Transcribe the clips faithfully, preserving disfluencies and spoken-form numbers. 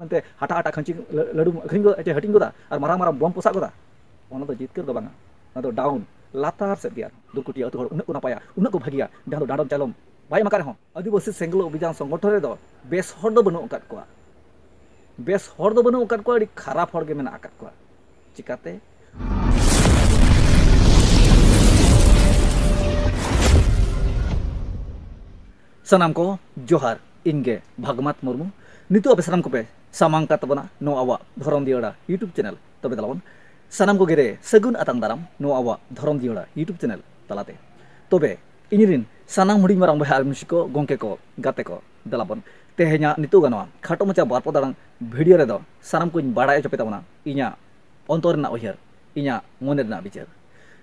ᱢᱮᱱᱛᱮ ᱦᱟᱴᱟᱜ ᱦᱟᱴᱟᱜ ᱠᱷᱟᱹᱧᱪᱤ ᱞᱟᱹᱰᱩᱢ ᱟᱹᱠᱷᱨᱤᱧ ᱜᱚᱫᱟ ᱪᱮ ᱦᱟᱹᱴᱤᱧ ᱜᱚᱫᱟ ᱟᱨ ᱢᱟᱨᱟᱝ ᱢᱟᱨᱟᱝ ᱵᱚᱢ ᱯᱚᱥᱟᱜ ᱜᱚᱫᱟ, ᱚᱱᱟ ᱫᱚ ᱡᱤᱛᱠᱟᱹᱨ ᱫᱚ ᱵᱟᱝᱟ᱾ ᱚᱱᱟ ᱫᱚ ᱰᱟᱣᱩᱱ, ᱞᱟᱛᱟᱨ ᱥᱮᱫ ᱜᱮ᱾ ᱟᱨ ᱫᱩᱨᱠᱩᱴᱤᱭᱟᱹ ᱟᱹᱛᱩ ᱦᱚᱲ ᱩᱱᱟᱹᱜ ᱠᱚ ᱱᱟᱯᱟᱭᱟ, ᱩᱱᱟᱹᱜ ᱠᱚ ᱵᱷᱟᱹᱜᱤᱭᱟ, ᱡᱟᱦᱟᱸ ᱫᱚ ᱰᱟᱸᱰᱚᱢ ᱪᱟᱞᱚᱢ ᱵᱟᱭ ᱮᱢ ᱟᱠᱟᱫ ᱨᱮᱦᱚᱸ, ᱟᱹᱫᱤᱵᱟᱹᱥᱤ ᱥᱮᱸᱜᱮᱞ ᱚᱵᱷᱤᱡᱟᱱ ᱥᱚᱝᱜᱚᱴᱷᱚᱱ ᱨᱮᱫᱚ ᱵᱮᱥ ᱦᱚᱲ ᱫᱚ ᱵᱟᱹᱱᱩᱜ ᱟᱠᱟᱫ ᱠᱚᱣᱟ᱾ ᱵᱮᱥ ᱦᱚᱲ ᱫᱚ ᱵᱟᱹᱱᱩᱜ ᱟᱠᱟᱫ ᱠᱚᱣᱟ, ᱟᱹᱰᱤ ᱠᱷᱟᱨᱟᱯ ᱦᱚᱲ ᱜᱮ ᱢᱮᱱᱟᱜ ᱟᱠᱟᱫ ᱠᱚᱣᱟ᱾ ᱪᱤᱠᱟᱹᱛᱮ? ᱥᱟᱱᱟᱢ ᱠᱚ ᱡᱚᱦᱟᱨ, ᱤᱧ ᱜᱮ ᱵᱷᱟᱜᱽᱢᱟᱛ ᱢᱩᱨᱢᱩ᱾ ᱱᱤᱛᱚᱜ ᱟᱯᱮ ᱥᱟᱱᱟᱢ ᱠᱚᱯᱮ ᱥᱟᱢᱟᱝ ᱠᱟᱜ ᱛᱟᱵᱚᱱᱟ ᱱᱚᱣᱟ ᱟᱵᱚᱣᱟᱜ ᱫᱷᱚᱨᱚᱢ ᱫᱤᱭᱟᱹᱲᱟ YouTube channel᱾ ᱛᱚᱵᱮ ᱫᱮᱞᱟᱵᱚᱱ ᱥᱟᱱᱟᱢ ᱠᱚᱜᱮ ᱨᱮ ᱥᱟᱹᱜᱩᱱ ᱟᱛᱟᱝ ᱫᱟᱨᱟᱢ ᱱᱚᱣᱟ ᱟᱵᱚᱣᱟᱜ ᱫᱷᱚᱨᱚᱢ ᱫᱤᱭᱟᱹᱲᱟ YouTube channel ᱛᱟᱞᱟᱛᱮ᱾ ᱛᱚᱵᱮ ᱤᱧ ᱨᱤᱱ ᱥᱟᱱᱟᱢ ᱦᱩᱰᱤᱧ ᱢᱟᱨᱟᱝ ᱵᱚᱭᱦᱟ ᱟᱨ ᱢᱤᱥᱤ ᱠᱚ, ᱜᱚᱢᱠᱮ ᱠᱚ, ᱜᱟᱛᱮ ᱠᱚ, ᱫᱮᱞᱟᱵᱚᱱ ᱛᱮᱦᱮᱧᱟᱜ ᱱᱤᱛᱚᱜ ᱜᱟᱱᱚᱜᱼᱟ ᱠᱷᱟᱴᱚ ᱢᱟᱪᱷᱟ ᱵᱟᱨ ᱯᱚᱫ ᱟᱲᱟᱝ video ᱨᱮᱫᱚ ᱥᱟᱱᱟᱢ ᱠᱚᱧ ᱵᱟᱲᱟᱭ ᱦᱚᱪᱚ ᱯᱮ ᱛᱟᱵᱚᱱᱟ ᱤᱧᱟᱹᱜ ᱚᱱᱛᱚᱨ ᱨᱮᱱᱟᱜ ᱩᱭᱦᱟᱹᱨ, ᱤᱧᱟᱹᱜ ᱢᱚᱱᱮ ᱨᱮᱱᱟᱜ ᱵᱤᱪᱟᱹᱨ᱾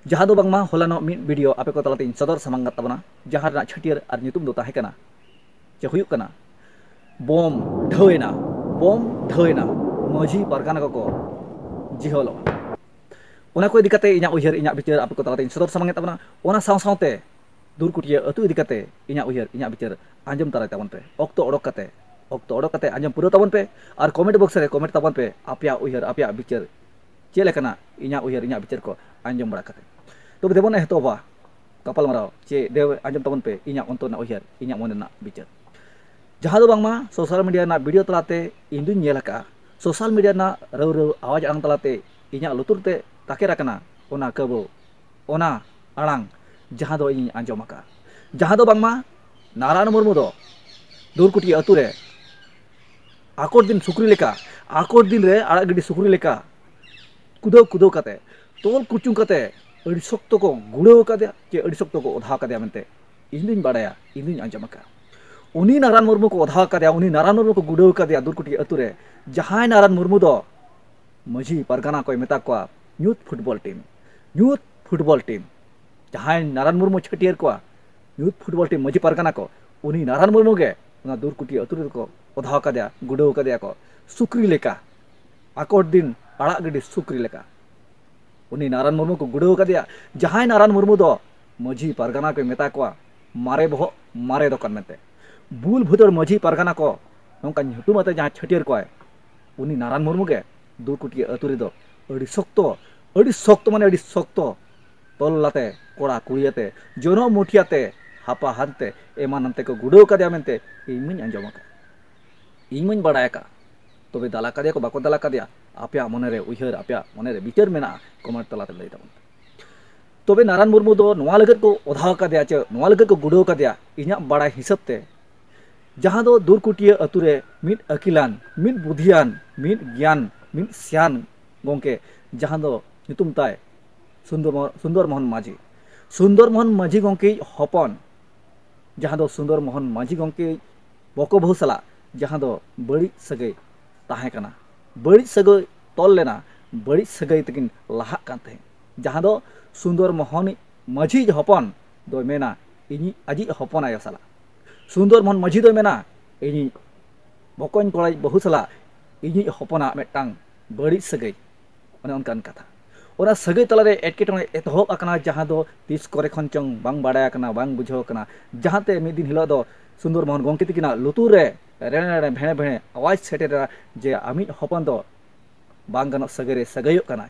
ᱡᱟᱦᱟᱸ ᱫᱚ ᱵᱟᱝᱢᱟ ᱦᱚᱞᱟᱱᱚᱜ ᱢᱤᱫ video ᱟᱯᱮ ᱠᱚ ᱛᱟᱞᱟᱛᱮᱧ ᱥᱚᱫᱚᱨ ᱥᱟᱢᱟᱝ ᱟᱠᱟᱫ ᱛᱟᱵᱚᱱᱟ, ᱡᱟᱦᱟᱸ ᱨᱮᱱᱟᱜ ᱪᱷᱟᱹᱴᱭᱟᱹᱨ ᱟᱨ ᱧᱩᱛᱩᱢ ᱫᱚ ᱛᱟᱦᱮᱸ ᱠᱟᱱᱟ, ᱪᱮ ᱦᱩᱭᱩᱜ ᱠᱟᱱᱟ, ᱵᱚᱢ ᱰᱷᱟᱹᱣ ᱮᱱᱟ, ᱵᱚᱢ ᱰᱷᱟᱹᱣ ᱮᱱᱟ, ᱢᱟᱹᱡᱷᱤ ᱯᱟᱨᱜᱟᱱᱟ ᱠᱚᱠᱚ ᱡᱤᱦᱚᱞᱚᱜᱼᱟ᱾ ᱚᱱᱟ ᱠᱚ ᱤᱫᱤ ᱠᱟᱛᱮ ᱤᱧᱟᱹᱜ ᱩᱭᱦᱟᱹᱨ, ᱤᱧᱟᱹᱜ ᱵᱤᱪᱟᱹᱨ ᱟᱯᱮ ᱠᱚ ᱛᱟᱞᱟᱛᱮᱧ ᱥᱚᱫᱚᱨ ᱥᱟᱢᱟᱝ ᱮᱫ ᱛᱟᱵᱚᱱᱟ᱾ ᱚᱱᱟ ᱥᱟᱶ ᱥᱟᱶᱛᱮ ᱫᱩᱨᱠᱩᱴᱤᱭᱟᱹ ᱟᱹᱛᱩ ᱤᱫᱤ ᱠᱟᱛᱮ ᱤᱧᱟᱹᱜ ᱩᱭᱦᱟᱹᱨ, ᱤᱧᱟᱹᱜ ᱵᱤᱪᱟᱹᱨ ᱟᱸᱡᱚᱢ ᱛᱟᱨᱟᱭ ᱛᱟᱵᱚᱱ ᱯᱮ᱾ ᱚᱠᱛᱚ ᱚᱰᱚᱠ ᱠᱟᱛᱮ, ᱚᱠᱛᱚ ᱚᱰᱚᱠ ᱠᱟᱛᱮ ᱟᱸᱡᱚᱢ ᱯᱩᱨᱟᱹᱣ ᱛᱟᱵᱚᱱ ᱯᱮ ᱟᱨ comment box ᱨᱮ comment ᱛᱟᱵᱚᱱ ᱯᱮ ᱟᱯᱮᱭᱟᱜ ᱩᱭᱦᱟᱹᱨ, ᱟᱯᱮᱭᱟᱜ ᱵᱤᱪᱟᱹᱨ ᱪᱮᱫ ᱞᱮᱠᱟᱱᱟ, ᱤᱧᱟᱹᱜ ᱩᱭᱦᱟᱹᱨ, ᱤᱧᱟᱹᱜ ᱵᱤᱪᱟᱹᱨ ᱠᱚ ᱟᱸᱡᱚᱢ ᱵᱟᱲᱟ ᱠᱟᱛᱮ᱾ ᱛᱚᱵᱮ ᱫᱮᱵᱚᱱ ᱮᱛᱚᱦᱚᱵᱟ ᱜᱟᱯᱟᱞᱢᱟᱨᱟᱣ, ᱪᱮ ᱫᱮᱣ ᱟᱸᱡᱚᱢ ᱛᱟᱵᱚᱱ ᱯᱮ ᱤᱧᱟᱹᱜ ᱚᱱᱛᱚᱨ ᱨᱮᱱᱟᱜ ᱩᱭᱦᱟᱹᱨ, ᱤᱧᱟᱹᱜ ᱢᱚᱱᱮ ᱨᱮᱱᱟᱜ ᱵᱤᱪᱟᱹᱨ᱾ ᱡᱟᱦᱟᱸ ᱫᱚ ᱵᱟᱝᱢᱟ social media ᱨᱮᱱᱟᱜ video ᱛᱟᱞᱟᱛᱮ ᱤᱧ ᱫᱩᱧ ᱧᱮᱞ ᱟᱠᱟᱫᱼᱟ, social media ᱨᱮᱱᱟᱜ ᱨᱟᱹᱣ ᱨᱟᱹᱣ ᱟᱣᱟᱡᱽ ᱟᱲᱟᱝ ᱛᱟᱞᱟᱛᱮ ᱤᱧᱟᱹᱜ ᱞᱩᱛᱩᱨ ᱛᱮ ᱛᱟᱠᱮᱨ ᱟᱠᱟᱱᱟ ᱚᱱᱟ ᱠᱟᱹᱵᱟᱹᱣ, ᱚᱱᱟ ᱟᱲᱟᱝ ᱡᱟᱦᱟᱸ ᱫᱚ ᱤᱧᱤᱧ ᱟᱸᱡᱚᱢ ᱟᱠᱟᱫᱼᱟ, ᱡᱟᱦᱟᱸ ᱫᱚ ᱵᱟᱝᱢᱟ ᱱᱟᱨᱟᱭᱚᱱ ᱢᱩᱨᱢᱩ ᱫᱚ ᱫᱩᱨᱠᱩᱴᱤ ᱟᱹᱛᱩ ᱨᱮ ᱟᱠᱚᱴ ᱫᱤᱱ ᱥᱩᱠᱨᱤ ᱞᱮᱠᱟ, ᱟᱠᱚᱴ ᱫᱤᱱ ᱨᱮ ᱟᱲᱟᱜ ᱜᱤᱰᱤ ᱥᱩᱠᱨᱤ ᱞᱮᱠᱟ ᱠᱩᱫᱟᱹᱣ ᱠᱩᱫᱟᱹᱣ ᱠᱟᱛᱮ, ᱛᱚᱞ ᱠᱩᱪᱩᱝ ᱠᱟᱛᱮ ᱟᱹᱰᱤ ᱥᱚᱠᱛᱚ ᱠᱚ ᱜᱩᱲᱟᱹᱣ ᱟᱠᱟᱫᱮᱭᱟ, ᱪᱮ ᱟᱹᱰᱤ ᱥᱚᱠᱛᱚ ᱠᱚ ᱚᱫᱷᱟ ᱟᱠᱟᱫᱮᱭᱟ ᱢᱮᱱᱛᱮ ᱤᱧ ᱫᱩᱧ ᱵᱟᱲᱟᱭᱟ, ᱤᱧ ᱫᱩᱧ ᱟᱸᱡᱚᱢ ᱟᱠᱟᱫᱼᱟ᱾ ᱩᱱᱤ ᱱᱟᱨᱟᱱ ᱢᱩᱨᱢᱩ ᱠᱚ ᱚᱫᱷᱟ ᱟᱠᱟᱫᱮᱭᱟ, ᱩᱱᱤ ᱱᱟᱨᱟᱱ ᱢᱩᱨᱢᱩ ᱠᱚ ᱜᱩᱲᱟᱹᱣ ᱟᱠᱟᱫᱮᱭᱟ ᱫᱩᱨᱠᱩᱴᱤ ᱟᱹᱛᱩ ᱨᱮ᱾ ᱡᱟᱦᱟᱸᱭ ᱱᱟᱨᱟᱱ ᱢᱩᱨᱢᱩ ᱫᱚ ᱢᱟᱹᱡᱷᱤ ᱯᱟᱨᱜᱟᱱᱟ ᱠᱚᱭ ᱢᱮᱛᱟ ᱠᱚᱣᱟ, ᱧᱩᱛ football team, ᱧᱩᱛ football team᱾ ᱡᱟᱦᱟᱸᱭ ᱱᱟᱨᱟᱱ ᱢᱩᱨᱢᱩ ᱪᱷᱟᱹᱴᱭᱟᱹᱨ ᱠᱚᱣᱟ, youth football team Majhi Pargana ᱠᱚ, ᱩᱱᱤ ᱱᱟᱨᱟᱱ ᱢᱩᱨᱢᱩ ᱜᱮ ᱚᱱᱟ ᱫᱩᱨᱠᱩᱴᱤ ᱟᱹᱛᱩ ᱨᱮᱫᱚ ᱠᱚ ᱚᱫᱷᱟᱣ ᱠᱟᱫᱮᱭᱟ, ᱜᱩᱰᱟᱹᱣ ᱠᱟᱫᱮᱭᱟ ᱠᱚ ᱥᱩᱠᱨᱤ ᱞᱮᱠᱟ, ᱟᱠᱚᱴ ᱫᱤᱱ ᱟᱲᱟᱜ ᱜᱤᱰᱤ ᱥᱩᱠᱨᱤ ᱞᱮᱠᱟ᱾ ᱩᱱᱤ ᱱᱟᱨᱟᱱ ᱢᱩᱨᱢᱩ ᱠᱚ ᱜᱩᱰᱟᱹᱣ ᱠᱟᱫᱮᱭᱟ, ᱡᱟᱦᱟᱸᱭ ᱱᱟᱨᱟᱱ ᱢᱩᱨᱢᱩ ᱫᱚ ᱢᱟᱹᱡᱷᱤ ᱯᱟᱨᱜᱟᱱᱟ ᱠᱚ ᱢᱮᱛᱟ ᱠᱚᱣᱟ, ᱢᱟᱨᱮ ᱵᱚᱦᱚᱜ ᱢᱟᱨᱮ ᱫᱚᱠᱟᱱ ᱢᱮᱱᱛᱮ᱾ ᱵᱩᱞ ᱵᱷᱩᱫᱟᱹᱲ ᱢᱟᱹᱡᱷᱤ ᱯᱟᱨᱜᱟᱱᱟ ᱠᱚ ᱱᱚᱝᱠᱟ ᱧᱩᱛᱩᱢ ᱟᱛᱮ ᱡᱟᱦᱟᱸ ᱪᱷᱟᱹᱴᱭᱟᱹᱨ ᱠᱚᱣᱟᱭ, ᱩᱱᱤ ᱱᱟᱨᱟᱱ ᱢᱩᱨᱢᱩ ᱜᱮ ᱫᱩᱨᱠᱩᱴᱤᱭᱟᱹ ᱟᱹᱛᱩ ᱨᱮᱫᱚ ᱟᱹᱰᱤ ᱥᱚᱠᱛᱚ, ᱟᱹᱰᱤ ᱥᱚᱠᱛᱚ ᱢᱟᱱᱮ ᱟᱹᱰᱤ ᱥᱚᱠᱛᱚ ᱛᱚᱞ ᱟᱛᱮ, ᱠᱚᱲᱟ ᱠᱩᱲᱤ ᱟᱛᱮ, ᱡᱚᱱᱚᱜ ᱢᱩᱴᱷᱤ ᱟᱛᱮ, ᱦᱟᱯᱟ ᱦᱟᱱᱛᱮ ᱮᱢᱟᱱ ᱟᱱᱛᱮ ᱠᱚ ᱜᱩᱰᱟᱹᱣ ᱠᱟᱫᱮᱭᱟ ᱢᱮᱱᱛᱮ ᱤᱧ ᱢᱟᱧ ᱟᱸᱡᱚᱢ ᱟᱠᱟᱫ, ᱤᱧ ᱢᱟᱧ ᱵᱟᱲᱟᱭ ᱟᱠᱟᱫ᱾ ᱛᱚᱵᱮ ᱫᱟᱞᱟ ᱠᱟᱫᱮᱭᱟ ᱠᱚ ᱵᱟᱠᱚ ᱫᱟᱞᱟ ᱠᱟᱫᱮᱭᱟ, ᱟᱯᱮᱭᱟᱜ ᱢᱚᱱᱮᱨᱮ ᱩᱭᱦᱟᱹᱨ, ᱟᱯᱮᱭᱟᱜ ᱢᱚᱱᱮᱨᱮ ᱵᱤᱪᱟᱹᱨ ᱢᱮᱱᱟᱜᱼᱟ, ᱠᱚᱢᱮᱱᱴ ᱛᱟᱞᱟᱛᱮ ᱞᱟᱹᱭ ᱛᱟᱵᱚᱱ ᱯᱮ᱾ ᱛᱚᱵᱮ ᱱᱟᱨᱟᱱ ᱢᱩᱨᱢᱩ ᱫᱚ ᱱᱚᱣᱟ ᱞᱟᱹᱜᱤᱫ ᱠᱚ ᱚᱫᱷᱟᱣ ᱠᱟᱫᱮᱭᱟ ᱪᱮ ᱱᱚᱣᱟ ᱞᱟᱹᱜᱤᱫ ᱠᱚ ᱜᱩᱰᱟᱹᱣ ᱠᱟᱫᱮᱭᱟ, ᱤᱧᱟᱹᱜ ᱵᱟᱲᱟᱭ ᱦᱤᱥᱟᱹᱵ ᱛᱮ, ᱡᱟᱦᱟᱸ ᱫᱚ ᱫᱩᱨᱠᱩᱴᱤᱭᱟᱹ ᱟᱹᱛᱩ ᱨᱮ ᱢᱤᱫ ᱟᱹᱠᱤᱞᱟᱱ, ᱢᱤᱫ ᱵᱩᱫᱷᱤᱭᱟᱱ, ᱢᱤᱫ ᱜᱮᱭᱟᱱ, ᱢᱤᱫ ᱥᱮᱭᱟᱱ ᱜᱚᱢᱠᱮ, ᱡᱟᱦᱟᱸ ᱫᱚ ᱧᱩᱛᱩᱢ ᱛᱟᱭ ᱥᱩᱱᱫᱚᱨ ᱢᱚ-, ᱥᱩᱱᱫᱚᱨ ᱢᱳᱦᱚᱱ ᱢᱟᱹᱡᱷᱤ᱾ ᱥᱩᱱᱫᱚᱨ ᱢᱳᱦᱚᱱ ᱢᱟᱹᱡᱷᱤ ᱜᱚᱢᱠᱮᱭᱤᱡ ᱦᱚᱯᱚᱱ, ᱡᱟᱦᱟᱸ ᱫᱚ ᱥᱩᱱᱫᱚᱨ ᱢᱳᱦᱚᱱ ᱢᱟᱹᱡᱷᱤ ᱜᱚᱢᱠᱮᱭᱤᱡ ᱵᱚᱠᱚ ᱵᱟᱹᱦᱩ ᱥᱟᱞᱟᱜ ᱡᱟᱦᱟᱸ ᱫᱚ ᱵᱟᱹᱲᱤᱡ ᱥᱟᱹᱜᱟᱹᱭ ᱛᱟᱦᱮᱸ ᱠᱟᱱᱟ, ᱵᱟᱹᱲᱤᱡ ᱥᱟᱹᱜᱟᱹᱭ ᱛᱚᱞ ᱞᱮᱱᱟ, ᱵᱟᱹᱲᱤᱡ ᱥᱟᱹᱜᱟᱹᱭ ᱛᱮᱠᱤᱱ ᱞᱟᱦᱟᱜ ᱠᱟᱱ ᱛᱟᱦᱮᱸᱫ᱾ ᱡᱟᱦᱟᱸ ᱫᱚ ᱥᱩᱱᱫᱚᱨ ᱢᱳᱦᱚᱱᱤᱡ ᱢᱟᱹᱡᱷᱤᱭᱤᱡ ᱦᱚᱯᱚᱱ ᱫᱚᱭ ᱢᱮᱱᱟ, ᱤᱧᱤᱡ ᱟᱡᱤᱡ ᱦᱚᱯᱚᱱ ᱟᱭᱳ ᱥᱟᱞᱟᱜ᱾ ᱥᱩᱱᱫᱚᱨ ᱢᱳᱦᱚᱱ ᱢᱟᱹᱡᱷᱤ ᱫᱚᱭ ᱢᱮᱱᱟ, ᱤᱧᱤᱡ ᱵᱚᱠᱚᱧ ᱠᱚᱲᱟᱭᱤᱡ ᱵᱟᱹᱦᱩ ᱥᱟᱞᱟᱜ ᱤᱧᱤᱡ ᱦᱚᱯᱚᱱᱟᱜ ᱢᱤᱫᱴᱟᱝ ᱵᱟᱹᱲᱤᱡ ᱥᱟᱹᱜᱟᱹᱭ, ᱚᱱᱮ ᱚᱱᱠᱟᱱ ᱠᱟᱛᱷᱟ᱾ ᱚᱱᱟ ᱥᱟᱹᱜᱟᱹᱭ ᱛᱟᱞᱟᱨᱮ ᱮᱴᱠᱮᱴᱚᱬᱮ ᱮᱛᱚᱦᱚᱵ ᱟᱠᱟᱱᱟ, ᱡᱟᱦᱟᱸ ᱫᱚ ᱛᱤᱥ ᱠᱚᱨᱮ ᱠᱷᱚᱱ ᱪᱚᱝ ᱵᱟᱝ ᱵᱟᱲᱟᱭ ᱟᱠᱟᱱᱟ, ᱵᱟᱝ ᱵᱩᱡᱷᱟᱹᱣ ᱟᱠᱟᱱᱟ, ᱡᱟᱦᱟᱸᱛᱮ ᱢᱤᱫ ᱫᱤᱱ ᱦᱤᱞᱳᱜ ᱫᱚ ᱥᱩᱱᱫᱚᱨ ᱢᱳᱦᱚᱱ ᱜᱚᱢᱠᱮ ᱛᱤᱠᱤᱱᱟᱜ ᱞᱩᱛᱩᱨ ᱨᱮ ᱨᱮᱲᱮ ᱨᱮᱲᱮ ᱵᱷᱮᱲᱮ ᱵᱷᱮᱲᱮ ᱟᱣᱟᱡᱽ ᱥᱮᱴᱮᱨᱟ ᱡᱮ ᱟᱢᱤᱡ ᱦᱚᱯᱚᱱ ᱫᱚ ᱵᱟᱝ ᱜᱟᱱᱚᱜ ᱥᱟᱹᱜᱟᱹᱭ ᱨᱮ ᱥᱟᱹᱜᱟᱹᱭᱚᱜ ᱠᱟᱱᱟᱭ᱾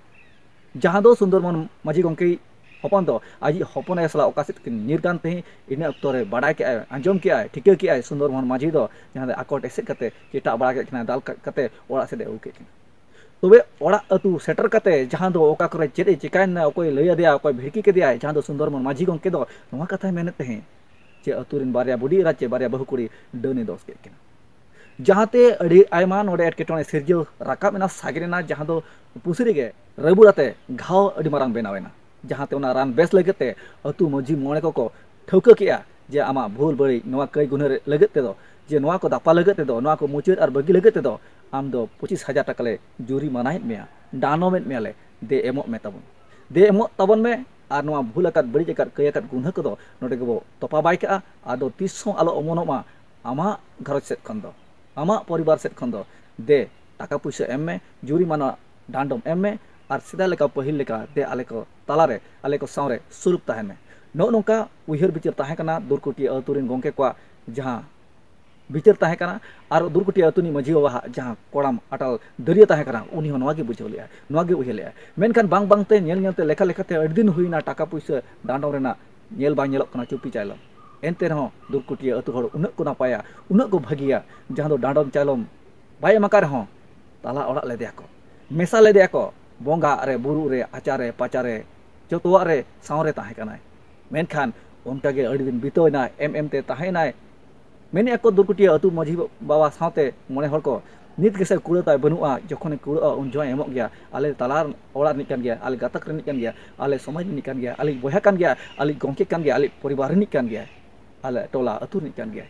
ᱡᱟᱦᱟᱸ ᱫᱚ ᱥᱩᱱᱫᱚᱨ ᱢᱳᱦᱚᱱ ᱢᱟᱹᱡᱷᱤ ᱜᱚᱢᱠᱮ ᱦᱚᱯᱚᱱ ᱫᱚ ᱟᱡᱤᱡ ᱦᱚᱯᱚᱱ ᱟᱭᱳ ᱥᱟᱞᱟᱜ ᱚᱠᱟ ᱥᱮᱫ ᱠᱤᱱ ᱧᱤᱨ ᱠᱟᱱ ᱛᱟᱦᱮᱸᱫ, ᱤᱱᱟᱹ ᱚᱠᱛᱚ ᱨᱮ ᱵᱟᱰᱟᱭ ᱠᱮᱜᱼᱟᱭ, ᱟᱸᱡᱚᱢ ᱠᱮᱜᱼᱟᱭ, ᱴᱷᱤᱠᱟᱹ ᱠᱮᱜᱼᱟᱭ ᱥᱩᱱᱫᱚᱨ ᱢᱳᱦᱚᱱ ᱢᱟᱹᱡᱷᱤ ᱫᱚ, ᱡᱟᱦᱟᱸ ᱫᱚ ᱟᱠᱚᱴ ᱮᱥᱮᱫ ᱠᱟᱛᱮ ᱪᱮᱴᱟᱜ ᱵᱟᱲᱟ ᱠᱮᱫ ᱠᱤᱱᱟᱭ, ᱫᱟᱞ ᱠᱟᱛᱮ ᱚᱲᱟᱜ ᱥᱮᱫ ᱮ ᱟᱹᱜᱩ ᱠᱮᱫ ᱠᱤᱱᱟ᱾ ᱛᱚᱵᱮ ᱚᱲᱟᱜ ᱟᱹᱛᱩ ᱥᱮᱴᱮᱨ ᱠᱟᱛᱮ ᱡᱟᱦᱟᱸ ᱫᱚ ᱚᱠᱟ ᱠᱚᱨᱮ ᱪᱮᱫ ᱮ ᱪᱤᱠᱟᱭᱮᱱᱟ, ᱚᱠᱚᱭ ᱞᱟᱹᱭ ᱟᱫᱮᱭᱟ, ᱚᱠᱚᱭ ᱵᱷᱤᱲᱠᱤ ᱠᱮᱫᱮᱭᱟᱭ, ᱡᱟᱦᱟᱸ ᱫᱚ ᱥᱩᱱᱫᱚᱨ ᱢᱳᱦᱚᱱ ᱢᱟᱹᱡᱷᱤ ᱜᱚᱢᱠᱮ ᱫᱚ ᱱᱚᱣᱟ ᱠᱟᱛᱷᱟᱭ ᱢᱮᱱᱮᱫ ᱛᱟᱦᱮᱸᱫ ᱡᱮ ᱟᱹᱛᱩ ᱨᱮᱱ ᱵᱟᱨᱭᱟ ᱵᱩᱰᱤ ᱮᱨᱟ ᱪᱮ ᱵᱟᱨᱭᱟ ᱵᱟᱹᱦᱩ ᱠᱩᱲᱤ ᱰᱟᱹᱱᱮ ᱫᱚᱥ ᱠᱮᱫ ᱠᱤᱱᱟ᱾ ᱡᱟᱦᱟᱸᱛᱮ ᱟᱹᱰᱤ ᱟᱭᱢᱟ ᱱᱚᱰᱮ ᱮᱴᱠᱮᱴᱚᱬᱮ ᱥᱤᱨᱡᱟᱹᱣ ᱨᱟᱠᱟᱵ ᱮᱱᱟ, ᱥᱟᱜᱮᱱ ᱮᱱᱟ, ᱡᱟᱦᱟᱸ ᱫᱚ ᱯᱩᱥᱤ ᱨᱮᱜᱮ ᱨᱟᱹᱵᱩᱲ ᱟᱛᱮ ᱜᱷᱟᱣ ᱟᱹᱰᱤ ᱢᱟᱨᱟᱝ ᱵᱮᱱᱟᱣ ᱮᱱᱟ᱾ ᱡᱟᱦᱟᱸᱛᱮ ᱚᱱᱟ ᱨᱟᱱ ᱵᱮᱥ ᱞᱟᱹᱜᱤᱫ ᱛᱮ ᱟᱹᱛᱩ ᱢᱟᱹᱡᱷᱤ ᱢᱚᱬᱮ ᱠᱚᱠᱚ ᱴᱷᱟᱹᱣᱠᱟᱹ ᱠᱮᱜᱼᱟ ᱡᱮ ᱟᱢᱟᱜ ᱵᱷᱩᱞ ᱵᱟᱹᱲᱤᱡ ᱱᱚᱣᱟ ᱠᱟᱹᱭ ᱜᱩᱱᱟᱹ ᱨᱮ ᱞᱟᱹᱜᱤᱫ ᱛᱮᱫᱚ, ᱡᱮ ᱱᱚᱣᱟ ᱠᱚ ᱫᱟᱯᱟ ᱞᱟᱹᱜᱤᱫ ᱛᱮᱫᱚ, ᱱᱚᱣᱟ ᱠᱚ ᱢᱩᱪᱟᱹᱫ ᱟᱨ ᱵᱟᱹᱜᱤ ᱞᱟᱹᱜᱤᱫ ᱛᱮᱫᱚ ᱟᱢ ᱫᱚ ᱯᱚᱸᱪᱤᱥ ᱦᱟᱡᱟᱨ ᱴᱟᱠᱟ ᱞᱮ ᱡᱩᱨᱤᱢᱟᱱᱟᱭᱮᱫ ᱢᱮᱭᱟ, ᱰᱟᱸᱰᱚᱢᱮᱫ ᱢᱮᱭᱟᱞᱮ, ᱫᱮ ᱮᱢᱚᱜ ᱢᱮ ᱛᱟᱵᱚᱱ, ᱫᱮ ᱮᱢᱚᱜ ᱛᱟᱵᱚᱱ ᱢᱮ᱾ ᱟᱨ ᱱᱚᱣᱟ ᱵᱷᱩᱞ ᱟᱠᱟᱫ, ᱵᱟᱹᱲᱤᱡ ᱟᱠᱟᱫ, ᱠᱟᱹᱭ ᱟᱠᱟᱫ ᱜᱩᱱᱦᱟᱹ ᱠᱚᱫᱚ ᱱᱚᱰᱮ ᱜᱮᱵᱚ ᱛᱚᱯᱟ ᱵᱟᱭ ᱠᱟᱜᱼᱟ᱾ ᱟᱫᱚ ᱛᱤᱥ ᱦᱚᱸ ᱟᱞᱚ ᱚᱢᱚᱱᱚᱜ ᱢᱟ ᱟᱢᱟᱜ ᱜᱷᱟᱨᱚᱸᱡᱽ ᱥᱮᱫ ᱠᱷᱚᱱ ᱫᱚ, ᱟᱢᱟᱜ ᱯᱚᱨᱤᱵᱟᱨ ᱥᱮᱫ ᱠᱷᱚᱱ ᱫᱚ᱾ ᱫᱮ ᱴᱟᱠᱟ ᱯᱩᱭᱥᱟᱹ ᱮᱢ ᱢᱮ, ᱡᱩᱨᱤᱢᱟᱱᱟ ᱰᱟᱸᱰᱚᱢ ᱮᱢ ᱢᱮ, ᱟᱨ ᱥᱮᱫᱟᱭ ᱞᱮᱠᱟ ᱯᱟᱹᱦᱤᱞ ᱞᱮᱠᱟ ᱫᱮ ᱟᱞᱮ ᱠᱚ ᱛᱟᱞᱟᱨᱮ, ᱟᱞᱮ ᱠᱚ ᱥᱟᱶᱨᱮ ᱥᱩᱞᱩᱠ ᱛᱟᱦᱮᱱ ᱢᱮ᱾ ᱱᱚᱜᱼᱚ ᱱᱚᱝᱠᱟ ᱩᱭᱦᱟᱹᱨ ᱵᱤᱪᱟᱹᱨ ᱛᱟᱦᱮᱸ ᱠᱟᱱᱟ ᱫᱩᱨᱠᱩᱴᱤᱭᱟᱹ ᱟᱹᱛᱩ ᱨᱮᱱ ᱜᱚᱢᱠᱮ ᱠᱚᱣᱟᱜ, ᱡᱟᱦᱟᱸ ᱵᱤᱪᱟᱹᱨ ᱛᱟᱦᱮᱸ ᱠᱟᱱᱟ᱾ ᱟᱨ ᱫᱩᱨᱠᱩᱴᱤᱭᱟᱹ ᱟᱹᱛᱩ ᱨᱤᱱᱤᱡ ᱢᱟᱹᱡᱷᱤ ᱵᱟᱵᱟᱣᱟᱜ ᱡᱟᱦᱟᱸ ᱠᱚᱲᱟᱢ ᱟᱴᱟᱞ ᱫᱟᱹᱨᱭᱟᱹ ᱛᱟᱦᱮᱸ ᱠᱟᱱᱟ, ᱩᱱᱤ ᱦᱚᱸ ᱱᱚᱣᱟ ᱜᱮ ᱵᱩᱡᱷᱟᱹᱣ ᱞᱮᱫᱼᱟ, ᱱᱚᱣᱟ ᱜᱮ ᱩᱭᱦᱟᱹᱨ ᱞᱮᱫᱼᱟ᱾ ᱢᱮᱱᱠᱷᱟᱱ ᱵᱟᱝ ᱵᱟᱝᱛᱮ, ᱧᱮᱞ ᱧᱮᱞᱛᱮ, ᱞᱮᱠᱷᱟ ᱞᱮᱠᱷᱟᱛᱮ ᱟᱹᱰᱤ ᱫᱤᱱ ᱦᱩᱭᱱᱟ, ᱴᱟᱠᱟ ᱯᱩᱭᱥᱟᱹ ᱰᱟᱸᱰᱚᱢ ᱨᱮᱱᱟᱜ ᱧᱮᱞ ᱵᱟᱝ ᱧᱮᱞᱚᱜ ᱠᱟᱱᱟ ᱪᱩᱯᱤ ᱪᱟᱭᱞᱚᱢ᱾ ᱮᱱᱛᱮ ᱨᱮᱦᱚᱸ ᱫᱩᱨᱠᱩᱴᱤᱭᱟᱹ ᱟᱹᱛᱩ ᱦᱚᱲ ᱩᱱᱟᱹᱜ ᱠᱚ ᱱᱟᱯᱟᱭᱟ, ᱩᱱᱟᱹᱜ ᱠᱚ ᱵᱷᱟᱹᱜᱤᱭᱟ, ᱡᱟᱦᱟᱸ ᱫᱚ ᱰᱟᱸᱰᱚᱢ ᱪᱟᱭᱞᱚᱢ ᱵᱟᱭ ᱮᱢ ᱟᱠᱟᱫ ᱨᱮᱦᱚᱸ ᱛᱟᱞᱟ ᱚᱲᱟᱜ ᱞᱮᱫᱮᱭᱟᱠᱚ, ᱢᱮᱥᱟ ᱞᱮᱫᱮᱭᱟᱠᱚ᱾ ᱵᱚᱸᱜᱟᱜ ᱨᱮ, ᱵᱩᱨᱩᱜ ᱨᱮ, ᱟᱪᱟᱨ ᱨᱮ, ᱯᱟᱪᱟᱨ ᱨᱮ, ᱡᱚᱛᱚᱣᱟᱜ ᱨᱮ ᱥᱟᱶ ᱨᱮ ᱛᱟᱦᱮᱸ ᱠᱟᱱᱟᱭ᱾ ᱢᱮᱱᱠᱷᱟᱱ ᱚᱱᱠᱟᱜᱮ ᱟᱹᱰᱤ ᱫᱤᱱ ᱵᱤᱛᱟᱹᱣ ᱮᱱᱟ, ᱮᱢ ᱮᱢ ᱛᱮ ᱛᱟᱦᱮᱸ ᱮᱱᱟᱭ᱾ ᱢᱮᱱᱮᱫᱼᱟ ᱠᱚ ᱫᱩᱨᱠᱩᱴᱤᱭᱟᱹ ᱟᱹᱛᱩ ᱢᱟᱹᱡᱷᱤ ᱵᱟᱵᱟ ᱥᱟᱶᱛᱮ ᱢᱚᱬᱮ ᱦᱚᱲ ᱠᱚ, "ᱱᱤᱛ ᱜᱮᱥᱮ ᱠᱩᱲᱟᱹ ᱛᱟᱭ ᱵᱟᱹᱱᱩᱜᱼᱟ, ᱡᱚᱠᱷᱚᱱᱮ ᱠᱩᱲᱟᱹᱜᱼᱟ ᱩᱱ ᱡᱚᱦᱚᱜ ᱮᱢᱚᱜ ᱜᱮᱭᱟ, ᱟᱞᱮ ᱛᱟᱞᱟ ᱚᱲᱟᱜ ᱨᱤᱱᱤᱡ ᱠᱟᱱ ᱜᱮᱭᱟ, ᱟᱞᱮ ᱜᱟᱛᱟᱠ ᱨᱤᱱᱤᱡ ᱠᱟᱱ ᱜᱮᱭᱟ, ᱟᱞᱮ ᱥᱚᱢᱟᱡᱽ ᱨᱤᱱᱤᱡ ᱠᱟᱱ ᱜᱮᱭᱟ, ᱟᱞᱮ ᱵᱚᱭᱦᱟ ᱠᱟᱱ ᱜᱮᱭᱟ, ᱟᱞᱮ ᱜᱚᱢᱠᱮ ᱠᱟᱱ ᱜᱮᱭᱟ, ᱟᱞᱮ ᱯᱚᱨᱤᱵᱟᱨ ᱨᱤᱱᱤᱡ ᱠᱟᱱ ᱜᱮᱭᱟ, ᱟᱞᱮ ᱴᱚᱞᱟ ᱟᱹᱛᱩ ᱨᱤᱱᱤᱡ ᱠᱟᱱ ᱜᱮᱭᱟ,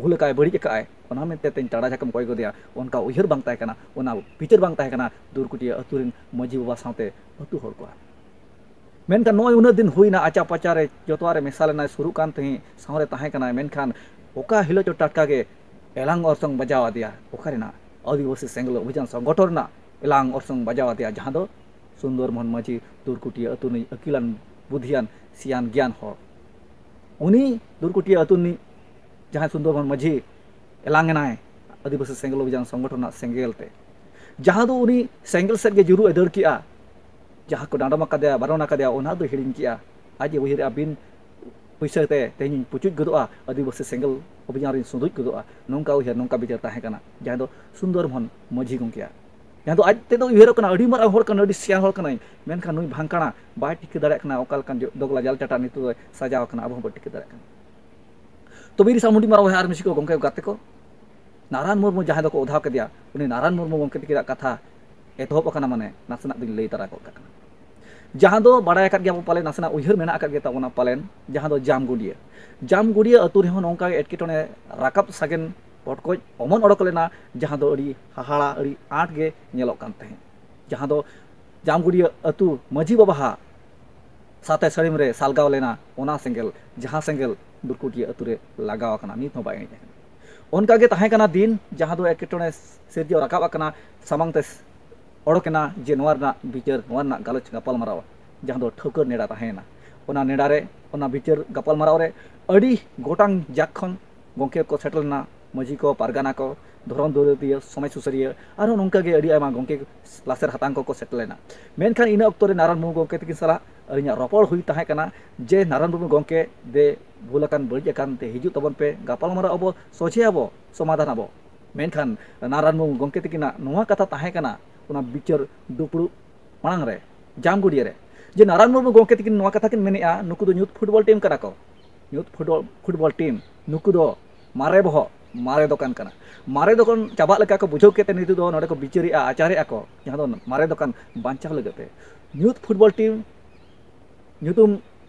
ᱵᱷᱩᱞ ᱟᱠᱟᱫᱼᱟᱭ, ᱵᱟᱹᱲᱤᱡ ᱟᱠᱟᱫᱼᱟᱭ, ᱚᱱᱟ ᱢᱮᱱᱛᱮ ᱛᱮᱧ ᱴᱟᱲᱟ ᱡᱷᱟᱠᱟᱢ ᱠᱚᱭ ᱜᱚᱫᱮᱭᱟ", ᱚᱱᱠᱟ ᱩᱭᱦᱟᱹᱨ ᱵᱟᱝ ᱛᱟᱦᱮᱸ ᱠᱟᱱᱟ, ᱚᱱᱟ ᱵᱤᱪᱟᱹᱨ ᱵᱟᱝ ᱛᱟᱦᱮᱸ ᱠᱟᱱᱟ ᱫᱩᱨᱠᱩᱴᱤᱭᱟᱹ ᱟᱹᱛᱩ ᱨᱤᱱ ᱢᱟᱹᱡᱷᱤ ᱵᱟᱵᱟ ᱥᱟᱶᱛᱮ ᱟᱹᱛᱩ ᱦᱚᱲ ᱠᱚᱣᱟᱜ᱾ ᱢᱮᱱᱠᱷᱟᱱ ᱱᱚᱜᱼᱚᱭ ᱩᱱᱟᱹᱜ ᱫᱤᱱ ᱦᱩᱭᱱᱟ, ᱟᱪᱟ ᱯᱟᱪᱟ ᱨᱮ ᱡᱚᱛᱚᱣᱟᱜ ᱨᱮ ᱢᱮᱥᱟ ᱞᱮᱱᱟᱭ, ᱥᱩᱨᱩᱜ ᱠᱟᱱ ᱛᱟᱦᱮᱸᱫ, ᱥᱟᱶ ᱨᱮ ᱛᱟᱦᱮᱸ ᱠᱟᱱᱟᱭ, ᱢᱮᱱᱠᱷᱟᱱ ᱚᱠᱟ ᱦᱤᱞᱳᱜ ᱪᱚ ᱴᱟᱴᱠᱟ ᱜᱮ ᱮᱞᱟᱝ ᱚᱨᱥᱚᱝ ᱵᱟᱡᱟᱣ ᱟᱫᱮᱭᱟ᱾ ᱚᱠᱟ ᱨᱮᱱᱟᱜ? ᱟᱹᱫᱤᱵᱟᱹᱥᱤ ᱥᱮᱸᱜᱮᱞ ᱚᱵᱷᱤᱡᱟᱱ ᱥᱚᱝᱜᱚᱴᱷᱚᱱ ᱨᱮᱱᱟᱜ ᱮᱞᱟᱝ ᱚᱨᱥᱚᱝ ᱵᱟᱡᱟᱣ ᱟᱫᱮᱭᱟ, ᱡᱟᱦᱟᱸ ᱫᱚ ᱥᱩᱱᱫᱚᱨ ᱢᱳᱦᱚᱱ ᱢᱟᱹᱡᱷᱤ, ᱫᱩᱨᱠᱩᱴᱤᱭᱟᱹ ᱟᱹᱛᱩ ᱨᱤᱱᱤᱡ ᱟᱹᱠᱤᱞᱟᱱ ᱵᱩᱫᱷᱤᱭᱟᱱ ᱥᱤᱭᱟᱱ ᱜᱮᱭᱟᱱ ᱦᱚᱲ᱾ ᱩᱱᱤ ᱫᱩᱨᱠᱩᱴᱤᱭᱟᱹ ᱟᱹᱛᱩ ᱨᱤᱱᱤᱡ ᱡᱟᱦᱟᱸᱭ ᱥᱩᱱᱫᱚᱨ ᱢᱳᱦᱚᱱ ᱢᱟᱹᱡᱷᱤ ᱮᱞᱟᱝ ᱮᱱᱟᱭ ᱟᱹᱫᱤᱵᱟᱹᱥᱤ ᱥᱮᱸᱜᱮᱞ ᱚᱵᱷᱤᱡᱟᱱ ᱥᱚᱝᱜᱚᱴᱷᱚᱱ ᱨᱮᱱᱟᱜ ᱥᱮᱸᱜᱮᱞ ᱛᱮ, ᱡᱟᱦᱟᱸ ᱫᱚ ᱩᱱᱤ ᱥᱮᱸᱜᱮᱞ ᱥᱮᱫ ᱜᱮ ᱡᱩᱨᱩᱜ ᱮ ᱫᱟᱹᱲ ᱠᱮᱜᱼᱟ᱾ ᱡᱟᱦᱟᱸ ᱠᱚ ᱰᱟᱸᱰᱚᱢ ᱟᱠᱟᱫᱮᱭᱟ, ᱵᱟᱨᱚᱱ ᱟᱠᱟᱫᱮᱭᱟ, ᱚᱱᱟ ᱫᱚ ᱦᱤᱲᱤᱧ ᱠᱮᱜᱼᱟ᱾ ᱟᱡ ᱮ ᱩᱭᱦᱟᱹᱨᱮᱜᱼᱟ, ᱵᱤᱱ ᱯᱩᱭᱥᱟᱹ ᱛᱮ ᱛᱮᱦᱮᱧ ᱯᱩᱪᱩᱡ ᱜᱚᱫᱚᱜᱼᱟ, ᱟᱹᱫᱤᱵᱟᱹᱥᱤ ᱥᱮᱸᱜᱮᱞ ᱚᱵᱷᱤᱡᱟᱱ ᱨᱤᱧ ᱥᱩᱸᱫᱩᱡ ᱜᱚᱫᱚᱜᱼᱟ, ᱱᱚᱝᱠᱟ ᱩᱭᱦᱟᱹᱨ, ᱱᱚᱝᱠᱟ ᱵᱤᱪᱟᱹᱨ ᱛᱟᱦᱮᱸ ᱠᱟᱱᱟ, ᱡᱟᱦᱟᱸ ᱫᱚ ᱥᱩᱱᱫᱚᱨ ᱢᱳᱦᱚᱱ ᱢᱟᱹᱡᱷᱤ ᱜᱚᱢᱠᱮᱭᱟᱜ᱾ ᱡᱟᱦᱟᱸ ᱫᱚ ᱟᱡ ᱛᱮᱫᱚ ᱩᱭᱦᱟᱹᱨᱚᱜ ᱠᱟᱱᱟ, ᱟᱹᱰᱤ ᱢᱟᱨᱟᱝ ᱦᱚᱲ ᱠᱟᱱᱟ, ᱟᱹᱰᱤ ᱥᱮᱭᱟᱱ ᱦᱚᱲ ᱠᱟᱱᱟᱭ, ᱢᱮᱱᱠᱷᱟᱱ ᱱᱩᱭ ᱵᱷᱟᱝᱠᱟᱲᱟ ᱵᱟᱭ ᱴᱷᱤᱠᱟᱹ ᱫᱟᱲᱮᱭᱟᱜ ᱠᱟᱱᱟ ᱚᱠᱟ ᱞᱮᱠᱟᱱ ᱡᱚ-, ᱫᱚᱜᱽᱞᱟ ᱡᱟᱞ ᱪᱟᱴᱟᱱ ᱱᱤᱛᱚᱜ ᱫᱚᱭ ᱥᱟᱡᱟᱣ ᱟᱠᱟᱱᱟ, ᱟᱵᱚ ᱦᱚᱸ ᱵᱚᱱ ᱴᱷᱤᱠᱟᱹ ᱫᱟᱲᱮᱭᱟᱜ ᱠᱟᱱᱟ᱾ ᱛᱚ ᱵᱤᱨᱥᱟ ᱢᱩᱱᱰᱤ ᱢᱟᱨᱟᱝ ᱵᱚᱭᱦᱟ ᱟᱨ ᱢᱤᱥᱤ ᱠᱚ, ᱜᱚᱢᱠᱮ ᱜᱟᱛᱮ ᱠᱚ, ᱱᱟᱨᱟᱱ ᱢᱩᱨᱢᱩ ᱡᱟᱦᱟᱸᱭ ᱫᱚᱠᱚ ᱚᱫᱷᱟᱣ ᱠᱮᱫᱮᱭᱟ, ᱩᱱᱤ ᱱᱟᱨᱟᱱ ᱢᱩᱨᱢᱩ ᱜᱚᱢᱠᱮ ᱛᱤᱠᱤᱱᱟᱜ ᱠᱟᱛᱷᱟ ᱮᱛᱚᱦᱚᱵ ᱟᱠᱟᱱᱟ, ᱢᱟᱱᱮ ᱱᱟᱥᱮᱱᱟᱜ ᱫᱚᱧ ᱞᱟᱹᱭ ᱛᱟᱨᱟ ᱜᱚᱫ ᱠᱟᱜ ᱠᱟᱱᱟ᱾ ᱡᱟᱦᱟᱸ ᱫᱚ ᱵᱟᱲᱟᱭ ᱟᱠᱟᱫ ᱜᱮᱭᱟ ᱵᱚ ᱯᱟᱞᱮ, ᱱᱟᱥᱮᱱᱟᱜ ᱩᱭᱦᱟᱹᱨ ᱢᱮᱱᱟᱜ ᱟᱠᱟᱫ ᱜᱮ ᱛᱟᱵᱚᱱᱟ ᱯᱟᱞᱮᱱ, ᱡᱟᱦᱟᱸ ᱫᱚ ᱡᱟᱢᱜᱩᱰᱤᱭᱟᱹ᱾ ᱡᱟᱢᱜᱩᱰᱤᱭᱟᱹ ᱟᱹᱛᱩ ᱨᱮᱦᱚᱸ ᱱᱚᱝᱠᱟ ᱜᱮ ᱮᱴᱠᱮᱴᱚᱬᱮ ᱨᱟᱠᱟᱵ ᱥᱟᱜᱮᱱ ᱯᱚᱴᱠᱚᱡ ᱚᱢᱚᱱ ᱚᱰᱚᱠ ᱞᱮᱱᱟ, ᱡᱟᱦᱟᱸ ᱫᱚ ᱟᱹᱰᱤ ᱦᱟᱦᱟᱲᱟ, ᱟᱹᱰᱤ ᱟᱸᱴ ᱜᱮ ᱧᱮᱞᱚᱜ ᱠᱟᱱ ᱛᱟᱦᱮᱸᱫ᱾ ᱡᱟᱦᱟᱸ ᱫᱚ ᱡᱟᱢᱜᱩᱰᱤᱭᱟᱹ ᱟᱹᱛᱩ ᱢᱟᱹᱡᱷᱤ ᱵᱟᱵᱟᱣᱟᱜ ᱥᱟᱛᱮ ᱥᱟᱹᱲᱤᱢ ᱨᱮ ᱥᱟᱞᱜᱟᱣ ᱞᱮᱱᱟ ᱚᱱᱟ ᱥᱮᱸᱜᱮᱞ, ᱡᱟᱦᱟᱸ ᱥᱮᱸᱜᱮᱞ ᱫᱩᱨᱠᱩᱴᱤᱭᱟᱹ ᱟᱹᱛᱩ ᱨᱮ ᱞᱟᱜᱟᱣ ᱟᱠᱟᱱᱟ, ᱱᱤᱛ ᱦᱚᱸ ᱵᱟᱭ ᱤᱬᱤᱡ ᱟᱠᱟᱱᱟ᱾ ᱚᱱᱠᱟ ᱜᱮ ᱛᱟᱦᱮᱸ ᱠᱟᱱᱟ ᱫᱤᱱ, ᱡᱟᱦᱟᱸ ᱫᱚ ᱮᱴᱠᱮᱴᱚᱬᱮ ᱥᱤᱨᱡᱟᱹᱣ ᱨᱟᱠᱟᱵ ᱟᱠᱟᱱᱟ, ᱥᱟᱢᱟᱝ ᱛᱮ ᱚᱰᱚᱠ ᱮᱱᱟ ᱡᱮ ᱱᱚᱣᱟ ᱨᱮᱱᱟᱜ ᱵᱤᱪᱟᱹᱨ, ᱱᱚᱣᱟ ᱨᱮᱱᱟᱜ ᱜᱟᱞᱚᱪ ᱜᱟᱯᱟᱞᱢᱟᱨᱟᱣ, ᱡᱟᱦᱟᱸ ᱫᱚ ᱴᱷᱟᱹᱣᱠᱟᱹ ᱱᱮᱰᱟ ᱛᱟᱦᱮᱸᱭᱮᱱᱟ᱾ ᱚᱱᱟ ᱱᱮᱰᱟ ᱨᱮ, ᱚᱱᱟ ᱵᱤᱪᱟᱹᱨ ᱜᱟᱯᱟᱞᱢᱟᱨᱟᱣ ᱨᱮ ᱟᱹᱰᱤ ᱜᱚᱴᱟᱝ ᱡᱟᱠ ᱠᱷᱚᱱ ᱜᱚᱢᱠᱮ ᱠᱚ ᱥᱮᱴᱮᱨ ᱞᱮᱱᱟ, ᱢᱟᱹᱡᱷᱤ ᱠᱚ, ᱯᱟᱨᱜᱟᱱᱟ ᱠᱚ, ᱫᱷᱚᱨᱚᱢ ᱫᱩᱞᱟᱹᱲᱤᱭᱟᱹ, ᱥᱚᱢᱟᱡᱽ ᱥᱩᱥᱟᱹᱨᱤᱭᱟᱹ, ᱟᱨᱦᱚᱸ ᱱᱚᱝᱠᱟ ᱜᱮ ᱟᱹᱰᱤ ᱟᱭᱢᱟ ᱜᱚᱢᱠᱮ ᱞᱟᱥᱮᱨ ᱦᱟᱛᱟᱝ ᱠᱚᱠᱚ ᱥᱮᱴᱮᱨ ᱞᱮᱱᱟ᱾ ᱢᱮᱱᱠᱷᱟᱱ ᱤᱱᱟᱹ ᱚᱠᱛᱚ ᱨᱮ ᱱᱟᱨᱟᱭᱚᱱ ᱢᱩᱨᱢᱩ ᱜᱚᱢᱠᱮ ᱛᱟᱹᱠᱤᱱ ᱥᱟᱞᱟᱜ ᱟᱹᱞᱤᱧᱟᱜ ᱨᱚᱯᱚᱲ ᱦᱩᱭ ᱛᱟᱦᱮᱸ ᱠᱟᱱᱟ ᱡᱮ, ᱱᱟᱨᱟᱭᱚᱱ ᱢᱩᱨᱢᱩ ᱜᱚᱢᱠᱮ, ᱫᱮ ᱵᱷᱩᱞ ᱟᱠᱟᱱ, ᱵᱟᱹᱲᱤᱡ ᱟᱠᱟᱱ ᱛᱮ ᱦᱤᱡᱩᱜ ᱛᱟᱵᱚᱱ ᱯᱮ, ᱜᱟᱯᱟᱞᱢᱟᱨᱟᱣ ᱟᱵᱚ, ᱥᱚᱡᱷᱮ ᱟᱵᱚ, ᱥᱚᱢᱟᱫᱷᱟᱱ ᱟᱵᱚ᱾ ᱢᱮᱱᱠᱷᱟᱱ ᱱᱟᱨᱟᱭᱚᱱ ᱢᱩᱨᱢᱩ ᱜᱚᱢᱠᱮ ᱛᱟᱹᱠᱤᱱᱟᱜ ᱱᱚᱣᱟ ᱠᱟᱛᱷᱟ ᱛᱟᱦᱮᱸ ᱠᱟᱱᱟ, ᱚᱱᱟ ᱵᱤᱪᱟᱹᱨ ᱫᱩᱯᱲᱩᱵ ᱢᱟᱲᱟᱝ ᱨᱮ, ᱡᱟᱢᱜᱩᱲᱤᱭᱟᱹ ᱨᱮ, ᱡᱮ ᱱᱟᱨᱟᱭᱚᱱ ᱢᱩᱨᱢᱩ ᱜᱚᱢᱠᱮ ᱛᱟᱹᱠᱤᱱ ᱱᱚᱣᱟ ᱠᱟᱛᱷᱟ ᱠᱤᱱ ᱢᱮᱱᱮᱫᱼᱟ, ᱱᱩᱠᱩ ᱫᱚ ᱧᱩᱛ ᱯᱷᱩᱴᱵᱚᱞ ᱴᱤᱢ ᱠᱟᱱᱟ ᱠᱚ, ᱧᱩᱛ ᱯᱷᱩᱴᱵᱚᱞ, ᱯᱷᱩᱴᱵᱚᱞ ᱴᱤᱢ, ᱱᱩᱠᱩ ᱫᱚ ᱢᱟᱨᱮ ᱵᱚᱦᱚᱜ, ᱢᱟᱨᱮ ᱫᱚᱠᱟᱱ ᱠᱟᱱᱟ᱾ ᱢᱟᱨᱮ ᱫᱚᱠᱟᱱ ᱪᱟᱵᱟᱜ ᱞᱮᱠᱟ ᱠᱚ ᱵᱩᱡᱷᱟᱹᱣ ᱠᱮᱫ ᱛᱮ ᱱᱤᱛᱚᱜ ᱫᱚ ᱱᱚᱰᱮ ᱠᱚ ᱵᱤᱪᱟᱹᱨᱮᱜᱼᱟ, ᱟᱪᱟᱨᱮᱜᱼᱟ ᱠᱚ, ᱡᱟᱦᱟᱸ ᱫᱚ ᱢᱟᱨᱮ ᱫᱚᱠᱟᱱ ᱵᱟᱧᱪᱟᱣ ᱞᱟᱹᱜᱤᱫ ᱛᱮ᱾ ᱧᱩᱛ ᱯᱷᱩᱴᱵᱚᱞ ᱴᱤᱢ ᱧᱩᱛᱩᱢ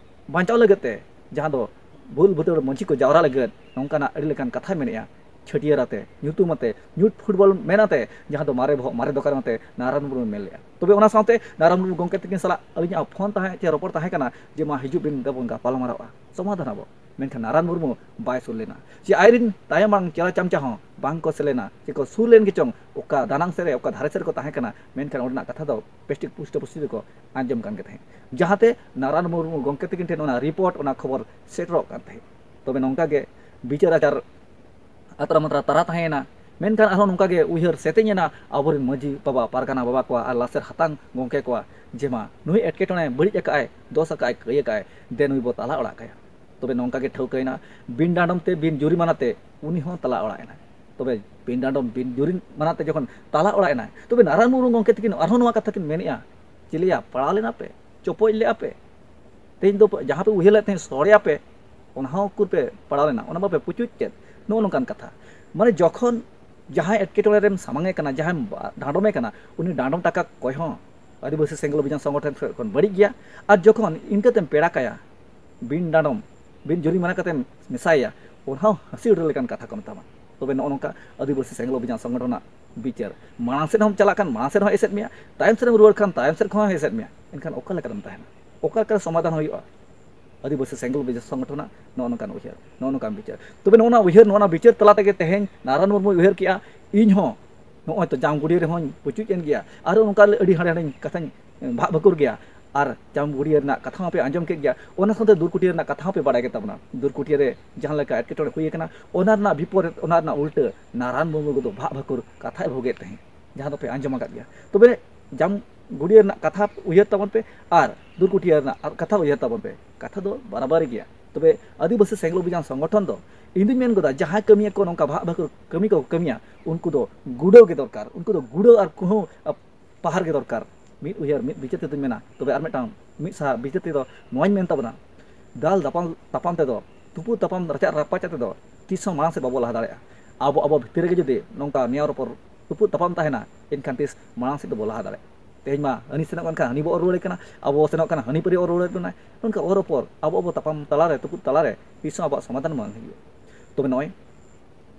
ᱵᱟᱧᱪᱟᱣ ᱞᱟᱹᱜᱤᱫ ᱛᱮ, ᱡᱟᱦᱟᱸ ᱫᱚ ᱵᱷᱩᱞ ᱵᱷᱩᱫᱟᱹᱲ ᱢᱟᱹᱡᱷᱤ ᱠᱚ ᱡᱟᱣᱨᱟ ᱞᱟᱹᱜᱤᱫ ᱱᱚᱝᱠᱟᱱᱟᱜ ᱟᱹᱰᱤ ᱞᱮᱠᱟᱱ ᱠᱟᱛᱷᱟᱭ ᱢᱮᱱᱮᱜᱼᱟ, ᱪᱷᱟᱹᱴᱭᱟᱹᱨ ᱟᱛᱮ, ᱧᱩᱛᱩᱢ ᱟᱛᱮ, ᱧᱩᱛ ᱯᱷᱩᱴᱵᱚᱞ ᱢᱮᱱ ᱟᱛᱮ, ᱡᱟᱦᱟᱸ ᱫᱚ ᱢᱟᱨᱮ ᱵᱚᱦᱚᱜ, ᱢᱟᱨᱮ ᱫᱚᱠᱟᱱ ᱟᱛᱮ ᱱᱟᱨᱟᱭᱚᱱ ᱢᱩᱨᱢᱩᱭ ᱢᱮᱱ ᱞᱮᱜᱼᱟ᱾ ᱛᱚᱵᱮ ᱚᱱᱟ ᱥᱟᱶᱛᱮ ᱱᱟᱨᱟᱭᱚᱱ ᱢᱩᱨᱢᱩ ᱜᱚᱢᱠᱮ ᱛᱟᱹᱠᱤᱱ ᱥᱟᱞᱟᱜ ᱟᱹᱞᱤᱧᱟᱜ ᱯᱷᱳᱱ ᱛᱟᱦᱮᱸ ᱪᱮ ᱨᱚᱯᱚᱲ ᱛᱟᱦᱮᱸ ᱠᱟᱱᱟ ᱡᱮ, ᱢᱟ ᱦᱤᱡᱩᱜ ᱵᱤᱱ, ᱫᱮᱵᱚᱱ ᱜᱟᱯᱟᱞ ᱢᱟᱨᱟᱣᱟ, ᱥᱚᱢᱟᱫᱷᱟᱱ ᱟᱵᱚ᱾ ᱢᱮᱱᱠᱷᱟᱱ ᱱᱟᱨᱟᱭᱚᱱ ᱢᱩᱨᱢᱩ ᱵᱟᱭ ᱥᱩᱨ ᱞᱮᱱᱟ᱾ ᱡᱮ ᱟᱡᱨᱤᱱ ᱛᱟᱭᱚᱢ ᱢᱟᱲᱟᱝ ᱪᱮᱞᱟ ᱪᱟᱢᱪᱟ ᱦᱚᱸ ᱵᱟᱝ ᱠᱚ ᱥᱮᱞᱮᱱᱟ, ᱪᱮ ᱠᱚ ᱥᱩᱨ ᱞᱮᱱ ᱜᱮᱪᱚᱝ, ᱚᱠᱟ ᱫᱟᱱᱟᱝ ᱥᱮᱫ ᱨᱮ, ᱚᱠᱟ ᱫᱷᱟᱨᱮ ᱥᱮᱫ ᱨᱮᱠᱚ ᱛᱟᱦᱮᱸ ᱠᱟᱱᱟ, ᱢᱮᱱᱠᱷᱟᱱ ᱚᱸᱰᱮᱱᱟᱜ ᱠᱟᱛᱷᱟ ᱫᱚ ᱯᱮᱥᱴᱤᱠ ᱯᱩᱥᱴᱟᱹ ᱯᱩᱥᱴᱤ ᱛᱮᱠᱚ ᱟᱸᱡᱚᱢ ᱠᱟᱱ ᱜᱮ ᱛᱟᱦᱮᱸᱫ᱾ ᱡᱟᱦᱟᱸᱛᱮ ᱱᱟᱨᱟᱭᱚᱱ ᱢᱩᱨᱢᱩ ᱜᱚᱢᱠᱮ ᱛᱟᱹᱠᱤᱱ ᱴᱷᱮᱱ ᱚᱱᱟ ᱨᱤᱯᱳᱨᱴ, ᱚᱱᱟ ᱠᱷᱚᱵᱚᱨ ᱥᱮᱴᱮᱨᱚᱜ ᱠᱟᱱ ᱛᱟᱦᱮᱸᱫ᱾ ᱛᱚᱵᱮ ᱱᱚᱝᱠᱟ ᱜᱮ ᱵᱤᱪᱟᱹᱨ ᱟᱪᱟᱨ ᱟᱛᱨᱟ ᱢᱟᱛᱨᱟ ᱛᱟᱨᱟ ᱛᱟᱦᱮᱸᱭᱮᱱᱟ᱾ ᱢᱮᱱᱠᱷᱟᱱ ᱟᱨᱦᱚᱸ ᱱᱚᱝᱠᱟ ᱜᱮ ᱩᱭᱦᱟᱹᱨ ᱥᱮᱛᱮᱧ ᱮᱱᱟ ᱟᱵᱚᱨᱮᱱ ᱢᱟᱹᱡᱷᱤ ᱵᱟᱵᱟ, ᱯᱟᱨᱜᱟᱱᱟ ᱵᱟᱵᱟ ᱠᱚᱣᱟᱜ ᱟᱨ ᱞᱟᱥᱮᱨ ᱦᱟᱛᱟᱝ ᱜᱚᱢᱠᱮ ᱠᱚᱣᱟᱜ, ᱡᱮ ᱢᱟ ᱱᱩᱭ ᱮᱴᱠᱮᱴᱚᱬᱮ ᱵᱟᱹᱲᱤᱡ ᱟᱠᱟᱫᱼᱟᱭ, ᱫᱚᱥ ᱟᱠᱟᱫᱼᱟᱭ, ᱠᱟᱹᱭ ᱟᱠᱟᱫᱼᱟᱭ, ᱫᱮ ᱱᱩᱭ ᱵᱚ ᱛᱟᱞᱟ ᱚᱲᱟᱜ ᱠᱟᱭᱟ᱾ ᱛᱚᱵᱮ ᱱᱚᱝᱠᱟ ᱜᱮ ᱴᱷᱟᱹᱣᱠᱟᱹᱭᱮᱱᱟ, ᱵᱤᱱ ᱰᱟᱸᱰᱚᱢ ᱛᱮ, ᱵᱤᱱ ᱡᱩᱨᱤᱢᱟᱱᱟ ᱛᱮ ᱩᱱᱤ ᱦᱚᱸ ᱛᱟᱞᱟ ᱚᱲᱟᱜ ᱮᱱᱟᱭ᱾ ᱛᱚᱵᱮ ᱵᱤᱱ ᱰᱟᱸᱰᱚᱢ, ᱵᱤᱱ ᱡᱩᱨᱤᱢᱟᱱᱟ ᱛᱮ ᱡᱚᱠᱷᱚᱱ ᱛᱟᱞᱟ ᱚᱲᱟᱜ ᱮᱱᱟᱭ, ᱛᱚᱵᱮ ᱱᱟᱨᱟᱭᱚᱱ ᱢᱩᱨᱢᱩ ᱜᱚᱢᱠᱮ ᱛᱟᱹᱠᱤᱱ ᱟᱨᱦᱚᱸ ᱱᱚᱣᱟ ᱠᱟᱛᱷᱟ ᱠᱤᱱ ᱢᱮᱱᱮᱜᱼᱟ, ᱪᱮᱞᱮᱭᱟ, ᱯᱟᱲᱟᱣ ᱞᱮᱱᱟ ᱯᱮ, ᱪᱚᱯᱚᱡ ᱞᱮᱜᱼᱟ ᱯᱮ, ᱛᱮᱦᱮᱧ ᱫᱚ ᱡᱟᱦᱟᱸ ᱯᱮ ᱩᱭᱦᱟᱹᱨ ᱞᱮᱫ ᱛᱟᱦᱮᱸᱫ ᱥᱚᱲᱮᱭᱟ ᱯᱮ, ᱚᱱᱟ ᱦᱚᱸ ᱩᱠᱩᱨ ᱯᱮ ᱯᱟᱲᱟᱣ ᱞᱮᱱᱟ, ᱚᱱᱟ ᱢᱟᱯᱮ ᱯᱩᱪᱩᱡ ᱠᱮᱫ᱾ ᱱᱚᱜᱼᱚ ᱱᱚᱝᱠᱟᱱ ᱠᱟᱛᱷᱟ᱾ ᱢᱟᱱᱮ ᱡᱚᱠᱷᱚᱱ ᱡᱟᱦᱟᱸᱭ ᱮᱴᱠᱮᱴᱚᱬᱮ ᱨᱮᱢ ᱥᱟᱢᱟᱝ ᱮ ᱠᱟᱱᱟ, ᱡᱟᱦᱟᱸᱭ ᱰᱟᱸᱰᱚᱢᱮ ᱠᱟᱱᱟ, ᱩᱱᱤ ᱰᱟᱸᱰᱚᱢ ᱴᱟᱠᱟ ᱠᱚᱭ ᱦᱚᱸ ᱟᱹᱫᱤᱵᱟᱹᱥᱤ ᱥᱮᱸᱜᱮᱞ ᱚᱵᱷᱤᱡᱟᱱ ᱥᱚᱝᱜᱚᱴᱷᱚᱱ ᱥᱮᱫ ᱠᱷᱚᱱ ᱵᱟᱹᱲᱤᱡ ᱜᱮᱭᱟ᱾ ᱟᱨ ᱡᱚᱠᱷᱚᱱ ᱤᱱᱠᱟᱹ ᱛᱮᱢ ᱯᱮᱲᱟ ᱠᱟᱭᱟ, ᱵᱤᱱ ᱰᱟᱸᱰᱚᱢ, ᱵᱤᱱ ᱡᱩᱨᱤᱢᱟᱱᱟ ᱠᱟᱛᱮᱢ ᱢᱮᱥᱟᱭᱮᱭᱟ, ᱚᱱᱟ ᱦᱚᱸ ᱦᱟᱹᱥᱤ ᱩᱰᱟᱹ ᱞᱮᱠᱟᱱ ᱠᱟᱛᱷᱟ ᱠᱚ ᱢᱮᱛᱟᱢᱟ᱾ ᱛᱚᱵᱮ ᱱᱚᱜᱼᱚ ᱱᱚᱝᱠᱟ ᱟᱹᱫᱤᱵᱟᱹᱥᱤ ᱥᱮᱸᱜᱮᱞ ᱚᱵᱷᱤᱡᱟᱱ ᱥᱚᱝᱜᱚᱴᱷᱚᱱᱟᱜ ᱵᱤᱪᱟᱹᱨ᱾ ᱢᱟᱲᱟᱝ ᱥᱮᱫ ᱦᱚᱸᱢ ᱪᱟᱞᱟᱜ ᱠᱷᱟᱱ ᱢᱟᱲᱟᱝ ᱥᱮᱫ ᱦᱚᱸ ᱮᱥᱮᱫ ᱢᱮᱭᱟ, ᱛᱟᱭᱚᱢ ᱥᱮᱫ ᱮᱢ ᱨᱩᱣᱟᱹᱲ ᱠᱷᱟᱱ ᱛᱟᱭᱚᱢ ᱥᱮᱫ ᱠᱷᱚᱱ ᱦᱚᱸ ᱮᱥᱮᱫ ᱢᱮᱭᱟ᱾ ᱮᱱᱠᱷᱟᱱ ᱚᱠᱟ ᱞᱮᱠᱟᱨᱮᱢ ᱛᱟᱦᱮᱱᱟ? ᱚᱠᱟ ᱞᱮᱠᱟᱨᱮ ᱥᱚᱢᱟᱫᱷᱟᱱ ᱦᱩᱭᱩᱜᱼᱟ? ᱟᱹᱫᱤᱵᱟᱹᱥᱤ ᱥᱮᱸᱜᱮᱞ ᱚᱵᱷᱤᱡᱟᱱ ᱥᱚᱝᱜᱚᱴᱷᱚᱱᱟᱜ ᱱᱚᱜᱼᱚ ᱱᱚᱝᱠᱟᱱ ᱩᱭᱦᱟᱹᱨ, ᱱᱚᱜᱼᱚ ᱱᱚᱝᱠᱟᱱ ᱵᱤᱪᱟᱹᱨ᱾ ᱛᱚᱵᱮ ᱱᱚᱜᱼᱚ ᱱᱚᱣᱟ ᱩᱭᱦᱟᱹᱨ, ᱱᱚᱜᱼᱚ ᱱᱚᱣᱟ ᱵᱤᱪᱟᱹᱨ ᱛᱟᱞᱟ ᱛᱮᱜᱮ ᱛᱮᱦᱮᱧ ᱱᱟᱨᱟᱭᱚᱱ ᱢᱩᱨᱢᱩᱭ ᱩᱭᱦᱟᱹᱨ ᱠᱮᱜᱼᱟ, ᱤᱧ ᱦᱚᱸ ᱱᱚᱜᱼᱚᱭ ᱛᱚ ᱡᱟᱢᱜᱩᱲᱤᱭᱟᱹ ᱨᱮᱦᱚᱸᱧ ᱯᱩᱪᱩᱡ ᱮᱱ ᱜᱮᱭᱟ, ᱟᱨ ᱚᱱᱠᱟ ᱟᱹᱰᱤ ᱦᱟᱸᱰᱮ ᱦᱟᱸᱰᱮᱧ ᱠᱟᱛᱷᱟᱧ ᱵᱷᱟᱜ ᱵᱷᱟᱹᱠᱩᱨ ᱜᱮᱭᱟ᱾ ᱟᱨ ᱡᱟᱢᱜᱩᱲᱤᱭᱟᱹ ᱨᱮᱱᱟᱜ ᱠᱟᱛᱷᱟ ᱦᱚᱸᱯᱮ ᱟᱸᱡᱚᱢ ᱠᱮᱫ ᱜᱮᱭᱟ, ᱚᱱᱟ ᱥᱟᱶᱛᱮ ᱫᱩᱨᱠᱩᱴᱤᱭᱟᱹ ᱨᱮᱱᱟᱜ ᱠᱟᱛᱷᱟ ᱦᱚᱸᱯᱮ ᱵᱟᱲᱟᱭ ᱜᱮ ᱛᱟᱵᱚᱱᱟ᱾ ᱫᱩᱨᱠᱩᱴᱤᱭᱟᱹ ᱨᱮ ᱡᱟᱦᱟᱸ ᱞᱮᱠᱟ ᱮᱴᱠᱮᱴᱚᱬᱮ ᱦᱩᱭ ᱟᱠᱟᱱᱟ, ᱚᱱᱟ ᱨᱮᱱᱟᱜ ᱵᱤᱯᱚᱨᱤᱛ, ᱚᱱᱟ ᱨᱮᱱᱟᱜ ᱩᱞᱴᱟᱹ ᱱᱟᱨᱟᱱ ᱢᱩᱨᱢᱩ ᱠᱚᱫᱚ ᱵᱷᱟᱜ ᱵᱷᱟᱠᱩᱨ ᱠᱟᱛᱷᱟᱭ ᱵᱷᱚᱜᱮᱫ ᱛᱟᱦᱮᱸᱫ, ᱡᱟᱦᱟᱸ ᱫᱚᱯᱮ ᱟᱸᱡᱚᱢ ᱟᱠᱟᱫ ᱜᱮᱭᱟ᱾ ᱛᱚᱵᱮ ᱡᱟᱢᱜᱩᱲᱤᱭᱟᱹ ᱨᱮᱱᱟᱜ ᱠᱟᱛᱷᱟ ᱩᱭᱦᱟᱹᱨ ᱛᱟᱵᱚᱱ ᱯᱮ ᱟᱨ ᱫᱩᱨᱠᱩᱴᱤᱭᱟᱹ ᱨᱮᱱᱟᱜ ᱠᱟᱛᱷᱟ ᱩᱭᱦᱟᱹᱨ ᱛᱟᱵᱚᱱ ᱯᱮ, ᱠᱟᱛᱷᱟ ᱫᱚ ᱵᱟᱨᱟᱵᱟᱨᱤ ᱜᱮᱭᱟ᱾ ᱛᱚᱵᱮ ᱟᱹᱫᱤᱵᱟᱹᱥᱤ ᱥᱮᱸᱜᱮᱞ ᱚᱵᱷᱤᱡᱟᱱ ᱥᱚᱝᱜᱚᱴᱷᱚᱱ ᱫᱚ ᱤᱧ ᱫᱩᱧ ᱢᱮᱱ ᱜᱚᱫᱟ, ᱡᱟᱦᱟᱸᱭ ᱠᱟᱹᱢᱤᱭᱟᱹ ᱠᱚ ᱱᱚᱝᱠᱟ ᱵᱷᱟᱜ ᱵᱷᱟᱠᱩᱨ ᱠᱟᱹᱢᱤ ᱠᱚ ᱠᱟᱹᱢᱤᱭᱟ, ᱩᱱᱠᱩ ᱫᱚ ᱜᱩᱰᱟᱹᱣ ᱜᱮ ᱫᱚᱨᱠᱟᱨ, ᱩᱱᱠᱩ ᱫᱚ ᱜᱩᱰᱟᱹᱣ ᱟᱨ ᱠᱩᱦᱟᱹᱣ ᱯᱟᱦᱟᱨ ᱜᱮ ᱫᱚᱨᱠᱟᱨ᱾ ᱢᱤᱫ ᱩᱭᱦᱟᱹᱨ, ᱢᱤᱫ ᱵᱤᱪᱟᱹᱨ ᱛᱮᱫᱚᱧ ᱢᱮᱱᱟ᱾ ᱛᱚᱵᱮ ᱟᱨ ᱢᱤᱫᱴᱟᱝ ᱢᱤᱫ ᱥᱟᱦᱟ ᱵᱤᱪᱟᱹᱨ ᱛᱮᱫᱚ ᱱᱚᱣᱟᱧ ᱢᱮᱱ ᱛᱟᱵᱚᱱᱟ, ᱫᱟᱞ ᱛᱟᱯᱟᱢ, ᱛᱟᱯᱟᱢ ᱛᱮᱫᱚ, ᱛᱩᱯᱩᱫ ᱛᱟᱯᱟᱢ, ᱨᱟᱪᱟᱜ ᱨᱟᱯᱟᱪᱟᱜ ᱛᱮᱫᱚ ᱛᱤᱥ ᱦᱚᱸ ᱢᱟᱲᱟᱝ ᱥᱮᱫ ᱵᱟᱵᱚ ᱞᱟᱦᱟ ᱫᱟᱲᱮᱭᱟᱜᱼᱟ᱾ ᱟᱵᱚ, ᱟᱵᱚ ᱵᱷᱤᱛᱤᱨ ᱨᱮᱜᱮ ᱡᱩᱫᱤ ᱱᱚᱝᱠᱟ ᱱᱮᱭᱟᱣ ᱨᱚᱯᱚᱲ, ᱛᱩᱯᱩᱫ ᱛᱟᱯᱟᱢ ᱛᱟᱦᱮᱱᱟ, ᱮᱱᱠᱷᱟᱱ ᱛᱤᱥ ᱢᱟᱲᱟᱝ ᱥᱮᱫ ᱫᱚᱵᱚ ᱞᱟᱦᱟ ᱫᱟᱲᱮᱭᱟᱜᱼᱟ? ᱛᱮᱦᱮᱧ ᱢᱟ ᱦᱟᱹᱱᱤ ᱥᱮᱱᱚᱜ ᱠᱟᱱ ᱠᱷᱟᱱ ᱦᱟᱹᱱᱤ ᱵᱚ ᱚᱨ ᱨᱩᱣᱟᱹᱲᱮ ᱠᱟᱱᱟ, ᱟᱵᱚ ᱵᱚ ᱥᱮᱱᱚᱜ ᱠᱟᱱᱟ ᱦᱟᱹᱱᱤ ᱯᱟᱹᱨᱤ ᱚᱨ ᱨᱩᱣᱟᱹᱲᱮᱫ ᱵᱚᱱᱟᱭ᱾ ᱱᱚᱝᱠᱟ ᱚᱨ ᱨᱚᱯᱚᱲ, ᱟᱵᱚ, ᱟᱵᱚ ᱛᱟᱯᱟᱢ ᱛᱟᱞᱟᱨᱮ, ᱛᱩᱯᱩᱫ ᱛᱟᱞᱟᱨᱮ ᱛᱤᱥ ᱦᱚᱸ ᱟᱵᱚᱣᱟᱜ ᱥᱚᱢᱟᱫᱷᱟᱱ ᱵᱟᱝ ᱦᱩᱭᱩᱜᱼᱟ᱾ ᱛᱚᱵᱮ ᱱᱚᱜᱼᱚᱭ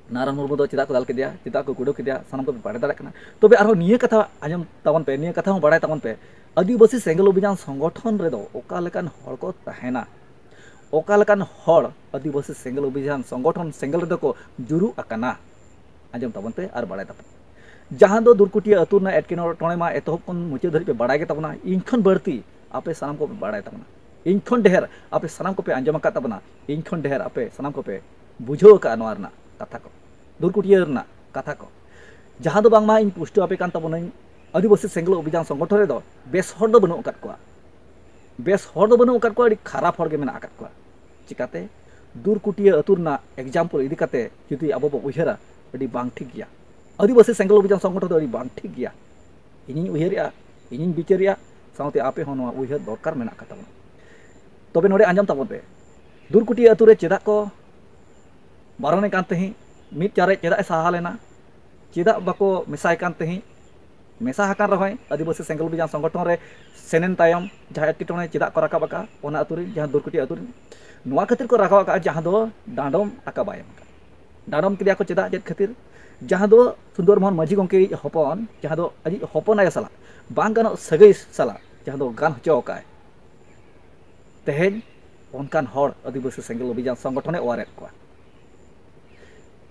ᱱᱟᱨᱟᱱ ᱢᱩᱨᱢᱩ ᱫᱚ ᱪᱮᱫᱟᱜ ᱠᱚ ᱫᱟᱞ ᱠᱮᱫᱮᱭᱟ, ᱪᱮᱫᱟᱜ ᱠᱚ ᱜᱩᱰᱟᱹᱣ ᱠᱮᱫᱮᱭᱟ, ᱥᱟᱱᱟᱢ ᱠᱚᱯᱮ ᱵᱟᱲᱟᱭ ᱫᱟᱲᱮᱭᱟᱜ ᱠᱟᱱᱟ᱾ ᱛᱚᱵᱮ ᱟᱨᱦᱚᱸ ᱱᱤᱭᱟᱹ ᱠᱟᱛᱷᱟ ᱟᱸᱡᱚᱢ ᱛᱟᱵᱚᱱ ᱯᱮ, ᱱᱤᱭᱟᱹ ᱠᱟᱛᱷᱟ ᱦᱚᱸ ᱵᱟᱲᱟᱭ ᱛᱟᱵᱚᱱ ᱯᱮ, ᱟᱹᱫᱤᱵᱟᱹᱥᱤ ᱥᱮᱸᱜᱮᱞ ᱚᱵᱷᱤᱡᱟᱱ ᱥᱚᱝᱜᱚᱴᱷᱚᱱ ᱨᱮᱫᱚ ᱚᱠᱟ ᱞᱮᱠᱟᱱ ᱦᱚᱲ ᱠᱚ ᱛᱟᱦᱮᱱᱟ, ᱚᱠᱟ ᱞᱮᱠᱟᱱ ᱦᱚᱲ ᱟᱹᱫᱤᱵᱟᱹᱥᱤ ᱥᱮᱸᱜᱮᱞ ᱚᱵᱷᱤᱡᱟᱱ ᱥᱚᱝᱜᱚᱴᱷᱚᱱ ᱥᱮᱸᱜᱮᱞ ᱨᱮᱫᱚ ᱠᱚ ᱡᱩᱨᱩᱜ ᱟᱠᱟᱱᱟ᱾ ᱟᱸᱡᱚᱢ ᱛᱟᱵᱚᱱ ᱯᱮ ᱟᱨ ᱵᱟᱲᱟᱭ ᱛᱟᱵᱚᱱ ᱯᱮ᱾ ᱡᱟᱦᱟᱸ ᱫᱚ ᱫᱩᱨᱠᱩᱴᱤᱭᱟᱹ ᱟᱹᱛᱩ ᱨᱮᱱᱟᱜ ᱮᱴᱠᱮᱴᱚᱬᱮ ᱢᱟ ᱮᱛᱚᱦᱚᱵ ᱠᱷᱚᱱ ᱢᱩᱪᱟᱹᱫ ᱫᱷᱟᱹᱨᱤᱡ ᱯᱮ ᱵᱟᱲᱟᱭ ᱜᱮ ᱛᱟᱵᱚᱱᱟ᱾ ᱤᱧ ᱠᱷᱚᱱ ᱵᱟᱹᱲᱛᱤ ᱟᱯᱮ ᱥᱟᱱᱟᱢ ᱠᱚᱯᱮ ᱵᱟᱲᱟᱭ ᱛᱟᱵᱚᱱᱟ, ᱤᱧ ᱠᱷᱚᱱ ᱰᱷᱮᱨ ᱟᱯᱮ ᱥᱟᱱᱟᱢ ᱠᱚᱯᱮ ᱟᱸᱡᱚᱢ ᱟᱠᱟᱫ ᱛᱟᱵᱚᱱᱟ, ᱤᱧ ᱠᱷᱚᱱ ᱰᱷᱮᱨ ᱟᱯᱮ ᱥᱟᱱᱟᱢ ᱠᱚᱯᱮ ᱵᱩᱡᱷᱟᱹᱣ ᱟᱠᱟᱫᱼᱟ ᱱᱚᱣᱟ ᱨᱮᱱᱟᱜ ᱠᱟᱛᱷᱟ ᱠᱚ, ᱫᱩᱨᱠᱩᱴᱤᱭᱟᱹ ᱨᱮᱱᱟᱜ ᱠᱟᱛᱷᱟ ᱠᱚ, ᱡᱟᱦᱟᱸ ᱫᱚ ᱵᱟᱝᱢᱟ ᱤᱧ ᱯᱩᱥᱴᱟᱹᱣ ᱟᱯᱮ ᱠᱟᱱ ᱛᱟᱵᱚᱱᱟᱹᱧ᱾ ᱟᱹᱫᱤᱵᱟᱹᱥᱤ ᱥᱮᱸᱜᱮᱞ ᱚᱵᱷᱤᱡᱟᱱ ᱥᱚᱝᱜᱚᱴᱷᱚᱱ ᱨᱮᱫᱚ ᱵᱮᱥ ᱦᱚᱲ ᱫᱚ ᱵᱟᱹᱱᱩᱜ ᱟᱠᱟᱫ ᱠᱚᱣᱟ, ᱵᱮᱥ ᱦᱚᱲ ᱫᱚ ᱵᱟᱹᱱᱩᱜ ᱟᱠᱟᱫ ᱠᱚᱣᱟ, ᱟᱹᱰᱤ ᱠᱷᱟᱨᱟᱯ ᱦᱚᱲ ᱜᱮ ᱢᱮᱱᱟᱜ ᱟᱠᱟᱫ ᱠᱚᱣᱟ᱾ ᱪᱤᱠᱟᱛᱮ? ᱫᱩᱨᱠᱩᱴᱤᱭᱟᱹ ᱟᱹᱛᱩ ᱨᱮᱱᱟᱜ example ᱤᱫᱤ ᱠᱟᱛᱮ ᱡᱩᱫᱤ ᱟᱵᱚ ᱵᱚ ᱩᱭᱦᱟᱹᱨᱟ, ᱟᱹᱰᱤ ᱵᱟᱝ ᱴᱷᱤᱠ ᱜᱮᱭᱟ᱾ ᱟᱹᱫᱤᱵᱟᱹᱥᱤ ᱥᱮᱸᱜᱮᱞ ᱚᱵᱷᱤᱡᱟᱱ ᱥᱚᱝᱜᱚᱴᱷᱚᱱ ᱫᱚ ᱟᱹᱰᱤ ᱵᱟᱝ ᱴᱷᱤᱠ ᱜᱮᱭᱟ᱾ ᱤᱧᱤᱧ ᱩᱭᱦᱟᱹᱨᱮᱜᱼᱟ, ᱤᱧᱤᱧ ᱵᱤᱪᱟᱹᱨᱮᱜᱼᱟ, ᱥᱟᱶᱛᱮ ᱟᱯᱮ ᱦᱚᱸ ᱱᱚᱣᱟ ᱩᱭᱦᱟᱹᱨ ᱫᱚᱨᱠᱟᱨ ᱢᱮᱱᱟᱜ ᱟᱠᱟᱫ ᱛᱟᱵᱚᱱᱟ᱾ ᱛᱚᱵᱮ ᱱᱚᱰᱮ ᱟᱸᱡᱚᱢ ᱛᱟᱵᱚᱱ ᱯᱮ, ᱫᱩᱨᱠᱩᱴᱤᱭᱟᱹ ᱟᱹᱛᱩ ᱨᱮ ᱪᱮᱫᱟᱜ ᱠᱚ ᱵᱟᱨᱚᱱᱮ ᱠᱟᱱ ᱛᱟᱦᱮᱸᱫ? ᱢᱤᱫ ᱪᱟᱨᱮᱡ ᱪᱮᱫᱟᱜ ᱮ ᱥᱟᱦᱟ ᱞᱮᱱᱟ? ᱪᱮᱫᱟᱜ ᱵᱟᱠᱚ ᱢᱮᱥᱟᱭ ᱠᱟᱱ ᱛᱟᱦᱮᱸᱫ? ᱢᱮᱥᱟ ᱟᱠᱟᱱ ᱨᱮᱦᱚᱸᱭ ᱟᱹᱫᱤᱵᱟᱹᱥᱤ ᱥᱮᱸᱜᱮᱞ ᱚᱵᱷᱤᱡᱟᱱ ᱥᱚᱝᱜᱚᱴᱷᱚᱱ ᱨᱮ ᱥᱮᱱᱮᱱ ᱛᱟᱭᱚᱢ ᱡᱟᱦᱟᱸ ᱮᱴᱠᱮᱴᱚᱬᱮ ᱪᱮᱫᱟᱜ ᱠᱚ ᱨᱟᱠᱟᱵ ᱟᱠᱟᱫᱼᱟ ᱚᱱᱟ ᱟᱹᱛᱩ ᱨᱮ, ᱡᱟᱦᱟᱸ ᱫᱩᱨᱠᱩᱴᱤ ᱟᱹᱛᱩ ᱨᱮ? ᱱᱚᱣᱟ ᱠᱷᱟᱹᱛᱤᱨ ᱠᱚ ᱨᱟᱠᱟᱵ ᱟᱠᱟᱫᱼᱟ, ᱡᱟᱦᱟᱸ ᱫᱚ ᱰᱟᱸᱰᱚᱢ ᱟᱠᱟ ᱵᱟᱭ ᱮᱢ ᱟᱠᱟᱫ᱾ ᱰᱟᱸᱰᱚᱢ ᱠᱮᱫᱮᱭᱟ ᱠᱚ ᱪᱮᱫᱟᱜ, ᱪᱮᱫ ᱠᱷᱟᱹᱛᱤᱨ? ᱡᱟᱦᱟᱸ ᱫᱚ ᱥᱩᱱᱫᱚᱨ ᱢᱳᱦᱚᱱ ᱢᱟᱹᱡᱷᱤ ᱜᱚᱢᱠᱮᱭᱤᱡ ᱦᱚᱯᱚᱱ, ᱡᱟᱦᱟᱸ ᱫᱚ ᱟᱡᱤᱡ ᱦᱚᱯᱚᱱ ᱟᱭᱳ ᱥᱟᱞᱟᱜ ᱵᱟᱝ ᱜᱟᱱᱚᱜ ᱥᱟᱹᱜᱟᱹᱭ ᱥᱟᱞᱟᱜ ᱡᱟᱦᱟᱸ ᱫᱚ ᱜᱟᱱ ᱦᱚᱪᱚ ᱟᱠᱟᱫᱼᱟᱭ, ᱛᱮᱦᱮᱧ ᱚᱱᱠᱟᱱ ᱦᱚᱲ ᱟᱹᱫᱤᱵᱟᱹᱥᱤ ᱥᱮᱸᱜᱮᱞ ᱚᱵᱷᱤᱡᱟᱱ ᱥᱚᱝᱜᱚᱴᱷᱚᱱᱮ ᱚᱣᱟᱨᱮᱫ ᱠᱚᱣᱟ᱾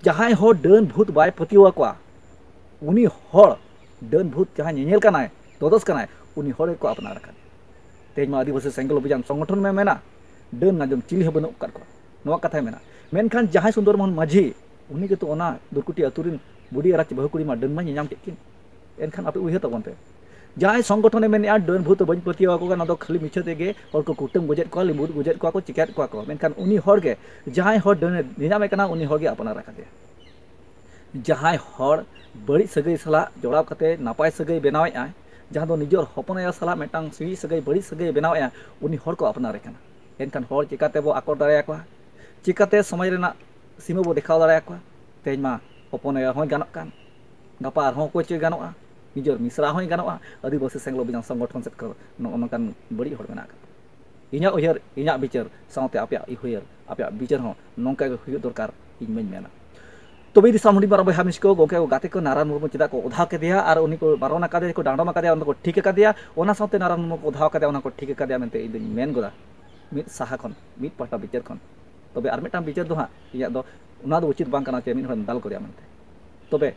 ᱡᱟᱦᱟᱸᱭ ᱦᱚᱲ ᱰᱟᱹᱱ ᱵᱷᱩᱛ ᱵᱟᱭ ᱯᱟᱹᱛᱭᱟᱹᱣ ᱟᱠᱚᱣᱟ, ᱩᱱᱤ ᱦᱚᱲ, ᱰᱟᱹᱱ ᱵᱷᱩᱛ ᱡᱟᱦᱟᱸᱭ ᱧᱮᱧᱮᱞ ᱠᱟᱱᱟᱭ, ᱫᱚᱫᱚᱥ ᱠᱟᱱᱟᱭ, ᱩᱱᱤ ᱦᱚᱲ ᱜᱮᱠᱚ ᱟᱯᱱᱟᱨ ᱟᱠᱟᱫᱮᱭᱟ᱾ ᱛᱮᱦᱮᱧ ᱢᱟ ᱟᱹᱫᱤᱵᱟᱹᱥᱤ ᱥᱮᱸᱜᱮᱞ ᱚᱵᱷᱤᱡᱟᱱ ᱥᱚᱝᱜᱚᱴᱷᱚᱱ ᱢᱮ ᱢᱮᱱᱟ, ᱰᱟᱹᱱ ᱟᱸᱡᱚᱢ ᱪᱤᱞᱤ ᱦᱚᱸ ᱵᱟᱹᱱᱩᱜ ᱟᱠᱟᱫ ᱠᱚᱣᱟ, ᱱᱚᱣᱟ ᱠᱟᱛᱷᱟᱭ ᱢᱮᱱᱟ᱾ ᱢᱮᱱᱠᱷᱟᱱ ᱡᱟᱦᱟᱸᱭ ᱥᱩᱱᱫᱚᱨ ᱢᱳᱦᱚᱱ ᱢᱟᱹᱡᱷᱤ, ᱩᱱᱤ ᱜᱮᱛᱚ ᱚᱱᱟ ᱫᱩᱨᱠᱩᱴᱤ ᱟᱹᱛᱩ ᱨᱤᱱ ᱵᱩᱰᱷᱤ ᱮᱨᱟ ᱪᱮ ᱵᱟᱹᱦᱩ ᱠᱩᱲᱤ ᱢᱟ ᱰᱟᱹᱱ ᱢᱟ ᱧᱮᱧᱟᱢ ᱠᱮᱫ ᱠᱤᱱ᱾ ᱮᱱᱠᱷᱟᱱ ᱟᱯᱮ ᱩᱭᱦᱟᱹᱨ ᱛᱟᱵᱚᱱ ᱯᱮ, ᱡᱟᱦᱟᱸᱭ ᱥᱚᱝᱜᱚᱴᱷᱚᱱᱮ ᱢᱮᱱᱮᱫᱼᱟ ᱰᱟᱹᱱ ᱵᱷᱩᱛ ᱫᱚ ᱵᱟᱹᱧ ᱯᱟᱹᱛᱭᱟᱹᱣ ᱟᱠᱚ ᱠᱟᱱᱟ, ᱚᱱᱟ ᱫᱚ ᱠᱷᱟᱹᱞᱤ ᱢᱤᱪᱷᱟᱹ ᱛᱮᱜᱮ ᱦᱚᱲ ᱠᱚ ᱠᱩᱴᱟᱹᱢ ᱜᱚᱡᱮᱫ ᱠᱚᱣᱟ, ᱞᱤᱢᱵᱩᱫ ᱜᱚᱡᱮᱫ ᱠᱚᱣᱟ ᱠᱚ, ᱪᱤᱠᱟᱹᱭᱮᱫ ᱠᱚᱣᱟ ᱠᱚ, ᱢᱮᱱᱠᱷᱟᱱ ᱩᱱᱤ ᱦᱚᱲ ᱜᱮ, ᱡᱟᱦᱟᱸᱭ ᱦᱚᱲ ᱰᱟᱹᱱᱮ ᱧᱮᱧᱟᱢᱮ ᱠᱟᱱᱟ, ᱩᱱᱤ ᱦᱚᱲ ᱜᱮ ᱟᱯᱱᱟᱨ ᱟᱠᱟᱫᱮᱭᱟ᱾ ᱡᱟᱦᱟᱸᱭ ᱦᱚᱲ ᱵᱟᱹᱲᱤᱡ ᱥᱟᱹᱜᱟᱹᱭ ᱥᱟᱞᱟᱜ ᱡᱚᱲᱟᱣ ᱠᱟᱛᱮ ᱱᱟᱯᱟᱭ ᱥᱟᱹᱜᱟᱹᱭ ᱵᱮᱱᱟᱣᱮᱫᱼᱟᱭ, ᱡᱟᱦᱟᱸ ᱫᱚ ᱱᱤᱡᱮᱨ ᱦᱚᱯᱚᱱ ᱟᱭᱳ ᱥᱟᱞᱟᱜ ᱢᱤᱫᱴᱟᱝ ᱥᱤᱵᱤᱡ ᱥᱟᱹᱜᱟᱹᱭ, ᱵᱟᱹᱲᱤᱡ ᱥᱟᱹᱜᱟᱹᱭ ᱵᱮᱱᱟᱣᱮᱫᱼᱟ, ᱩᱱᱤ ᱦᱚᱲ ᱠᱚ ᱟᱯᱱᱟᱨᱮ ᱠᱟᱱᱟ᱾ ᱮᱱᱠᱷᱟᱱ ᱦᱚᱲ ᱪᱤᱠᱟᱹᱛᱮ ᱵᱚ ᱟᱠᱚᱴ ᱫᱟᱲᱮᱭᱟᱠᱚᱣᱟ? ᱪᱤᱠᱟᱹᱛᱮ ᱥᱚᱢᱟᱡᱽ ᱨᱮᱱᱟᱜ ᱥᱤᱢᱟᱹ ᱵᱚ ᱫᱮᱠᱷᱟᱣ ᱫᱟᱲᱮᱭᱟᱠᱚᱣᱟ? ᱛᱮᱦᱮᱧ ᱢᱟ ᱦᱚᱯᱚᱱ ᱟᱭᱳ ᱦᱚᱸᱭ ᱜᱟᱱᱚᱜ ᱠᱟᱱ, ᱜᱟᱯᱟ ᱟᱨᱦᱚᱸ ᱚᱠᱚᱭ ᱪᱚᱭ ᱜᱟᱱᱚᱜᱼᱟ, ᱱᱤᱡᱮᱨ ᱢᱤᱥᱨᱟ ᱦᱚᱸᱭ ᱜᱟᱱᱚᱜᱼᱟ᱾ ᱟᱹᱫᱤᱵᱟᱹᱥᱤ ᱥᱮᱸᱜᱮᱞ ᱚᱵᱷᱤᱡᱟᱱ ᱥᱚᱝᱜᱚᱴᱷᱚᱱ ᱥᱮᱫ ᱠᱷᱚᱱ ᱱᱚᱜᱼᱚ ᱱᱚᱝᱠᱟᱱ ᱵᱟᱹᱲᱤᱡ ᱦᱚᱲ ᱢᱮᱱᱟᱜ ᱟᱠᱟᱫ ᱠᱚᱣᱟ᱾ ᱤᱧᱟᱹᱜ ᱩᱭᱦᱟᱹᱨ, ᱤᱧᱟᱹᱜ ᱵᱤᱪᱟᱹᱨ ᱥᱟᱶᱛᱮ ᱟᱯᱮᱭᱟᱜ ᱩᱭᱦᱟᱹᱨ, ᱟᱯᱮᱭᱟᱜ ᱵᱤᱪᱟᱹᱨ ᱦᱚᱸ ᱱᱚᱝᱠᱟ ᱜᱮ ᱦᱩᱭᱩᱜ ᱫᱚᱨᱠᱟᱨ, ᱤᱧ ᱢᱟᱧ ᱢᱮᱱᱟ᱾ ᱛᱚᱵᱮ ᱫᱤᱥᱚᱢ ᱦᱩᱰᱤᱧ ᱢᱟᱨᱟᱝ ᱵᱚᱭᱦᱟ ᱢᱤᱥᱤ ᱠᱚ, ᱜᱚᱢᱠᱮ ᱠᱚ, ᱜᱟᱛᱮ ᱠᱚ, ᱱᱟᱨᱟᱱ ᱢᱩᱨᱢᱩ ᱪᱮᱫᱟᱜ ᱠᱚ ᱚᱫᱷᱟᱣ ᱠᱮᱫᱮᱭᱟ ᱟᱨ ᱩᱱᱤ ᱠᱚ ᱵᱟᱨᱚᱱ ᱟᱠᱟᱫᱮᱭᱟ, ᱠᱚ ᱰᱟᱸᱰᱚᱢ ᱟᱠᱟᱫᱮᱭᱟ, ᱚᱱᱟ ᱠᱚ ᱴᱷᱤᱠ ᱟᱠᱟᱫᱮᱭᱟ, ᱚᱱᱟ ᱠᱚ ᱴᱷᱤᱠ ᱟᱠᱟᱫᱮᱭᱟ ᱢᱮᱱᱛᱮ ᱤᱧ ᱫᱩᱧ ᱢᱮᱱ ᱜᱚᱫᱟ᱾ ᱢᱤᱫ ᱥᱟᱦᱟ ᱠᱷᱚᱱ, ᱢᱤᱫ ᱯᱟᱦᱴᱟ ᱵᱤᱪᱟᱹᱨ ᱠᱷᱚᱱ᱾ ᱛᱚᱵᱮ ᱟᱨ ᱢᱤᱫᱴᱟᱝ ᱵᱤᱪᱟᱹᱨ ᱫᱚ ᱦᱟᱸᱜ ᱤᱧᱟᱹᱜ ᱫᱚ, ᱚᱱᱟ ᱫᱚ ᱩᱪᱤᱛ ᱵᱟᱝ ᱠᱟᱱᱟ ᱡᱮ ᱢᱤᱫ ᱦᱚᱲᱮᱢ ᱫᱟᱞ ᱜᱚᱫᱮᱭᱟ ᱢᱮᱱᱛᱮ᱾ ᱛᱚᱵᱮ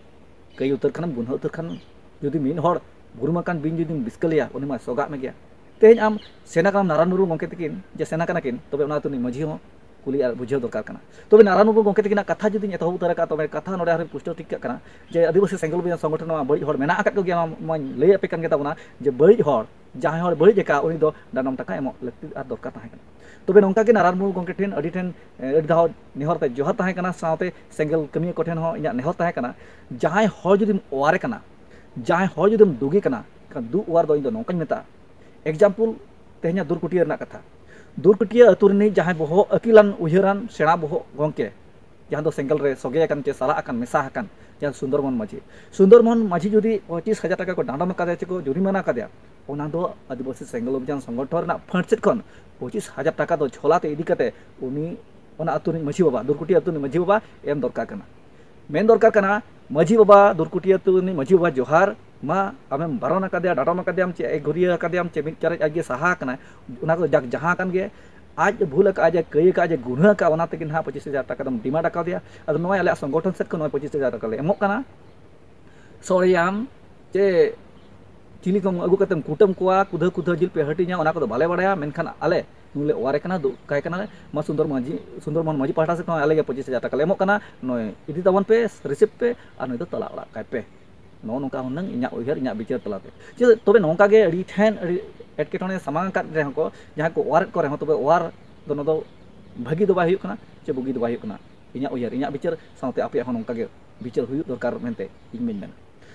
ᱠᱟᱹᱭ ᱩᱛᱟᱹᱨ ᱠᱷᱟᱱᱮᱢ, ᱜᱩᱱᱦᱟᱹ ᱩᱛᱟᱹᱨ ᱠᱷᱟᱱ, ᱡᱩᱫᱤ ᱢᱤᱫ ᱦᱚᱲ ᱵᱩᱨᱩᱢ ᱟᱠᱟᱱ ᱵᱤᱧ ᱡᱩᱫᱤᱢ ᱵᱤᱥᱠᱟᱹᱞᱮᱭᱟ, ᱩᱱᱤ ᱢᱟ ᱥᱚᱜᱟᱜ ᱢᱮ ᱜᱮᱭᱟ᱾ ᱛᱮᱦᱮᱧ ᱟᱢ ᱥᱮᱱᱟ ᱠᱟᱱᱟᱢ ᱱᱟᱨᱟᱱ ᱢᱩᱨᱢᱩ ᱜᱚᱢᱠᱮ ᱛᱟᱹᱠᱤᱱ, ᱡᱮ ᱥᱮᱱᱟ ᱠᱟᱱᱟ ᱠᱤᱱ, ᱛᱚᱵᱮ ᱚᱱᱟ ᱟᱹᱛᱩ ᱨᱤᱱᱤᱡ ᱢᱟᱹᱡᱷᱤ ᱦᱚᱸ ᱠᱩᱞᱤ ᱟᱨ ᱵᱩᱡᱷᱟᱹᱣ ᱫᱚᱨᱠᱟᱨ ᱠᱟᱱᱟ᱾ ᱛᱚᱵᱮ ᱱᱟᱨᱟᱱ ᱢᱩᱨᱢᱩ ᱜᱚᱢᱠᱮ ᱛᱟᱹᱠᱤᱱᱟᱜ ᱠᱟᱛᱷᱟ ᱡᱩᱫᱤᱧ ᱮᱛᱚᱦᱚᱵ ᱩᱛᱟᱹᱨ ᱟᱠᱟᱫ, ᱛᱚᱵᱮ ᱠᱟᱛᱷᱟ ᱱᱚᱰᱮ ᱟᱨᱦᱚᱸᱧ ᱯᱩᱥᱴᱟᱹᱣ ᱴᱷᱤᱠ ᱠᱟᱜ ᱠᱟᱱᱟ ᱡᱮ ᱟᱹᱫᱤᱵᱟᱹᱥᱤ ᱥᱮᱸᱜᱮᱞ ᱚᱵᱷᱤᱡᱟᱱ ᱥᱚᱝᱜᱚᱴᱷᱚᱱ ᱢᱟ ᱵᱟᱹᱲᱤᱡ ᱦᱚᱲ ᱢᱮᱱᱟᱜ ᱟᱠᱟᱫ ᱠᱚᱜᱮᱭᱟ, ᱱᱚᱣᱟ ᱢᱟᱧ ᱞᱟᱹᱭ ᱟᱯᱮ ᱠᱟᱱ ᱜᱮ ᱛᱟᱵᱚᱱᱟ ᱡᱮ ᱵᱟᱹᱲᱤᱡ ᱦᱚᱲ, ᱡᱟᱦᱟᱸᱭ ᱦᱚᱲ ᱵᱟᱹᱲᱤᱡ ᱟᱠᱟᱫ, ᱩᱱᱤ ᱫᱚ ᱰᱟᱸᱰᱚᱢ ᱴᱟᱠᱟ ᱮᱢᱚᱜ ᱞᱟᱹᱠᱛᱤ ᱟᱨ ᱫᱚᱨᱠᱟᱨ ᱛᱟᱦᱮᱸ ᱠᱟᱱᱟ᱾ ᱛᱚᱵᱮ ᱱᱚᱝᱠᱟ ᱜᱮ ᱱᱟᱨᱟᱱ ᱢᱩᱨᱢᱩ ᱜᱚᱢᱠᱮ ᱴᱷᱮᱱ ᱟᱹᱰᱤ ᱴᱷᱮᱱ, ᱮ, ᱟᱹᱰᱤ ᱫᱷᱟᱣ ᱱᱮᱦᱚᱨ ᱛᱮ ᱡᱚᱦᱟᱨ ᱛᱟᱦᱮᱸ ᱠᱟᱱᱟ, ᱥᱟᱶᱛᱮ ᱥᱮᱸᱜᱮᱞ ᱠᱟᱹᱢᱤᱭᱟᱹ ᱠᱚᱴᱷᱮᱱ ᱦᱚᱸ ᱤᱧᱟᱹᱜ ᱱᱮᱦᱚᱨ ᱛᱟᱦᱮᱸ ᱠᱟᱱᱟ, ᱡᱟᱦᱟᱸᱭ ᱦᱚᱲ ᱡᱩᱫᱤᱢ ᱚᱣᱟᱨᱮ ᱠᱟᱱᱟ, ᱡᱟᱦᱟᱸᱭ ᱦᱚᱲ ᱡᱩᱫᱤᱢ ᱫᱩᱜᱮ ᱠᱟᱱᱟ, ᱮᱱᱠᱷᱟᱱ ᱫᱩᱜ ᱚᱣᱟᱨ ᱫᱚ ᱤᱧ ᱫᱚ ᱱᱚᱝᱠᱟᱧ ᱢᱮᱛᱟᱜᱼᱟ᱾ ᱮᱠᱡᱟᱢᱯᱚᱞ, ᱛᱮᱦᱮᱧᱟᱜ ᱫᱩᱨᱠᱩᱴᱤᱭᱟᱹ ᱨᱮᱱᱟᱜ ᱠᱟᱛᱷᱟ᱾ ᱫᱩᱨᱠᱩᱴᱤᱭᱟᱹ ᱟᱹᱛᱩ ᱨᱤᱱᱤᱡ ᱡᱟᱦᱟᱸᱭ ᱵᱚᱦᱚᱜ, ᱟᱹᱠᱤᱞᱟᱱ ᱩᱭᱦᱟᱹᱨᱟᱱ ᱥᱮᱬᱟ ᱵᱚᱦᱚᱜ ᱜᱚᱢᱠᱮ, ᱡᱟᱦᱟᱸ ᱫᱚ ᱥᱮᱸᱜᱮᱞ ᱨᱮ ᱥᱚᱜᱮ ᱟᱠᱟᱱ ᱪᱮ ᱥᱟᱞᱟ ᱟᱠᱟᱱ, ᱢᱮᱥᱟ ᱟᱠᱟᱱ, ᱡᱟᱦᱟᱸ ᱥᱩᱱᱫᱚᱨ ᱢᱳᱦᱚᱱ ᱢᱟᱹᱡᱷᱤ᱾ ᱥᱩᱱᱫᱚᱨ ᱢᱳᱦᱚᱱ ᱢᱟᱹᱡᱷᱤ ᱡᱩᱫᱤ ᱯᱚᱸᱪᱤᱥ ᱦᱟᱡᱟᱨ ᱴᱟᱠᱟ ᱠᱚ ᱰᱟᱸᱰᱚᱢ ᱟᱠᱟᱫᱮᱭᱟ ᱪᱮ ᱠᱚ ᱡᱩᱨᱤᱢᱟᱱᱟ ᱟᱠᱟᱫᱮᱭᱟ, ᱚᱱᱟ ᱫᱚ ᱟᱹᱫᱤᱵᱟᱹᱥᱤ ᱥᱮᱸᱜᱮᱞ ᱚᱵᱷᱤᱡᱟᱱ ᱥᱚᱝᱜᱚᱴᱷᱚᱱ ᱨᱮᱱᱟᱜ ᱯᱷᱟᱱᱰ ᱥᱮᱫ ᱠᱷᱚᱱ ᱯᱚᱸᱪᱤᱥ ᱦᱟᱡᱟᱨ ᱴᱟᱠᱟ ᱫᱚ ᱡᱷᱚᱞᱟ ᱛᱮ ᱤᱫᱤ ᱠᱟᱛᱮ ᱩᱱᱤ ᱚᱱᱟ ᱟᱹᱛᱩ ᱨᱤᱱᱤᱡ ᱢᱟᱹᱡᱷᱤ ᱵᱟᱵᱟ, ᱫᱩᱨᱠᱩᱴᱤ ᱟᱹᱛᱩ ᱨᱤᱱᱤᱡ ᱢᱟᱹᱡᱷᱤ ᱵᱟᱵᱟ ᱮᱢ ᱫᱚᱨᱠᱟᱨ ᱠᱟᱱᱟ᱾ ᱢᱮᱱ ᱫᱚᱨᱠᱟᱨ ᱠᱟᱱᱟ, ᱢᱟᱹᱡᱷᱤ ᱵᱟᱵᱟ, ᱫᱩᱨᱠᱩᱴᱤ ᱟᱹᱛᱩ ᱨᱤᱱᱤᱡ ᱢᱟᱹᱡᱷᱤ ᱵᱟᱵᱟ, ᱡᱚᱦᱟᱨ, ᱢᱟ ᱟᱢᱮᱢ ᱵᱟᱨᱚᱱ ᱟᱠᱟᱫᱮᱭᱟ, ᱰᱟᱸᱰᱚᱢ ᱟᱠᱟᱫᱮᱭᱟᱢ ᱪᱮ ᱮᱠᱜᱷᱩᱨᱤᱭᱟᱹ ᱟᱠᱟᱫᱮᱭᱟᱢ ᱪᱮ ᱢᱤᱫ ᱪᱟᱨᱮᱡ ᱟᱡ ᱜᱮ ᱥᱟᱦᱟ ᱟᱠᱟᱱᱟᱭ, ᱚᱱᱟ ᱠᱚ ᱡᱟᱠ ᱡᱟᱦᱟᱸ ᱟᱠᱟᱱ ᱜᱮ, ᱟᱡ ᱵᱷᱩᱞ ᱟᱠᱟᱫ, ᱟᱡ ᱮ ᱠᱟᱹᱭ ᱟᱠᱟᱫ, ᱟᱡ ᱮ ᱜᱩᱱᱦᱟᱹ ᱟᱠᱟᱫ, ᱚᱱᱟ ᱛᱮᱜᱮ ᱱᱟᱦᱟᱜ ᱯᱚᱸᱪᱤᱥ ᱦᱟᱡᱟᱨ ᱴᱟᱠᱟ ᱫᱚᱢ ᱰᱤᱢᱟᱱᱰ ᱟᱠᱟᱫᱮᱭᱟ᱾ ᱟᱫᱚ ᱱᱚᱜᱼᱚᱭ ᱟᱞᱮᱭᱟᱜ ᱥᱚᱝᱜᱚᱴᱷᱚᱱ ᱥᱮᱫ ᱠᱷᱚᱱ ᱱᱚᱜᱼᱚᱭ ᱯᱚᱸᱪᱤᱥ ᱦᱟᱡᱟᱨ ᱴᱟᱠᱟ ᱞᱮ ᱮᱢᱚᱜ ᱠᱟᱱᱟ᱾ ᱥᱚᱨᱮᱭᱟᱢ ᱪᱮ ᱪᱤᱞᱤ ᱠᱚᱢ ᱟᱹᱜᱩ ᱠᱟᱛᱮᱢ ᱠᱩᱴᱟᱹᱢ ᱠᱚᱣᱟ, ᱠᱩᱫᱷᱟᱹ ᱠᱩᱫᱷᱟᱹ ᱡᱤᱞ ᱯᱮ ᱦᱟᱹᱴᱤᱧᱟ, ᱚᱱᱟ ᱠᱚᱫᱚ ᱵᱟᱞᱮ ᱵᱟᱲᱟᱭᱟ᱾ ᱢᱮᱱᱠᱷᱟᱱ ᱟᱞᱮ ᱱᱩᱭ ᱞᱮ ᱚᱣᱟᱨᱮ ᱠᱟᱱᱟ, ᱫᱩᱜ ᱠᱟᱭ ᱠᱟᱱᱟᱞᱮ᱾ ᱢᱟ ᱥᱩᱱᱫᱚᱨ ᱢᱟᱹᱡᱷᱤ, ᱥᱩᱱᱫᱚᱨ ᱢᱳᱦᱚᱱ ᱢᱟᱹᱡᱷᱤ ᱯᱟᱦᱴᱟ ᱥᱮᱫ ᱠᱷᱚᱱ ᱟᱞᱮ ᱜᱮ ᱯᱚᱸᱪᱤᱥ ᱦᱟᱡᱟᱨ ᱴᱟᱠᱟ ᱞᱮ ᱮᱢᱚᱜ ᱠᱟᱱᱟ, ᱱᱚᱜᱼᱚᱭ ᱤᱫᱤ ᱛᱟᱵᱚᱱ ᱯᱮ, ᱨᱤᱥᱤᱵᱷ ᱯᱮ, ᱟᱨ ᱱᱩᱭ ᱫᱚ ᱛᱟᱞᱟ ᱚᱲᱟᱜ ᱠᱟᱭ ᱯᱮ᱾ ᱱᱚᱜᱼᱚ ᱱᱚᱝᱠᱟ ᱦᱩᱱᱟᱹᱝ ᱤᱧᱟᱹᱜ ᱩᱭᱦᱟᱹᱨ, ᱤᱧᱟᱹᱜ ᱵᱤᱪᱟᱹᱨ ᱛᱟᱞᱟᱛᱮ᱾ ᱪᱮᱫ ᱛᱚᱵᱮ ᱱᱚᱝᱠᱟ ᱜᱮ ᱟᱹᱰᱤ ᱴᱷᱮᱱ ᱟᱹᱰᱤ ᱮᱴᱠᱮᱴᱚᱬᱮ ᱥᱟᱢᱟᱝ ᱟᱠᱟᱫ ᱨᱮᱦᱚᱸ ᱠᱚ, ᱡᱟᱦᱟᱸᱭ ᱠᱚ ᱚᱣᱟᱨᱮᱫ ᱠᱚ ᱨᱮᱦᱚᱸ, ᱛᱚᱵᱮ ᱚᱣᱟᱨ ᱫᱚ ᱱᱚᱣᱟ ᱫᱚ ᱵᱷᱟᱹᱜᱤ ᱫᱚ ᱵᱟᱭ ᱦᱩᱭᱩᱜ ᱠᱟᱱᱟ ᱪᱮ ᱵᱩᱜᱤ ᱫᱚ ᱵᱟᱭ ᱦᱩᱭᱩᱜ ᱠᱟᱱᱟ᱾ ᱤᱧᱟᱹᱜ ᱩᱭᱦᱟᱹᱨ, ᱤᱧᱟᱹᱜ ᱵᱤᱪᱟᱹᱨ ᱥᱟᱶᱛᱮ ᱟᱯᱮᱭᱟᱜ ᱦᱚᱸ ᱱᱚᱝᱠᱟ ᱜᱮ ᱵᱤᱪᱟᱹᱨ ᱦᱩᱭᱩᱜ ᱫᱚᱨᱠᱟᱨ ᱢᱮᱱᱛᱮ ᱤᱧ ᱢᱮᱱ ᱢᱮᱱᱟ᱾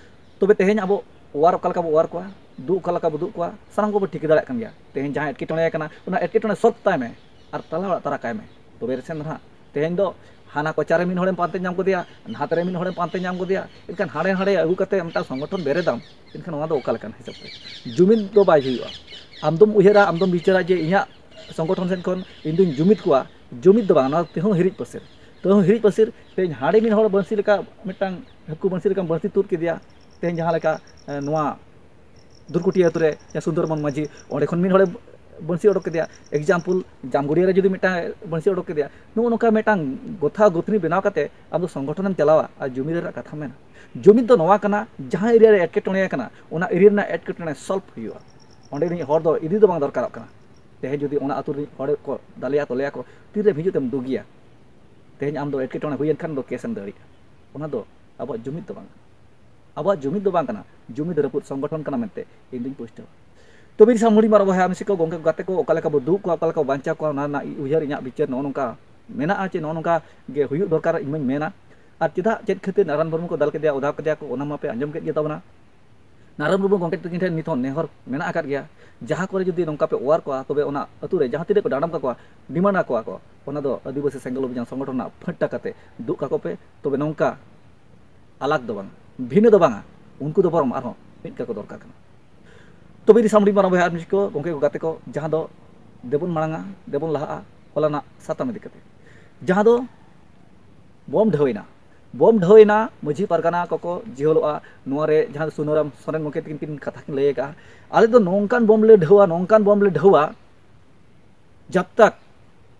ᱛᱚᱵᱮ ᱛᱮᱦᱮᱧ ᱟᱵᱚ ᱚᱣᱟᱨ ᱚᱠᱟ ᱞᱮᱠᱟ ᱵᱚ ᱚᱣᱟᱨ ᱠᱚᱣᱟ, ᱫᱩᱜ ᱚᱠᱟ ᱞᱮᱠᱟ ᱵᱚ ᱫᱩᱜ ᱠᱚᱣᱟ, ᱥᱟᱱᱟᱢ ᱠᱚᱵᱚ ᱴᱷᱤᱠᱟᱹ ᱫᱟᱲᱮᱭᱟᱜ ᱠᱟᱱ ᱜᱮᱭᱟ᱾ ᱛᱮᱦᱮᱧ ᱡᱟᱦᱟᱸᱭ ᱮᱴᱠᱮᱴᱚᱬᱮ ᱟᱠᱟᱱᱟ, ᱚᱱᱟ ᱮᱴᱠᱮᱴᱚᱬᱮ ᱥᱚᱞᱵᱷ ᱛᱟᱭ ᱢᱮ ᱟᱨ ᱛᱟᱞᱟ ᱚᱲᱟᱜ ᱛᱟᱨᱟ ᱠᱟᱭ ᱢᱮ, ᱛᱚᱵᱮ ᱨᱮᱥᱮ ᱱᱟᱦᱟᱜ ᱛᱮᱦᱮᱧ ᱫᱚ ᱦᱟᱱᱟ ᱠᱚᱪᱟᱨᱮ ᱢᱤᱫ ᱦᱚᱲᱮᱢ ᱯᱟᱱᱛᱮ ᱧᱟᱢ ᱠᱮᱫᱮᱭᱟ, ᱱᱟᱛᱮ ᱨᱮ ᱢᱤᱫ ᱦᱚᱲᱮᱢ ᱯᱟᱱᱛᱮ ᱧᱟᱢ ᱠᱮᱫᱮᱭᱟ, ᱮᱱᱠᱷᱟᱱ ᱦᱟᱸᱰᱮ ᱦᱟᱸᱰᱮ ᱟᱹᱜᱩ ᱠᱟᱛᱮ ᱢᱤᱫᱴᱟᱝ ᱥᱚᱝᱜᱚᱴᱷᱚᱱ ᱵᱮᱨᱮᱫᱟᱢ, ᱮᱱᱠᱷᱟᱱ ᱱᱚᱣᱟ ᱫᱚ ᱚᱠᱟ ᱞᱮᱠᱟᱱ ᱦᱤᱥᱟᱹᱵ ᱛᱮ? ᱡᱩᱢᱤᱫ ᱫᱚ ᱵᱟᱭ ᱦᱩᱭᱩᱜᱼᱟ᱾ ᱟᱢ ᱫᱚᱢ ᱩᱭᱦᱟᱹᱨᱟ, ᱟᱢ ᱫᱚᱢ ᱵᱤᱪᱟᱹᱨᱟ ᱡᱮ ᱤᱧᱟᱹᱜ ᱥᱚᱝᱜᱚᱴᱷᱚᱱ ᱥᱮᱫ ᱠᱷᱚᱱ ᱤᱧ ᱫᱩᱧ ᱡᱩᱢᱤᱫ ᱠᱚᱣᱟ, ᱡᱩᱢᱤᱫ ᱫᱚ ᱵᱟᱝ, ᱱᱚᱣᱟ ᱛᱮᱦᱚᱸ ᱦᱤᱨᱤᱡ ᱯᱟᱹᱥᱤᱨ, ᱛᱮᱦᱚᱸ ᱦᱤᱨᱤᱡ ᱯᱟᱹᱥᱤᱨ᱾ ᱛᱮᱦᱮᱧ ᱦᱟᱸᱰᱮ ᱢᱤᱫ ᱦᱚᱲ ᱵᱟᱹᱲᱥᱤ ᱞᱮᱠᱟ, ᱢᱤᱫᱴᱟᱝ ᱦᱟᱹᱠᱩ ᱵᱟᱹᱲᱥᱤ ᱞᱮᱠᱟᱢ ᱵᱟᱹᱲᱥᱤ ᱛᱩᱫ ᱠᱮᱫᱮᱭᱟ, ᱛᱮᱦᱮᱧ ᱡᱟᱦᱟᱸ ᱞᱮᱠᱟ, ᱮ, ᱱᱚᱣᱟ ᱫᱩᱨᱠᱩᱴᱤᱭᱟᱹ ᱟᱹᱛᱩ ᱨᱮ ᱡᱟᱦᱟᱸ ᱥᱩᱱᱫᱚᱨᱢᱳᱦᱚᱱ ᱢᱟᱹᱡᱷᱤ, ᱚᱸᱰᱮ ᱠᱷᱚᱱ ᱢᱤᱫ ᱦᱚᱲᱮ ᱵᱟᱹᱲᱥᱤ ᱚᱰᱚᱠ ᱠᱮᱫᱮᱭᱟ᱾ ᱮᱠᱡᱟᱢᱯᱚᱞ, ᱡᱟᱢᱜᱩᱲᱤᱭᱟᱹ ᱨᱮ ᱡᱩᱫᱤ ᱢᱤᱫᱴᱟᱝ ᱵᱟᱹᱲᱥᱤ ᱚᱰᱚᱠ ᱠᱮᱫᱮᱭᱟ, ᱱᱚᱜᱼᱚ ᱱᱚᱝᱠᱟ ᱢᱤᱫᱴᱟᱝ ᱜᱚᱛᱷᱟ ᱜᱩᱛᱷᱱᱤ ᱵᱮᱱᱟᱣ ᱠᱟᱛᱮ ᱟᱢ ᱫᱚ ᱥᱚᱝᱜᱚᱴᱷᱚᱱᱮᱢ ᱪᱟᱞᱟᱣᱟ ᱟᱨ ᱡᱩᱢᱤᱫ ᱨᱮᱱᱟᱜ ᱠᱟᱛᱷᱟ ᱢᱮᱱᱟ᱾ ᱡᱩᱢᱤᱫ ᱫᱚ ᱱᱚᱣᱟ ᱠᱟᱱᱟ, ᱡᱟᱦᱟᱸ ᱮᱨᱤᱭᱟ ᱨᱮ ᱮᱴᱠᱮᱴᱚᱬᱮ ᱠᱟᱱᱟ, ᱚᱱᱟ ᱮᱨᱤᱭᱟ ᱨᱮᱱᱟᱜ ᱮᱴᱠᱮᱴᱚᱬᱮ ᱥᱚᱞᱵᱷ ᱦᱩᱭᱩᱜᱼᱟ᱾ ᱚᱸᱰᱮ ᱨᱤᱱᱤᱡ ᱦᱚᱲ ᱫᱚ ᱤᱫᱤ ᱫᱚ ᱵᱟᱝ ᱫᱚᱨᱠᱟᱨᱚᱜ ᱠᱟᱱᱟ᱾ ᱛᱮᱦᱮᱧ ᱡᱩᱫᱤ ᱚᱱᱟ ᱟᱹᱛᱩ ᱨᱤᱱᱤᱡ ᱦᱚᱲ ᱠᱚ ᱫᱟᱞᱮᱭᱟ ᱛᱚᱞᱮᱭᱟ ᱠᱚ, ᱛᱤᱨᱮᱢ ᱦᱤᱡᱩᱜ ᱛᱮᱢ ᱫᱩᱜᱤᱭᱟ? ᱛᱮᱦᱮᱧ ᱟᱢ ᱫᱚ ᱮᱴᱠᱮᱴᱚᱬᱮ ᱦᱩᱭᱮᱱ ᱠᱷᱟᱱ ᱫᱚ ᱠᱮᱥ ᱮᱢ ᱫᱟᱹᱲᱤᱜᱼᱟ᱾ ᱚᱱᱟ ᱫᱚ ᱟᱵᱚᱣᱟᱜ ᱡᱩᱢᱤᱫ ᱫᱚ ᱵᱟᱝ ᱠᱟᱱᱟ᱾ ᱟᱵᱚᱣᱟᱜ ᱡᱩᱢᱤᱫ ᱫᱚ ᱵᱟᱝ ᱠᱟᱱᱟ, ᱡᱩᱢᱤᱫ ᱨᱟᱹᱯᱩᱫ ᱥᱚᱝᱜᱚᱴᱷᱚᱱ ᱠᱟᱱᱟ ᱢᱮᱱᱛᱮ ᱤᱧ ᱫᱩᱧ ᱯᱩᱥᱴᱟᱹᱣᱟ᱾ ᱛᱚᱵᱮ ᱥᱟᱢᱩᱲᱤ ᱢᱟᱨᱟ ᱵᱚᱭᱦᱟ ᱢᱤᱥᱤ ᱠᱚ, ᱜᱚᱢᱠᱮ ᱠᱚ, ᱜᱟᱛᱮ ᱠᱚ, ᱚᱠᱟ ᱞᱮᱠᱟ ᱵᱚ ᱫᱩᱜ ᱠᱚᱣᱟ, ᱚᱠᱟ ᱞᱮᱠᱟ ᱵᱚ ᱵᱟᱧᱪᱟᱣ ᱠᱚᱣᱟ, ᱚᱱᱟ ᱨᱮᱱᱟᱜ ᱩᱭᱦᱟᱹᱨ ᱤᱧᱟᱹᱜ ᱵᱤᱪᱟᱹᱨ ᱱᱚᱜᱼᱚ ᱱᱚᱝᱠᱟ ᱢᱮᱱᱟᱜᱼᱟ ᱪᱮ ᱱᱚᱜᱼᱚ ᱱᱚᱝᱠᱟ ᱜᱮ ᱦᱩᱭᱩᱜ ᱫᱚᱨᱠᱟᱨ ᱤᱧ ᱢᱟᱧ ᱢᱮᱱᱟ᱾ ᱟᱨ ᱪᱮᱫᱟᱜ, ᱪᱮᱫ ᱠᱷᱟᱹᱛᱤᱨ ᱱᱟᱨᱟᱭᱚᱱ ᱢᱩᱨᱢᱩ ᱠᱚ ᱫᱟᱞ ᱠᱮᱫᱮᱭᱟ, ᱚᱫᱟ ᱠᱮᱫᱮᱭᱟ ᱠᱚ, ᱚᱱᱟ ᱢᱟᱯᱮ ᱟᱸᱡᱚᱢ ᱠᱮᱫ ᱜᱮ ᱛᱟᱵᱚᱱᱟ᱾ ᱱᱟᱨᱟᱭᱚᱱ ᱢᱩᱨᱢᱩ ᱜᱚᱢᱠᱮ ᱛᱟᱹᱠᱤᱱ ᱴᱷᱮᱱ ᱱᱤᱛ ᱦᱚᱸ ᱱᱮᱦᱚᱨ ᱢᱮᱱᱟᱜ ᱟᱠᱟᱫ ᱜᱮᱭᱟ, ᱡᱟᱦᱟᱸ ᱠᱚᱨᱮ ᱡᱩᱫᱤ ᱱᱚᱝᱠᱟ ᱯᱮ ᱚᱣᱟᱨ ᱠᱚᱣᱟ, ᱛᱚᱵᱮ ᱚᱱᱟ ᱟᱹᱛᱩ ᱨᱮ ᱡᱟᱦᱟᱸ ᱛᱤᱱᱟᱹᱜ ᱠᱚ ᱰᱟᱸᱰᱚᱢ ᱠᱟᱠᱚᱣᱟ, ᱰᱤᱢᱟᱱᱰ ᱟᱠᱚᱣᱟ ᱠᱚ, ᱚᱱᱟ ᱫᱚ ᱟᱹᱫᱤᱵᱟᱹᱥᱤ ᱥᱮᱸᱜᱮᱞ ᱚᱵᱷᱤᱡᱟᱱ ᱥᱚᱝᱜᱚᱴᱷᱚᱱ ᱨᱮᱱᱟᱜ ᱯᱷᱟᱹᱴ ᱴᱟᱠᱟ ᱛᱮ ᱫᱩᱜ ᱠᱟᱠᱚ ᱯᱮ᱾ ᱛᱚᱵᱮ ᱱᱚᱝᱠᱟ ᱟᱞᱟᱜᱽ ᱫᱚ ᱵᱟᱝᱟ, ᱵᱷᱤᱱᱟᱹ ᱫᱚ ᱵᱟᱝᱟ, ᱩᱱᱠᱩ ᱫᱚ ᱵᱚᱨᱚᱝ ᱟᱨᱦᱚᱸ ᱢᱤᱫ ᱠᱟᱠᱚ ᱫᱚᱨᱠᱟᱨ ᱠᱟᱱᱟ᱾ ᱛᱚᱵᱮ ᱤᱫᱤ ᱥᱟᱢᱲᱤ ᱢᱟᱨᱟᱝ ᱵᱚᱭᱦᱟ ᱟᱨ ᱢᱤᱥᱤ ᱠᱚ, ᱜᱚᱢᱠᱮ ᱠᱚ, ᱜᱟᱛᱮ ᱠᱚ, ᱡᱟᱦᱟᱸ ᱫᱚ ᱫᱮᱵᱚᱱ ᱢᱟᱲᱟᱝᱟ, ᱫᱮᱵᱚᱱ ᱞᱟᱦᱟᱜᱼᱟ, ᱦᱚᱞᱟᱱᱟᱜ ᱥᱟᱛᱟᱢ ᱤᱫᱤ ᱠᱟᱛᱮ, ᱡᱟᱦᱟᱸ ᱫᱚ ᱵᱚᱢ ᱰᱷᱟᱹᱣ ᱮᱱᱟ᱾ ᱵᱚᱢ ᱰᱷᱟᱹᱣ ᱮᱱᱟ, ᱢᱟᱹᱡᱷᱤ ᱯᱟᱨᱜᱟᱱᱟ ᱠᱚᱠᱚ ᱡᱤᱦᱚᱞᱚᱜᱼᱟ᱾ ᱱᱚᱣᱟ ᱨᱮ ᱡᱟᱦᱟᱸ ᱫᱚ ᱥᱩᱱᱟᱹᱨᱟᱢ ᱥᱚᱨᱮᱱ ᱜᱚᱢᱠᱮ ᱛᱟᱹᱠᱤᱱ ᱠᱤᱱ ᱠᱟᱛᱷᱟ ᱠᱤᱱ ᱞᱟᱹᱭ ᱟᱠᱟᱫᱼᱟ, ᱟᱞᱮ ᱫᱚ ᱱᱚᱝᱠᱟᱱ ᱵᱚᱢ ᱞᱮ ᱰᱷᱟᱹᱣᱟ, ᱱᱚᱝᱠᱟᱱ ᱵᱚᱢ ᱞᱮ ᱰᱷᱟᱹᱣᱟ, ᱡᱟᱵ ᱛᱟᱠ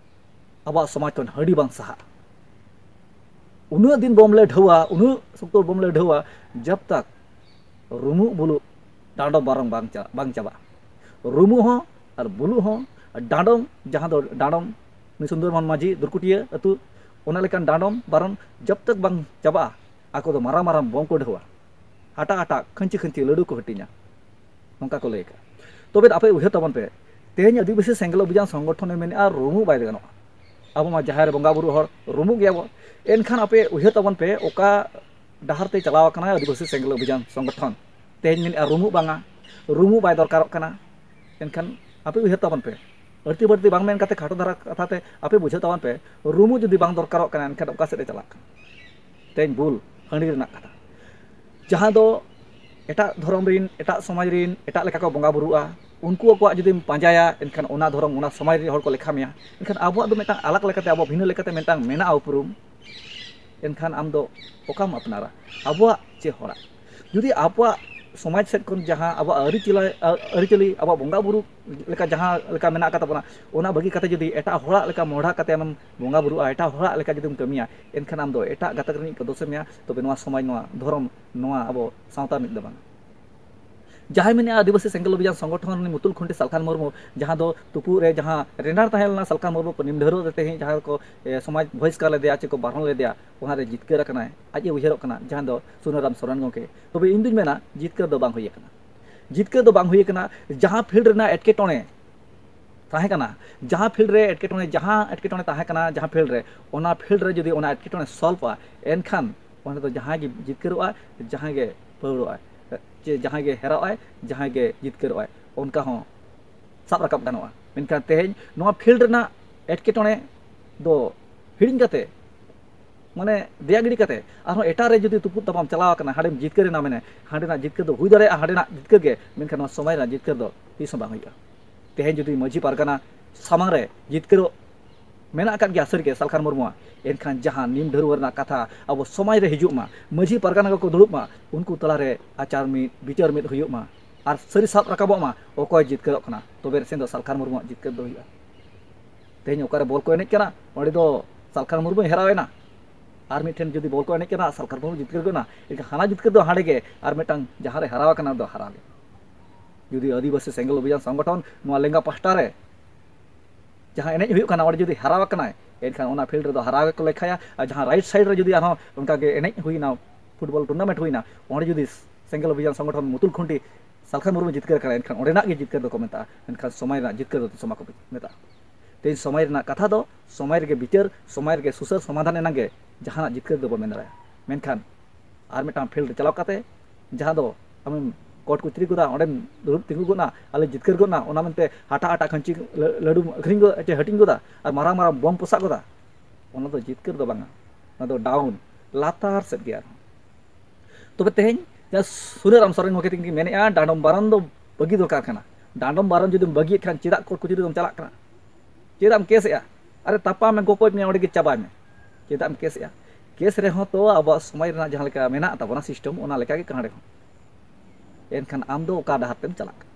ᱟᱵᱚᱣᱟᱜ ᱥᱚᱢᱟᱡᱽ ᱠᱷᱚᱱ ᱦᱟᱺᱰᱤ ᱵᱟᱝ ᱥᱟᱦᱟᱜᱼᱟ᱾ ᱩᱱᱟᱹᱜ ᱫᱤᱱ ᱵᱚᱢ ᱞᱮ ᱰᱷᱟᱹᱣᱟ, ᱩᱱᱟᱹᱜ ᱥᱚᱠᱛᱚ ᱵᱚᱢ ᱞᱮ ᱰᱷᱟᱹᱣᱟ, ᱡᱟᱵ ᱛᱟᱠ ᱨᱩᱢᱩᱜ ᱵᱩᱞᱩᱜ ᱰᱟᱸᱰᱚᱢ ᱵᱟᱨᱚᱱ ᱵᱟᱝ ᱪᱟ-, ᱵᱟᱝ ᱪᱟᱵᱟᱜᱼᱟ᱾ ᱨᱩᱢᱩᱜ ᱦᱚᱸ ᱟᱨ ᱵᱩᱞᱩᱜ ᱦᱚᱸ, ᱟᱨ ᱰᱟᱸᱰᱚᱢ, ᱡᱟᱦᱟᱸ ᱫᱚ ᱰᱟᱸᱰᱚᱢ, ᱩᱱᱤ ᱥᱩᱱᱫᱚᱨ ᱢᱳᱦᱚᱱ ᱢᱟᱹᱡᱷᱤ ᱫᱩᱨᱠᱩᱴᱤᱭᱟᱹ ᱟᱹᱛᱩ, ᱚᱱᱟ ᱞᱮᱠᱟᱱ ᱰᱟᱸᱰᱚᱢ ᱵᱟᱨᱚᱱ ᱡᱚᱵ ᱛᱚᱠ ᱵᱟᱝ ᱪᱟᱵᱟᱜᱼᱟ, ᱟᱠᱚ ᱫᱚ ᱢᱟᱨᱟᱝ ᱢᱟᱨᱟᱝ ᱵᱳᱢ ᱠᱚ ᱰᱷᱟᱹᱣᱟ, ᱦᱟᱴᱟᱜ ᱦᱟᱴᱟᱜ, ᱠᱷᱟᱹᱧᱪᱤ ᱠᱷᱟᱹᱧᱪᱤ ᱞᱟᱹᱰᱩ ᱠᱚ ᱦᱟᱹᱴᱤᱧᱟ, ᱱᱚᱝᱠᱟ ᱠᱚ ᱞᱟᱹᱭ ᱟᱠᱟᱫᱼᱟ᱾ ᱛᱚᱵᱮ ᱟᱯᱮ ᱩᱭᱦᱟᱹᱨ ᱛᱟᱵᱚᱱ ᱯᱮ, ᱛᱮᱦᱮᱧ ᱟᱹᱫᱤᱵᱟᱹᱥᱤ ᱥᱮᱸᱜᱮᱞ ᱚᱵᱷᱤᱡᱟᱱ ᱥᱚᱝᱜᱚᱴᱷᱚᱱᱮ ᱢᱮᱱᱮᱫᱼᱟ ᱨᱩᱢᱩᱜ ᱵᱟᱭ ᱜᱟᱱᱚᱜᱼᱟ, ᱟᱵᱚ ᱢᱟ ᱡᱟᱦᱮᱨ ᱵᱚᱸᱜᱟ ᱵᱩᱨᱩ ᱦᱚᱲ ᱨᱩᱢᱩᱜ ᱜᱮᱭᱟᱵᱚ, ᱮᱱᱠᱷᱟᱱ ᱟᱯᱮ ᱩᱭᱦᱟᱹᱨ ᱛᱟᱵᱚᱱ ᱯᱮ ᱚᱠᱟ ᱰᱟᱦᱟᱨ ᱛᱮ ᱪᱟᱞᱟᱣ ᱟᱠᱟᱱᱟ ᱟᱹᱫᱤᱵᱟᱹᱥᱤ ᱥᱮᱸᱜᱮᱞ ᱚᱵᱷᱤᱡᱟᱱ ᱥᱚᱝᱜᱚᱴᱷᱚᱱ? ᱛᱮᱦᱮᱧ ᱢᱮᱱᱮᱫᱼᱟ ᱨᱩᱢᱩᱜ ᱵᱟᱝᱟ, ᱨᱩᱢᱩᱜ ᱵᱟᱭ ᱫᱚᱨᱠᱟᱨᱚᱜ ᱠᱟᱱᱟ᱾ ᱮᱱᱠᱷᱟᱱ ᱟᱯᱮ ᱩᱭᱦᱟᱹᱨ ᱛᱟᱵᱚᱱ ᱯᱮ, ᱟᱹᱲᱛᱤ ᱵᱟᱹᱲᱛᱤ ᱵᱟᱝ ᱢᱮᱱ ᱠᱟᱛᱮ ᱠᱷᱟᱴᱚ ᱫᱷᱟᱨᱟ ᱠᱟᱛᱷᱟ ᱛᱮ ᱟᱯᱮ ᱵᱩᱡᱷᱟᱹᱣ ᱛᱟᱵᱚᱱ ᱯᱮ, ᱨᱩᱢᱩᱜ ᱡᱩᱫᱤ ᱵᱟᱝ ᱫᱚᱨᱠᱟᱨᱚᱜ ᱠᱟᱱᱟ, ᱮᱱᱠᱷᱟᱱ ᱚᱠᱟ ᱥᱮᱫ ᱮ ᱪᱟᱞᱟᱜ ᱠᱟᱱᱟ? ᱛᱮᱦᱮᱧ ᱵᱩᱞ ᱦᱟᱺᱰᱤ ᱨᱮᱱᱟᱜ ᱠᱟᱛᱷᱟ, ᱡᱟᱦᱟᱸ ᱫᱚ ᱮᱴᱟᱜ ᱫᱷᱚᱨᱚᱢ ᱨᱤᱱ, ᱮᱴᱟᱜ ᱥᱚᱢᱟᱡᱽ ᱨᱤᱱ, ᱮᱴᱟᱜ ᱞᱮᱠᱟ ᱠᱚ ᱵᱚᱸᱜᱟ ᱵᱩᱨᱩᱜᱼᱟ, ᱩᱱᱠᱩ ᱟᱠᱚᱣᱟᱜ ᱡᱩᱫᱤᱢ ᱯᱟᱸᱡᱟᱭᱟ, ᱮᱱᱠᱷᱟᱱ ᱚᱱᱟ ᱫᱷᱚᱨᱚᱢ, ᱚᱱᱟ ᱥᱚᱢᱟᱡᱽ ᱨᱤᱱ ᱦᱚᱲ ᱠᱚ ᱞᱮᱠᱷᱟ ᱢᱮᱭᱟ᱾ ᱮᱱᱠᱷᱟᱱ ᱟᱵᱚᱣᱟᱜ ᱫᱚ ᱢᱤᱫᱴᱟᱝ ᱟᱞᱟᱜᱽ ᱞᱮᱠᱟᱛᱮ, ᱟᱵᱚ ᱵᱷᱤᱱᱟᱹ ᱞᱮᱠᱟᱛᱮ ᱢᱤᱫᱴᱟᱝ ᱢᱮᱱᱟᱜᱼᱟ ᱩᱯᱨᱩᱢ, ᱮᱱᱠᱷᱟᱱ ᱟᱢ ᱫᱚ ᱚᱠᱟᱢ ᱟᱯᱱᱟᱨᱟ? ᱟᱵᱚᱣᱟᱜ ᱪᱮ ᱦᱚᱲᱟᱜ? ᱡᱩᱫᱤ ᱟᱵᱚᱣᱟᱜ ᱥᱚᱢᱟᱡᱽ ᱥᱮᱫ ᱠᱷᱚᱱ ᱡᱟᱦᱟᱸ ᱟᱵᱚᱣᱟᱜ ᱟᱹᱨᱤᱪᱟᱹᱞᱤ, ᱟᱹᱨᱤᱪᱟᱹᱞᱤ, ᱟᱵᱚᱣᱟᱜ ᱵᱚᱸᱜᱟ ᱵᱩᱨᱩ ᱞᱮᱠᱟ ᱡᱟᱦᱟᱸ ᱞᱮᱠᱟ ᱢᱮᱱᱟᱜ ᱟᱠᱟᱫ ᱛᱟᱵᱚᱱᱟ, ᱚᱱᱟ ᱵᱟᱹᱜᱤ ᱠᱟᱛᱮ ᱡᱩᱫᱤ ᱮᱴᱟᱜ ᱦᱚᱲᱟᱜ ᱞᱮᱠᱟ ᱢᱚᱦᱰᱟ ᱠᱟᱛᱮ ᱟᱢᱮᱢ ᱵᱚᱸᱜᱟ ᱵᱩᱨᱩᱜᱼᱟ, ᱮᱴᱟᱜ ᱦᱚᱲᱟᱜ ᱞᱮᱠᱟ ᱡᱩᱫᱤᱢ ᱠᱟᱹᱢᱤᱭᱟ, ᱮᱱᱠᱷᱟᱱ ᱟᱢ ᱫᱚ ᱮᱴᱟᱜ ᱜᱟᱛᱟᱠ ᱨᱤᱱᱤᱡ ᱠᱚ ᱫᱳᱥᱮᱢ ᱮᱭᱟ, ᱛᱚᱵᱮ ᱱᱚᱣᱟ ᱥᱚᱢᱟᱡᱽ, ᱱᱚᱣᱟ ᱫᱷᱚᱨᱚᱢ, ᱱᱚᱣᱟ ᱟᱵᱚ ᱥᱟᱶᱛᱟ ᱢᱤᱫ ᱫᱚ ᱵᱟᱝ᱾ ᱡᱟᱦᱟᱸᱭ ᱢᱮᱱᱮᱜᱼᱟ ᱟᱹᱫᱤᱵᱟᱹᱥᱤ ᱥᱮᱸᱜᱮᱞ ᱚᱵᱷᱤᱡᱟᱱ ᱥᱚᱝᱜᱚᱴᱷᱚᱱ ᱨᱤᱱᱤᱡ ᱢᱩᱛᱩᱞ ᱠᱷᱩᱱᱴᱤ ᱥᱟᱞᱠᱷᱟᱱ ᱢᱩᱨᱢᱩ, ᱡᱟᱦᱟᱸ ᱫᱚ ᱛᱩᱯᱩᱫ ᱨᱮ ᱡᱟᱦᱟᱸ ᱨᱮᱱᱟᱨ ᱛᱟᱦᱮᱸ ᱞᱮᱱᱟ ᱥᱟᱞᱠᱷᱟᱱ ᱢᱩᱨᱢᱩ, ᱠᱚ ᱱᱤᱢ ᱰᱷᱟᱹᱨᱣᱟᱹᱜ ᱨᱮ ᱛᱮᱦᱮᱧ ᱡᱟᱦᱟᱸ ᱠᱚ, ᱮ, ᱥᱚᱢᱟᱡᱽ ᱵᱚᱦᱤᱥᱠᱟᱨ ᱞᱮᱫᱮᱭᱟ ᱪᱮ ᱠᱚ ᱵᱟᱨᱚᱱ ᱞᱮᱫᱮᱭᱟ, ᱚᱱᱟ ᱨᱮ ᱡᱤᱛᱠᱟᱹᱨ ᱟᱠᱟᱱᱟᱭ, ᱟᱡ ᱮ ᱩᱭᱦᱟᱹᱨᱚᱜ ᱠᱟᱱᱟ, ᱡᱟᱦᱟᱸ ᱫᱚ ᱥᱩᱱᱟᱹᱨᱟᱢ ᱥᱚᱨᱮᱱ ᱜᱚᱢᱠᱮ᱾ ᱛᱚᱵᱮ ᱤᱧ ᱫᱩᱧ ᱢᱮᱱᱟ, ᱡᱤᱛᱠᱟᱹᱨ ᱫᱚ ᱵᱟᱝ ᱦᱩᱭ ᱟᱠᱟᱱᱟ᱾ ᱡᱤᱛᱠᱟᱹᱨ ᱫᱚ ᱵᱟᱝ ᱦᱩᱭ ᱟᱠᱟᱱᱟ᱾ ᱡᱟᱦᱟᱸ ᱯᱷᱤᱞᱰ ᱨᱮᱱᱟᱜ ᱮᱴᱠᱮᱴᱚᱬᱮ ᱛᱟᱦᱮᱸ ᱠᱟᱱᱟ, ᱡᱟᱦᱟᱸ ᱯᱷᱤᱞᱰ ᱨᱮ ᱮᱴᱠᱮᱴᱚᱬᱮ, ᱡᱟᱦᱟᱸ ᱮᱴᱠᱮᱴᱚᱬᱮ ᱛᱟᱦᱮᱸ ᱠᱟᱱᱟ, ᱡᱟᱦᱟᱸ ᱯᱷᱤᱞᱰ ᱨᱮ, ᱚᱱᱟ ᱯᱷᱤᱞᱰ ᱨᱮ ᱡᱩᱫᱤ ᱚᱱᱟ ᱮᱴᱠᱮᱴᱚᱬᱮ ᱥᱚᱞᱵᱷᱼᱟ, ᱮᱱᱠᱷᱟᱱ ᱚᱸᱰᱮ ᱫᱚ ᱡᱟᱦᱟᱸᱭ ᱜᱮ ᱡᱤᱛᱠᱟᱹᱨᱚᱜᱼᱟᱭ, ᱡᱟᱦᱟᱸᱭ ᱜᱮ ᱯᱟᱹᱣᱲᱚᱜᱼᱟᱭ, ᱪᱮ ᱡᱟᱦᱟᱸᱭ ᱜᱮ ᱦᱮᱨᱟᱜᱼᱟᱭ, ᱡᱟᱦᱟᱸᱭ ᱜᱮ ᱡᱤᱛᱠᱟᱹᱨᱚᱜᱼᱟᱭ, ᱚᱱᱠᱟ ᱦᱚᱸ ᱥᱟᱵ ᱨᱟᱠᱟᱵ ᱜᱟᱱᱚᱜᱼᱟ᱾ ᱢᱮᱱᱠᱷᱟᱱ ᱛᱮᱦᱮᱧ ᱱᱚᱣᱟ ᱯᱷᱤᱞᱰ ᱨᱮᱱᱟᱜ ᱮᱴᱠᱮᱴᱚᱬᱮ ᱫᱚ ᱦᱤᱲᱤᱧ ᱠᱟᱛᱮ, ᱢᱟᱱᱮ ᱫᱮᱭᱟ ᱜᱤᱰᱤ ᱠᱟᱛᱮ, ᱟᱨᱦᱚᱸ ᱮᱴᱟᱜ ᱨᱮ ᱡᱩᱫᱤ ᱛᱩᱯᱩᱫ ᱛᱟᱯᱟᱢ ᱪᱟᱞᱟᱣ ᱟᱠᱟᱱᱟ, ᱦᱟᱸᱰᱮᱢ ᱡᱤᱛᱠᱟᱹᱨ ᱮᱱᱟ ᱢᱮᱱᱮ, ᱦᱟᱸᱰᱮᱱᱟᱜ ᱡᱤᱛᱠᱟᱹᱨ ᱫᱚ ᱦᱩᱭ ᱫᱟᱲᱮᱭᱟᱜᱼᱟ, ᱦᱟᱸᱰᱮᱱᱟᱜ ᱡᱤᱛᱠᱟᱹᱨ ᱜᱮ, ᱢᱮᱱᱠᱷᱟᱱ ᱱᱚᱣᱟ ᱥᱚᱢᱟᱡᱽ ᱨᱮᱱᱟᱜ ᱡᱤᱛᱠᱟᱹᱨ ᱫᱚ ᱛᱤᱥ ᱦᱚᱸ ᱵᱟᱝ ᱦᱩᱭᱩᱜᱼᱟ᱾ ᱛᱮᱦᱮᱧ ᱡᱩᱫᱤ ᱢᱟᱹᱡᱷᱤ ᱯᱟᱨᱜᱟᱱᱟ ᱥᱟᱢᱟᱝ ᱨᱮ ᱡᱤᱛᱠᱟᱹᱨᱚᱜ ᱢᱮᱱᱟᱜ ᱟᱠᱟᱫ ᱜᱮᱭᱟ ᱥᱟᱹᱨᱤᱜᱮ ᱥᱟᱞᱠᱷᱟᱱ ᱢᱩᱨᱢᱩᱣᱟᱜ, ᱮᱱᱠᱷᱟᱱ ᱡᱟᱦᱟᱸ ᱱᱤᱢ ᱰᱷᱟᱹᱨᱣᱟᱹ ᱨᱮᱱᱟᱜ ᱠᱟᱛᱷᱟ ᱟᱵᱚ ᱥᱚᱢᱟᱡᱽ ᱨᱮ ᱦᱤᱡᱩᱜ ᱢᱟ, ᱢᱟᱹᱡᱷᱤ ᱯᱟᱨᱜᱟᱱᱟ ᱠᱚᱠᱚ ᱫᱩᱲᱩᱵ ᱢᱟ, ᱩᱱᱠᱩ ᱛᱟᱞᱟᱨᱮ ᱟᱪᱟᱨ ᱢᱤᱫ, ᱵᱤᱪᱟᱹᱨ ᱢᱤᱫ ᱦᱩᱭᱩᱜ ᱢᱟ, ᱟᱨ ᱥᱟᱹᱨᱤ ᱥᱟᱵ ᱨᱟᱠᱟᱵᱚᱜ ᱢᱟ, ᱚᱠᱚᱭ ᱡᱤᱛᱠᱟᱹᱨᱚᱜ ᱠᱟᱱᱟ, ᱛᱚᱵᱮ ᱨᱮᱥᱮ ᱫᱚ ᱥᱟᱞᱠᱷᱟᱱ ᱢᱩᱨᱢᱩᱣᱟᱜ ᱡᱤᱛᱠᱟᱹᱨ ᱫᱚ ᱦᱩᱭᱩᱜᱼᱟ᱾ ᱛᱮᱦᱮᱧ ᱚᱠᱟᱨᱮ ᱵᱚᱞ ᱠᱚ ᱮᱱᱮᱡ ᱠᱟᱱᱟ, ᱚᱸᱰᱮ ᱫᱚ ᱥᱟᱞᱠᱷᱟᱱ ᱢᱩᱨᱢᱩᱭ ᱦᱮᱨᱟᱣ ᱮᱱᱟ, ᱟᱨ ᱢᱤᱫᱴᱷᱮᱱ ᱡᱩᱫᱤ ᱵᱚᱞ ᱠᱚ ᱮᱱᱮᱡ ᱠᱟᱱᱟ, ᱥᱟᱞᱠᱷᱟᱱ ᱢᱩᱨᱢᱩ ᱡᱤᱛᱠᱟᱹᱨ ᱜᱚᱫ ᱮᱱᱟ, ᱮᱱᱠᱷᱟᱱ ᱦᱟᱱᱟ ᱡᱤᱛᱠᱟᱹᱨ ᱫᱚ ᱦᱟᱸᱰᱮ ᱜᱮ, ᱟᱨ ᱢᱤᱫᱴᱟᱝ ᱡᱟᱦᱟᱸ ᱨᱮ ᱦᱟᱨᱟᱣ ᱟᱠᱟᱱᱟ, ᱚᱸᱰᱮ ᱫᱚ ᱦᱟᱨᱟᱣ ᱜᱮ᱾ ᱡᱩᱫᱤ ᱟᱹᱫᱤᱵᱟᱹᱥᱤ ᱥᱮᱸᱜᱮᱞ ᱚᱵᱷᱤᱡᱟᱱ ᱥᱚᱝᱜᱚᱴᱷᱚᱱ ᱱᱚᱣᱟ ᱞᱮᱸᱜᱟ ᱯᱟᱦᱴᱟ ᱨᱮ ᱡᱟᱦᱟᱸ ᱮᱱᱮᱡ ᱦᱩᱭᱩᱜ ᱠᱟᱱᱟ, ᱚᱸᱰᱮ ᱡᱩᱫᱤ ᱦᱟᱨᱟᱣ ᱟᱠᱟᱱᱟᱭ, ᱮᱱᱠᱷᱟᱱ ᱚᱱᱟ ᱯᱷᱤᱞᱰ ᱨᱮᱫᱚ ᱦᱟᱨᱟᱣ ᱜᱮᱠᱚ ᱞᱮᱠᱷᱟᱭᱟ᱾ ᱟᱨ ᱡᱟᱦᱟᱸ ᱨᱟᱭᱤᱴ ᱥᱟᱭᱤᱰ ᱨᱮ ᱡᱩᱫᱤ ᱟᱨᱦᱚᱸ ᱚᱱᱠᱟᱜᱮ ᱮᱱᱮᱡ ᱦᱩᱭᱱᱟ, ᱯᱷᱩᱴᱵᱚᱞ ᱴᱩᱨᱱᱟᱢᱮᱱᱴ ᱦᱩᱭᱱᱟ, ᱚᱸᱰᱮ ᱡᱩᱫᱤ ᱥᱮᱸᱜᱮᱞ ᱚᱵᱷᱤᱡᱟᱱ ᱥᱚᱝᱜᱚᱴᱷᱚᱱ ᱢᱩᱛᱩᱞ ᱠᱷᱩᱱᱴᱤ ᱥᱟᱞᱠᱷᱟᱱ ᱢᱩᱨᱢᱩ ᱡᱤᱛᱠᱟᱹᱨ ᱠᱟᱱᱟ, ᱮᱱᱠᱷᱟᱱ ᱚᱸᱰᱮᱱᱟᱜ ᱜᱮ ᱡᱤᱛᱠᱟᱹᱨ ᱫᱚᱠᱚ ᱢᱮᱛᱟᱜᱼᱟ᱾ ᱮᱱᱠᱷᱟᱱ ᱥᱚᱢᱟᱡᱽ ᱨᱮᱱᱟᱜ ᱡᱤᱛᱠᱟᱹᱨ ᱫᱚ ᱛᱤᱥ ᱦᱚᱸ ᱵᱟᱠᱚ ᱢᱮᱛᱟᱜᱼᱟ᱾ ᱛᱮᱦᱮᱧ ᱥᱚᱢᱟᱡᱽ ᱨᱮᱱᱟᱜ ᱠᱟᱛᱷᱟ ᱫᱚ ᱥᱚᱢᱟᱡᱽ ᱨᱮᱜᱮ ᱵᱤᱪᱟᱹᱨ, ᱥᱚᱢᱟᱡᱽ ᱨᱮᱜᱮ ᱥᱩᱥᱟᱹᱨ ᱥᱚᱢᱟᱫᱷᱟᱱ ᱮᱱᱟᱝ ᱜᱮ ᱡᱟᱦᱟᱱᱟᱜ ᱡᱤᱛᱠᱟᱹᱨ ᱫᱚᱵᱚ ᱢᱮᱱ ᱫᱟᱲᱮᱭᱟᱜᱼᱟ᱾ ᱢᱮᱱᱠᱷᱟᱱ ᱟᱨ ᱢᱤᱫᱴᱟᱝ ᱯᱷᱤᱞᱰ ᱨᱮ ᱪᱟᱞᱟᱣ ᱠᱟᱛᱮ ᱡᱟᱦᱟᱸ ᱫᱚ ᱟᱢᱮᱢ ᱠᱳᱨᱴ ᱠᱚᱪᱟᱹᱨᱤ ᱜᱚᱫᱟ, ᱚᱸᱰᱮᱢ ᱫᱩᱲᱩᱵ ᱛᱤᱸᱜᱩ ᱜᱚᱫ ᱱᱟ, ᱟᱞᱮ ᱡᱤᱛᱠᱟᱹᱨ ᱜᱚᱫ ᱱᱟ, ᱚᱱᱟ ᱢᱮᱱᱛᱮ ᱦᱟᱴᱟᱜ ᱦᱟᱴᱟᱜ ᱠᱷᱟᱹᱧᱪᱤ ᱞᱟᱹ-, ᱞᱟᱹᱰᱩᱢ ᱟᱹᱠᱷᱨᱤᱧ ᱜᱚᱫᱟ, ᱪᱮ ᱦᱟᱹᱴᱤᱧ ᱜᱚᱫᱟ, ᱟᱨ ᱢᱟᱨᱟᱝ ᱢᱟᱨᱟᱝ ᱵᱚᱢ ᱯᱚᱥᱟᱜ ᱜᱚᱫᱟ, ᱚᱱᱟ ᱫᱚ ᱡᱤᱛᱠᱟᱹᱨ ᱫᱚ ᱵᱟᱝᱟ, ᱚᱱᱟ ᱫᱚ ᱰᱟᱣᱩᱱ, ᱞᱟᱛᱟᱨ ᱥᱮᱫ ᱜᱮ ᱟᱨᱦᱚᱸ᱾ ᱛᱚᱵᱮ ᱛᱮᱦᱮᱧ ᱡᱟᱦᱟᱸ ᱥᱩᱱᱟᱹᱨᱟᱢ ᱥᱚᱨᱮᱱ ᱜᱚᱢᱠᱮ ᱛᱤᱠᱤᱱ ᱠᱤᱱ ᱢᱮᱱᱮᱫᱼᱟ, ᱰᱟᱸᱰᱚᱢ ᱵᱟᱨᱚᱱ ᱫᱚ ᱵᱟᱹᱜᱤ ᱫᱚᱨᱠᱟᱨ ᱠᱟᱱᱟ᱾ ᱰᱟᱸᱰᱚᱢ ᱵᱟᱨᱚᱱ ᱡᱩᱫᱤᱢ ᱵᱟᱹᱜᱤᱭᱮᱫ ᱠᱷᱟᱱ, ᱪᱮᱫᱟᱜ ᱠᱳᱨᱴ ᱠᱚᱪᱟᱹᱨᱤ ᱫᱚᱢ ᱪᱟᱞᱟᱜ ᱠᱟᱱᱟ? ᱪᱮᱫᱟᱜ ᱮᱢ ᱠᱮᱥᱮᱜᱼᱟ? ᱟᱨᱮ, ᱛᱟᱯᱟᱢ ᱢᱮ, ᱜᱚᱯᱚᱡ ᱢᱮ, ᱚᱸᱰᱮ ᱜᱮ ᱪᱟᱵᱟᱭ ᱢᱮ᱾ ᱪᱮᱫᱟᱜ ᱮᱢ ᱠᱮᱥᱮᱜᱼᱟ? ᱠᱮᱥ ᱨᱮᱦᱚᱸ ᱛᱚ ᱟᱵᱚᱣᱟᱜ ᱥᱚᱢᱟᱡᱽ ᱨᱮᱱᱟᱜ ᱡᱟᱦᱟᱸ ᱞᱮᱠᱟ ᱢᱮᱱᱟᱜ ᱛᱟᱵᱚᱱᱟ ᱥᱤᱥᱴᱮᱢ, ᱚᱱᱟ ᱞᱮᱠᱟ ᱜᱮ ᱠᱟᱱᱟ ᱨᱮᱦᱚᱸ᱾ ᱮᱱᱠᱷᱟᱱ ᱟᱢ ᱫᱚ ᱚᱠᱟ ᱰᱟᱦᱟᱨ ᱛᱮᱢ ᱪᱟᱞᱟᱜ ᱠᱟᱱᱟ?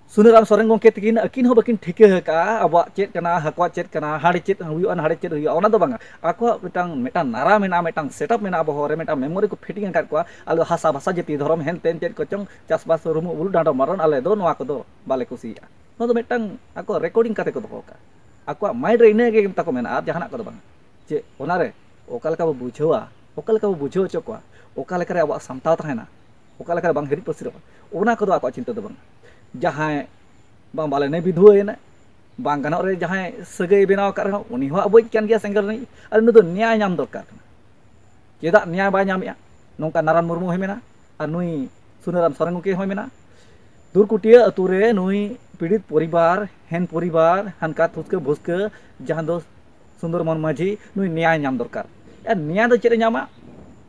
ᱥᱩᱱᱟᱹᱨᱟᱢ ᱥᱚᱨᱮᱱ ᱜᱚᱢᱠᱮ ᱛᱤᱠᱤᱱ ᱟᱹᱠᱤᱱ ᱦᱚᱸ ᱵᱟᱹᱠᱤᱱ ᱴᱷᱤᱠᱟᱹ ᱟᱠᱟᱫᱼᱟ ᱟᱵᱚᱣᱟᱜ ᱪᱮᱫ ᱠᱟᱱᱟ, ᱦᱟᱹᱠᱩᱣᱟᱜ ᱪᱮᱫ ᱠᱟᱱᱟ, ᱦᱟᱸᱰᱮ ᱪᱮᱫ ᱦᱩᱭᱩᱜᱼᱟ, ᱱᱟᱰᱮ ᱪᱮᱫ ᱦᱩᱭᱩᱜᱼᱟ, ᱚᱱᱟ ᱫᱚ ᱵᱟᱝᱟ᱾ ᱟᱠᱚᱣᱟᱜ ᱢᱤᱫᱴᱟᱝ, ᱢᱤᱫᱴᱟᱝ ᱱᱟᱨᱟ ᱢᱮᱱᱟᱜᱼᱟ, ᱢᱤᱫᱴᱟᱝ ᱥᱮᱴᱟᱯ ᱢᱮᱱᱟᱜᱼᱟ ᱵᱚᱦᱚᱜ ᱨᱮ, ᱢᱤᱫᱴᱟᱝ ᱢᱮᱢᱳᱨᱤ ᱠᱚ ᱯᱷᱤᱴᱤᱝ ᱟᱠᱟᱫ ᱠᱚᱣᱟ᱾ ᱟᱞᱮ ᱫᱚ ᱦᱟᱥᱟ ᱵᱷᱟᱥᱟ ᱡᱟᱹᱛᱤ ᱫᱷᱚᱨᱚᱢ ᱦᱮᱱ ᱛᱮᱱ ᱪᱮᱫ ᱠᱚᱪᱚᱝ ᱪᱟᱥᱵᱟᱥ ᱨᱩᱢᱩᱜ ᱵᱩᱞᱩ ᱰᱟᱸᱰᱚᱢ ᱢᱟᱨᱚᱱ, ᱟᱞᱮ ᱫᱚ ᱱᱚᱣᱟ ᱠᱚᱫᱚ ᱵᱟᱞᱮ ᱠᱩᱥᱤᱭᱟᱜᱼᱟ᱾ ᱱᱚᱣᱟ ᱫᱚ ᱢᱤᱫᱴᱟᱝ ᱟᱠᱚ ᱨᱮᱠᱚᱨᱰᱤᱝ ᱠᱟᱛᱮ ᱠᱚ ᱫᱚᱦᱚ ᱠᱟᱜᱼᱟ᱾ ᱟᱠᱚᱣᱟᱜ ᱢᱟᱭᱤᱱᱰ ᱨᱮ ᱤᱱᱟᱹ ᱜᱮ ᱛᱟᱠᱚ ᱢᱮᱱᱟᱜᱼᱟ, ᱟᱨ ᱡᱟᱦᱟᱱᱟᱜ ᱠᱚᱫᱚ ᱵᱟᱝᱟ᱾ ᱡᱮ ᱚᱱᱟᱨᱮ ᱚᱠᱟ ᱞᱮᱠᱟ ᱵᱚ ᱵᱩᱡᱷᱟᱹᱣᱟ, ᱚᱠᱟ ᱞᱮᱠᱟ ᱵᱚ ᱵᱩᱡᱷᱟᱹᱣ ᱦᱚᱪᱚ ᱠᱚᱣᱟ, ᱚᱠᱟ ᱞᱮᱠᱟᱨᱮ ᱟᱵᱚᱣᱟᱜ ᱥᱟᱢᱴᱟᱣ ᱛᱟᱦᱮᱱᱟ, ᱚᱠᱟ ᱞᱮᱠᱟᱨᱮ ᱵᱟᱝ ᱦᱤᱨᱤᱡ ᱯᱟᱹᱥᱤᱨᱚᱜᱼᱟ, ᱚᱱᱟ ᱠᱚᱫᱚ ᱟᱠᱚᱣᱟᱜ ᱪᱤᱱᱛᱟᱹ ᱫᱚ ᱵᱟᱝᱟ᱾ ᱡᱟᱦᱟᱸᱭ ᱵᱟᱝ ᱵᱟᱞᱮ ᱱᱮ ᱵᱤᱫᱷᱩᱣᱟᱹᱭᱮᱱᱟ, ᱵᱟᱝ ᱜᱟᱱᱚᱜ ᱨᱮ ᱡᱟᱦᱟᱸᱭ ᱥᱟᱹᱜᱟᱹᱭ ᱵᱮᱱᱟᱣ ᱟᱠᱟᱫ ᱨᱮᱦᱚᱸ, ᱩᱱᱤ ᱦᱚᱸ ᱟᱵᱚᱭᱤᱡ ᱠᱟᱱ ᱜᱮᱭᱟ ᱥᱮᱸᱜᱮᱞ ᱨᱤᱱᱤᱡ, ᱟᱨ ᱩᱱᱤ ᱫᱚ ᱱᱮᱭᱟᱭ ᱧᱟᱢ ᱫᱚᱨᱠᱟᱨ ᱠᱟᱱᱟ᱾ ᱪᱮᱫᱟᱜ ᱱᱮᱭᱟᱭ ᱵᱟᱭ ᱧᱟᱢᱮᱜᱼᱟ? ᱱᱚᱝᱠᱟ ᱱᱟᱨᱟᱱ ᱢᱩᱨᱢᱩ ᱦᱚᱸᱭ ᱢᱮᱱᱟ, ᱟᱨ ᱱᱩᱭ ᱥᱩᱱᱟᱹᱨᱟᱢ ᱥᱚᱨᱮᱱ ᱜᱚᱢᱠᱮ ᱦᱚᱸᱭ ᱢᱮᱱᱟ, ᱫᱩᱨᱠᱩᱴᱤᱭᱟᱹ ᱟᱹᱛᱩ ᱨᱮ ᱱᱩᱭ ᱯᱤᱲᱤᱛ ᱯᱚᱨᱤᱵᱟᱨ, ᱦᱮᱱ ᱯᱚᱨᱤᱵᱟᱨ, ᱦᱟᱱᱠᱟ ᱛᱷᱩᱥᱠᱟᱹ ᱵᱷᱩᱥᱠᱟᱹ, ᱡᱟᱦᱟᱸ ᱫᱚ ᱥᱩᱱᱫᱚᱨ ᱢᱳᱦᱚᱱ ᱢᱟᱹᱡᱷᱤ, ᱱᱩᱭ ᱱᱮᱭᱟᱭ ᱧᱟᱢ ᱫᱚᱨᱠᱟᱨ᱾ ᱟᱨ ᱱᱮᱭᱟᱭ ᱫᱚ ᱪᱮᱫ ᱮ ᱧᱟᱢᱟ?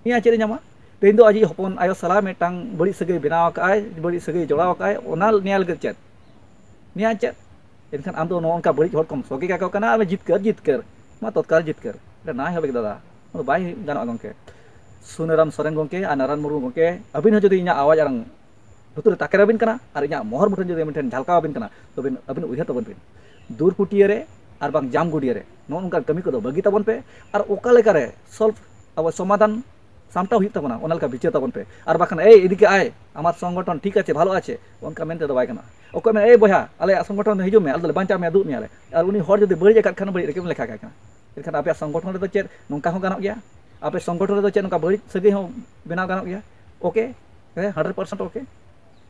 ᱱᱮᱭᱟᱭ ᱪᱮᱫ ᱮ ᱧᱟᱢᱟ? ᱛᱮᱦᱮᱧ ᱫᱚ ᱟᱡᱤᱡ ᱦᱚᱯᱚᱱ ᱟᱭᱳ ᱥᱟᱞᱟᱜ ᱢᱤᱫᱴᱟᱝ ᱵᱟᱹᱲᱤᱡ ᱥᱟᱹᱜᱟᱹᱭ ᱵᱮᱱᱟᱣ ᱟᱠᱟᱫᱼᱟᱭ, ᱵᱟᱹᱲᱤᱡ ᱥᱟᱹᱜᱟᱹᱭ ᱡᱚᱲᱟᱣ ᱟᱠᱟᱫᱼᱟᱭ, ᱚᱱᱟ ᱱᱮᱭᱟᱭ ᱞᱟᱹᱜᱤᱫ ᱪᱮᱫ? ᱱᱮᱭᱟᱭ ᱪᱮᱫ? ᱮᱱᱠᱷᱟᱱ ᱟᱢ ᱫᱚ ᱱᱚᱜᱼᱚ ᱱᱚᱝᱠᱟ ᱵᱟᱹᱲᱤᱡ ᱦᱚᱲ ᱠᱚᱢ ᱥᱚᱜᱮ ᱠᱟᱠᱚ ᱠᱟᱱᱟ, ᱟᱨ ᱡᱤᱛᱠᱟᱹᱨ, ᱡᱤᱛᱠᱟᱹᱨ, ᱢᱟ ᱛᱚᱛᱠᱟᱞ ᱡᱤᱛᱠᱟᱹᱨ᱾ ᱱᱟᱭ ᱦᱚᱵᱮ ᱫᱟᱫᱟ, ᱚᱱᱟ ᱫᱚ ᱵᱟᱭ ᱜᱟᱱᱚᱜᱼᱟ ᱜᱚᱢᱠᱮ᱾ ᱥᱩᱱᱟᱹᱨᱟᱢ ᱥᱚᱨᱮᱱ ᱜᱚᱢᱠᱮ ᱟᱨ ᱱᱟᱨᱟᱱ ᱢᱩᱨᱢᱩ ᱜᱚᱢᱠᱮ, ᱟᱹᱵᱤᱱ ᱦᱚᱸ ᱡᱩᱫᱤ ᱤᱧᱟᱹᱜ ᱟᱣᱟᱡᱽ ᱟᱲᱟᱝ ᱞᱩᱛᱩᱨ ᱨᱮ ᱛᱟᱠᱮᱨ ᱟᱹᱵᱤᱱ ᱠᱟᱱᱟ ᱟᱨ ᱤᱧᱟᱹᱜ ᱢᱚᱦᱚᱨ ᱢᱩᱴᱷᱟᱹᱱ ᱡᱩᱫᱤ ᱟᱹᱵᱤᱱ ᱴᱷᱮᱱ ᱡᱷᱟᱞᱠᱟᱣ ᱟᱹᱵᱤᱱ ᱠᱟᱱᱟ, ᱛᱚᱵᱮ ᱟᱹᱵᱤᱱ ᱩᱭᱦᱟᱹᱨ ᱛᱟᱵᱚᱱ ᱵᱤᱱ, ᱫᱩᱨ ᱯᱩᱴᱤᱭᱟᱹ ᱨᱮ ᱟᱨ ᱵᱟᱝ ᱡᱟᱢ ᱜᱩᱰᱤᱭᱟᱹ ᱨᱮ ᱱᱚᱜᱼᱚ ᱱᱚᱝᱠᱟᱱ ᱠᱟᱹᱢᱤ ᱠᱚᱫᱚ ᱵᱟᱹᱜᱤ ᱛᱟᱵᱚᱱ ᱯᱮ᱾ ᱟᱨ ᱚᱠᱟ ᱞᱮᱠᱟᱨᱮ ᱥᱚᱞᱵᱷ, ᱟᱵᱚ ᱥᱚᱢᱟᱫᱷᱟᱱ ᱥᱟᱢᱴᱟᱣ ᱦᱩᱭᱩᱜ ᱛᱟᱵᱚᱱᱟ, ᱚᱱᱟ ᱞᱮᱠᱟ ᱵᱤᱪᱟᱹᱨ ᱛᱟᱵᱚᱱ ᱯᱮ᱾ ᱟᱨ ᱵᱟᱠᱷᱟᱱ, "ᱮᱭ, ᱤᱫᱤ ᱠᱟᱜ ᱟᱭ, ᱟᱢᱟᱜ ᱥᱚᱝᱜᱚᱴᱷᱚᱱ ᱴᱷᱤᱠ ᱟᱪᱷᱮ, ᱵᱷᱟᱞᱚ ᱟᱪᱷᱮ", ᱚᱱᱠᱟ ᱢᱮᱱᱛᱮ ᱫᱚ ᱵᱟᱭ ᱜᱟᱱᱚᱜᱼᱟ᱾ ᱚᱠᱚᱭ ᱢᱮᱱᱟ, "ᱮᱭ ᱵᱚᱭᱦᱟ, ᱟᱞᱮᱭᱟᱜ ᱥᱚᱝᱜᱚᱴᱷᱚᱱ ᱨᱮ ᱦᱤᱡᱩᱜ ᱢᱮ, ᱟᱞᱮ ᱫᱚᱞᱮ ᱵᱟᱧᱪᱟᱣ ᱢᱮᱭᱟ, ᱫᱩᱜ ᱢᱮᱭᱟᱞᱮ", ᱟᱨ ᱩᱱᱤ ᱦᱚᱲ ᱡᱩᱫᱤ ᱵᱟᱹᱲᱤᱡ ᱟᱠᱟᱫ ᱠᱷᱟᱱ, ᱵᱟᱹᱲᱤᱡ ᱨᱮᱜᱮᱢ ᱞᱮᱠᱷᱟ ᱠᱟᱭ ᱠᱟᱱᱟ᱾ ᱮᱱᱠᱷᱟᱱ ᱟᱯᱮᱭᱟᱜ ᱥᱚᱝᱜᱚᱴᱷᱚᱱ ᱨᱮᱫᱚ ᱪᱮᱫ ᱱᱚᱝᱠᱟ ᱦᱚᱸ ᱜᱟᱱᱚᱜ ᱜᱮᱭᱟ? ᱟᱯᱮ ᱥᱚᱝᱜᱚᱴᱷᱚᱱ ᱨᱮᱫᱚ ᱪᱮᱫ ᱱᱚᱝᱠᱟ ᱵᱟᱹᱲᱤᱡ ᱥᱟᱹᱜᱟᱹᱭ ᱦᱚᱸ ᱵᱮᱱᱟᱣ ᱜᱟᱱᱚᱜ ᱜᱮᱭᱟ? ᱳᱠᱮ, ᱦᱮᱸ, ᱦᱟᱱᱰᱨᱮᱰ ᱯᱟᱨᱥᱮᱱᱴ ᱳᱠᱮ᱾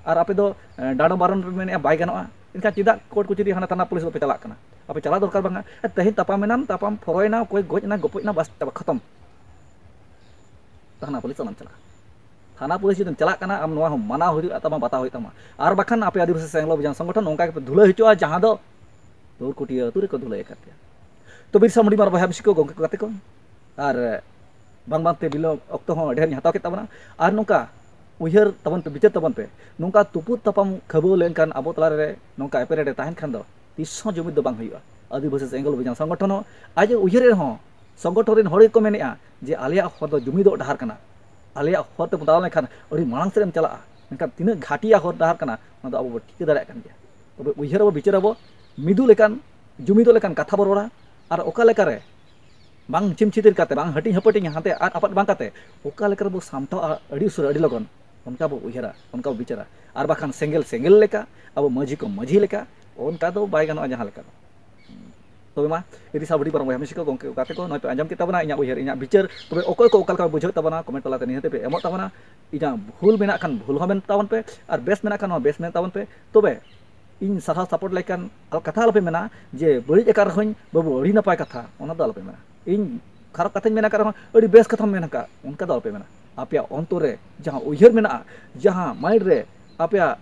ᱟᱨ ᱟᱯᱮ ᱫᱚ, ᱮ, ᱰᱟᱸᱰᱚᱢ ᱵᱟᱨᱚᱱ ᱯᱮ ᱢᱮᱱᱮᱫᱼᱟ, ᱵᱟᱭ ᱜᱟᱱᱚᱜᱼᱟ᱾ ᱮᱱᱠᱷᱟᱱ ᱪᱮᱫᱟᱜ ᱠᱳᱨᱴ ᱠᱚᱪᱟᱹᱨᱤ ᱦᱟᱱᱟ ᱛᱷᱟᱱᱟ ᱯᱩᱞᱤᱥ ᱫᱚᱯᱮ ᱪᱟᱞᱟᱜ ᱠᱟᱱᱟ? ᱟᱯᱮ ᱪᱟᱞᱟᱜ ᱫᱚᱨᱠᱟᱨ ᱵᱟᱝᱟ᱾ ᱟᱨ ᱛᱮᱦᱮᱧ ᱛᱟᱯᱟᱢ ᱮᱱᱟᱢ, ᱛᱟᱯᱟᱢ ᱯᱷᱚᱨᱚᱭᱮᱱᱟ, ᱚᱠᱚᱭ ᱜᱚᱡ ᱮᱱᱟ, ᱜᱚᱯᱚᱡ ᱮᱱᱟ, ᱵᱟᱥ, ᱪᱟᱵᱟ, ᱠᱷᱚᱛᱚᱢ᱾ ᱛᱷᱟᱱᱟ ᱯᱩᱞᱤᱥ ᱟᱞᱚᱢ ᱪᱟᱞᱟᱜᱼᱟ᱾ ᱛᱷᱟᱱᱟ ᱯᱩᱞᱤᱥ ᱡᱩᱫᱤᱢ ᱪᱟᱞᱟᱜ ᱠᱟᱱᱟ, ᱟᱢ ᱱᱚᱣᱟ ᱦᱚᱸ ᱢᱟᱱᱟᱣ ᱦᱩᱭᱩᱜᱼᱟ ᱛᱟᱢᱟ, ᱵᱟᱛᱟᱣ ᱦᱩᱭᱩᱜ ᱛᱟᱢᱟ᱾ ᱟᱨ ᱵᱟᱠᱷᱟᱱ ᱟᱯᱮ ᱟᱹᱫᱤᱵᱟᱹᱥᱤ ᱥᱮᱝᱜᱚᱞ ᱚᱵᱷᱤᱡᱟᱱ ᱥᱚᱝᱜᱚᱴᱷᱚᱱ ᱱᱚᱝᱠᱟ ᱜᱮᱯᱮ ᱫᱷᱩᱞᱟᱹ ᱦᱚᱪᱚᱜᱼᱟ, ᱡᱟᱦᱟᱸ ᱫᱚ ᱫᱩᱨᱠᱩᱴᱤᱭᱟᱹ ᱟᱹᱛᱩ ᱨᱮᱠᱚ ᱫᱷᱩᱞᱟᱹᱭ ᱟᱠᱟᱫ ᱯᱮᱭᱟ᱾ ᱛᱚ ᱵᱤᱨᱥᱟ ᱢᱩᱱᱰᱤ ᱢᱟᱨ ᱵᱚᱭᱦᱟ ᱢᱤᱥᱤ ᱠᱚ, ᱜᱚᱢᱠᱮ ᱠᱚ, ᱜᱟᱛᱮ ᱠᱚ, ᱟᱨ ᱵᱟᱝ ᱵᱟᱝᱛᱮ ᱵᱤᱞᱚᱢ ᱚᱠᱛᱚ ᱦᱚᱸ ᱰᱷᱮᱨ ᱤᱧ ᱦᱟᱛᱟᱣ ᱠᱮᱫ ᱛᱟᱵᱚᱱᱟ᱾ ᱟᱨ ᱱᱚᱝᱠᱟ ᱩᱭᱦᱟᱹᱨ ᱛᱟᱵᱚᱱ ᱯᱮ, ᱵᱤᱪᱟᱹᱨ ᱛᱟᱵᱚᱱ ᱯᱮ, ᱱᱚᱝᱠᱟ ᱛᱩᱯᱩᱫ ᱛᱟᱯᱟᱢ ᱠᱷᱟᱹᱵᱟᱹᱣ ᱞᱮᱱᱠᱷᱟᱱ, ᱟᱵᱚ ᱛᱟᱞᱟᱨᱮ ᱱᱚᱝᱠᱟ ᱮᱯᱮᱨᱦᱮᱸᱰᱮ ᱛᱟᱦᱮᱱ ᱠᱷᱟᱱ ᱫᱚ ᱛᱤᱥ ᱦᱚᱸ ᱡᱩᱢᱤᱫ ᱫᱚ ᱵᱟᱝ ᱦᱩᱭᱩᱜᱼᱟ᱾ ᱟᱹᱫᱤᱵᱟᱹᱥᱤ ᱥᱮᱝᱜᱚᱞ ᱚᱵᱷᱤᱡᱟᱱ ᱥᱚᱝᱜᱚᱴᱷᱚᱱ ᱦᱚᱸ ᱟᱡ ᱮ ᱩᱭᱦᱟᱹᱨᱮᱫ ᱨᱮᱦᱚᱸ, ᱥᱚᱝᱜᱚᱴᱷᱚᱱ ᱨᱮᱱ ᱦᱚᱲ ᱜᱮᱠᱚ ᱢᱮᱱᱮᱫᱼᱟ ᱡᱮ ᱟᱞᱮᱭᱟᱜ ᱦᱚᱨ ᱫᱚ ᱡᱩᱢᱤᱫᱚᱜ ᱰᱟᱦᱟᱨ ᱠᱟᱱᱟ, ᱟᱞᱮᱭᱟᱜ ᱦᱚᱨ ᱛᱮᱢ ᱛᱟᱲᱟᱢ ᱞᱮᱱᱠᱷᱟᱱ ᱟᱹᱰᱤ ᱢᱟᱲᱟᱝ ᱥᱮᱫ ᱮᱢ ᱪᱟᱞᱟᱜᱼᱟ᱾ ᱢᱮᱱᱠᱷᱟᱱ ᱛᱤᱱᱟᱹᱜ ᱜᱷᱟᱹᱴᱤᱭᱟ ᱦᱚᱨ ᱰᱟᱦᱟᱨ ᱠᱟᱱᱟ, ᱚᱱᱟ ᱫᱚ ᱟᱵᱚ ᱵᱚ ᱴᱷᱤᱠᱟᱹ ᱫᱟᱲᱮᱭᱟᱜ ᱠᱟᱱ ᱜᱮᱭᱟ᱾ ᱛᱚᱵᱮ ᱩᱭᱦᱟᱹᱨ ᱟᱵᱚ, ᱵᱤᱪᱟᱹᱨ ᱟᱵᱚ, ᱢᱤᱫᱚᱜ ᱞᱮᱠᱟᱱ, ᱡᱩᱢᱤᱫᱚᱜ ᱞᱮᱠᱟᱱ ᱠᱟᱛᱷᱟ ᱵᱚ ᱨᱚᱲᱟ᱾ ᱟᱨ ᱚᱠᱟ ᱞᱮᱠᱟᱨᱮ ᱵᱟᱝ ᱪᱷᱤᱢ ᱪᱷᱤᱛᱤᱨ ᱠᱟᱛᱮ, ᱵᱟᱝ ᱦᱟᱹᱴᱤᱧ ᱦᱟᱹᱯᱟᱹᱴᱤᱧ, ᱦᱟᱱᱛᱮ ᱟᱫ ᱟᱯᱟᱫ ᱵᱟᱝ ᱠᱟᱛᱮ, ᱚᱠᱟ ᱞᱮᱠᱟ ᱨᱮᱵᱚ ᱥᱟᱢᱴᱟᱣᱟ ᱟᱹᱰᱤ ᱩᱥᱟᱹᱨᱟ, ᱟᱹᱰᱤ ᱞᱚᱜᱚᱱ, ᱚᱱᱠᱟ ᱵᱚ ᱩᱭᱦᱟᱹᱨᱟ, ᱚᱱᱠᱟ ᱵᱚ ᱵᱤᱪᱟᱹᱨᱟ᱾ ᱟᱨ ᱵᱟᱠᱷᱟᱱ ᱥᱮᱸᱜᱮᱞ ᱥᱮᱸᱜᱮᱞ ᱞᱮᱠᱟ, ᱟᱵᱚ ᱢᱟᱹᱡᱷᱤ ᱠᱚ ᱢᱟᱹᱡᱷᱤ ᱞᱮᱠᱟ, ᱚᱱᱠᱟ ᱫᱚ ᱵᱟᱭ ᱜᱟᱱᱚᱜᱼᱟ ᱡᱟᱦᱟᱸ ᱞᱮᱠᱟ ᱫᱚ᱾ ᱛᱚᱵᱮ ᱢᱟ, ᱤᱫᱤ ᱥᱟᱵ ᱦᱩᱰᱤᱧ ᱯᱟᱨᱚᱢ ᱵᱚᱭᱦᱟ ᱢᱤᱥᱤ ᱠᱚ, ᱜᱚᱢᱠᱮ ᱠᱚ, ᱜᱟᱛᱮ ᱠᱚ, ᱱᱚᱜᱼᱚᱭ ᱯᱮ ᱟᱸᱡᱚᱢ ᱠᱮᱫ ᱛᱟᱵᱚᱱᱟ ᱤᱧᱟᱹᱜ ᱩᱭᱦᱟᱹᱨ, ᱤᱧᱟᱹᱜ ᱵᱤᱪᱟᱹᱨ᱾ ᱛᱚᱵᱮ ᱚᱠᱚᱭ ᱠᱚ ᱚᱠᱟ ᱞᱮᱠᱟ ᱯᱮ ᱵᱩᱡᱷᱟᱹᱣ ᱛᱟᱵᱚᱱᱟ, ᱠᱚᱢᱮᱱᱴ ᱛᱟᱞᱟᱛᱮ ᱱᱤᱦᱟᱹᱛ ᱯᱮ ᱮᱢᱚᱜ ᱛᱟᱵᱚᱱᱟ᱾ ᱤᱧᱟᱹᱜ ᱵᱷᱩᱞ ᱢᱮᱱᱟᱜ ᱠᱷᱟᱱ ᱵᱷᱩᱞ ᱦᱚᱸ ᱢᱮᱱ ᱛᱟᱵᱚᱱ ᱯᱮ, ᱟᱨ ᱵᱮᱥ ᱢᱮᱱᱟᱜ ᱠᱷᱟᱱ ᱦᱚᱸ ᱵᱮᱥ ᱢᱮᱱ ᱛᱟᱵᱚᱱ ᱯᱮ᱾ ᱛᱚᱵᱮ ᱤᱧ ᱥᱟᱨᱦᱟᱣ ᱥᱟᱯᱳᱨᱴ ᱞᱮᱠᱟᱱ ᱠᱟᱛᱷᱟ ᱟᱞᱚᱯᱮ ᱢᱮᱱᱟ ᱡᱮ ᱵᱟᱹᱲᱤᱡ ᱟᱠᱟᱫ ᱨᱮᱦᱚᱸᱧ ᱵᱟᱹᱵᱩ, ᱟᱹᱰᱤ ᱱᱟᱯᱟᱭ ᱠᱟᱛᱷᱟ, ᱚᱱᱟ ᱫᱚ ᱟᱞᱚᱯᱮ ᱢᱮᱱᱟ᱾ ᱤᱧ ᱠᱷᱟᱨᱟᱯ ᱠᱟᱛᱷᱟᱧ ᱢᱮᱱ ᱟᱠᱟᱫ ᱨᱮᱦᱚᱸ, ᱟᱹᱰᱤ ᱵᱮᱥ ᱠᱟᱛᱷᱟᱢ ᱢᱮᱱ ᱟᱠᱟᱫ, ᱚᱱᱠᱟ ᱫᱚ ᱟᱞᱚᱯᱮ ᱢᱮᱱᱟ᱾ ᱟᱯᱮᱭᱟᱜ ᱚᱱᱛᱚᱨ ᱨᱮ ᱡᱟᱦᱟᱸ ᱩᱭᱦᱟᱹᱨ ᱢᱮᱱᱟᱜᱼᱟ, ᱡᱟᱦᱟᱸ ᱢᱟᱭᱤᱱᱰ ᱨᱮ ᱟᱯᱮᱭᱟᱜ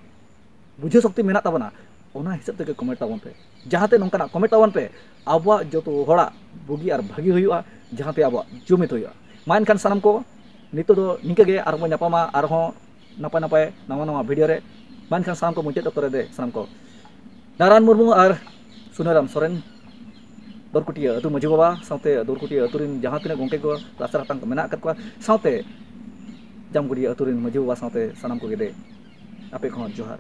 ᱵᱩᱡᱷᱟᱹᱣ ᱥᱚᱠᱛᱤ ᱢᱮᱱᱟᱜ ᱛᱟᱵᱚᱱᱟ, ᱚᱱᱟ ᱦᱤᱥᱟᱹᱵ ᱛᱮᱜᱮ ᱠᱚᱢᱮᱱᱴ ᱛᱟᱵᱚᱱ ᱯᱮ᱾ ᱡᱟᱦᱟᱸᱛᱮ ᱱᱚᱝᱠᱟᱱᱟᱜ ᱠᱚᱢᱮᱱᱴ ᱛᱟᱵᱚᱱ ᱯᱮ, ᱟᱵᱚᱣᱟᱜ ᱡᱚᱛᱚ ᱦᱚᱲᱟᱜ ᱵᱩᱜᱤ ᱟᱨ ᱵᱷᱟᱹᱜᱤ ᱦᱩᱭᱩᱜᱼᱟ, ᱡᱟᱦᱟᱸᱛᱮ ᱟᱵᱚᱣᱟᱜ ᱡᱩᱢᱤᱫ ᱦᱩᱭᱩᱜᱼᱟ᱾ ᱢᱟ ᱮᱱᱠᱷᱟᱱ ᱥᱟᱱᱟᱢ ᱠᱚ ᱱᱤᱛᱚᱜ ᱫᱚ ᱱᱤᱝᱠᱟᱹ ᱜᱮ, ᱟᱨᱦᱚᱸ ᱵᱚᱱ ᱧᱟᱯᱟᱢᱟ ᱟᱨᱦᱚᱸ ᱱᱟᱯᱟᱭ ᱱᱟᱯᱟᱭ ᱱᱟᱣᱟ ᱱᱟᱣᱟ ᱵᱷᱤᱰᱤᱭᱳ ᱨᱮ᱾ ᱢᱟ ᱮᱱᱠᱷᱟᱱ ᱥᱟᱱᱟᱢ ᱠᱚ ᱢᱩᱪᱟᱹᱫ ᱚᱠᱛᱚ ᱨᱮ ᱫᱮ ᱥᱟᱱᱟᱢ ᱠᱚ ᱱᱟᱨᱟᱭᱚᱱ ᱢᱩᱨᱢᱩ ᱟᱨ ᱥᱩᱱᱟᱹᱨᱟᱢ ᱥᱚᱨᱮᱱ, ᱫᱚᱨᱠᱩᱴᱤᱭᱟᱹ ᱟᱹᱛᱩ ᱢᱟᱹᱡᱷᱤ ᱵᱟᱵᱟ ᱥᱟᱶᱛᱮ ᱫᱚᱨᱠᱩᱴᱤᱭᱟᱹ ᱟᱹᱛᱩ ᱨᱮᱱ ᱡᱟᱦᱟᱸ ᱛᱤᱱᱟᱹᱜ ᱜᱚᱢᱠᱮ ᱠᱚ ᱞᱟᱥᱮᱨ ᱦᱟᱛᱟᱝ ᱠᱚ ᱢᱮᱱᱟᱜ ᱟᱠᱟᱫ ᱠᱚᱣᱟ, ᱥᱟᱶᱛᱮ ᱡᱟᱢᱜᱩᱲᱤᱭᱟᱹ ᱟᱹᱛᱩ ᱨᱮᱱ ᱢᱟᱹᱡᱷᱤ ᱵᱟᱵᱟ ᱥᱟᱶᱛᱮ ᱥᱟᱱᱟᱢ ᱠᱚᱜᱮ ᱫᱮ ᱟᱯᱮ ᱠᱚᱦᱚᱸ ᱡᱚᱦᱟᱨ᱾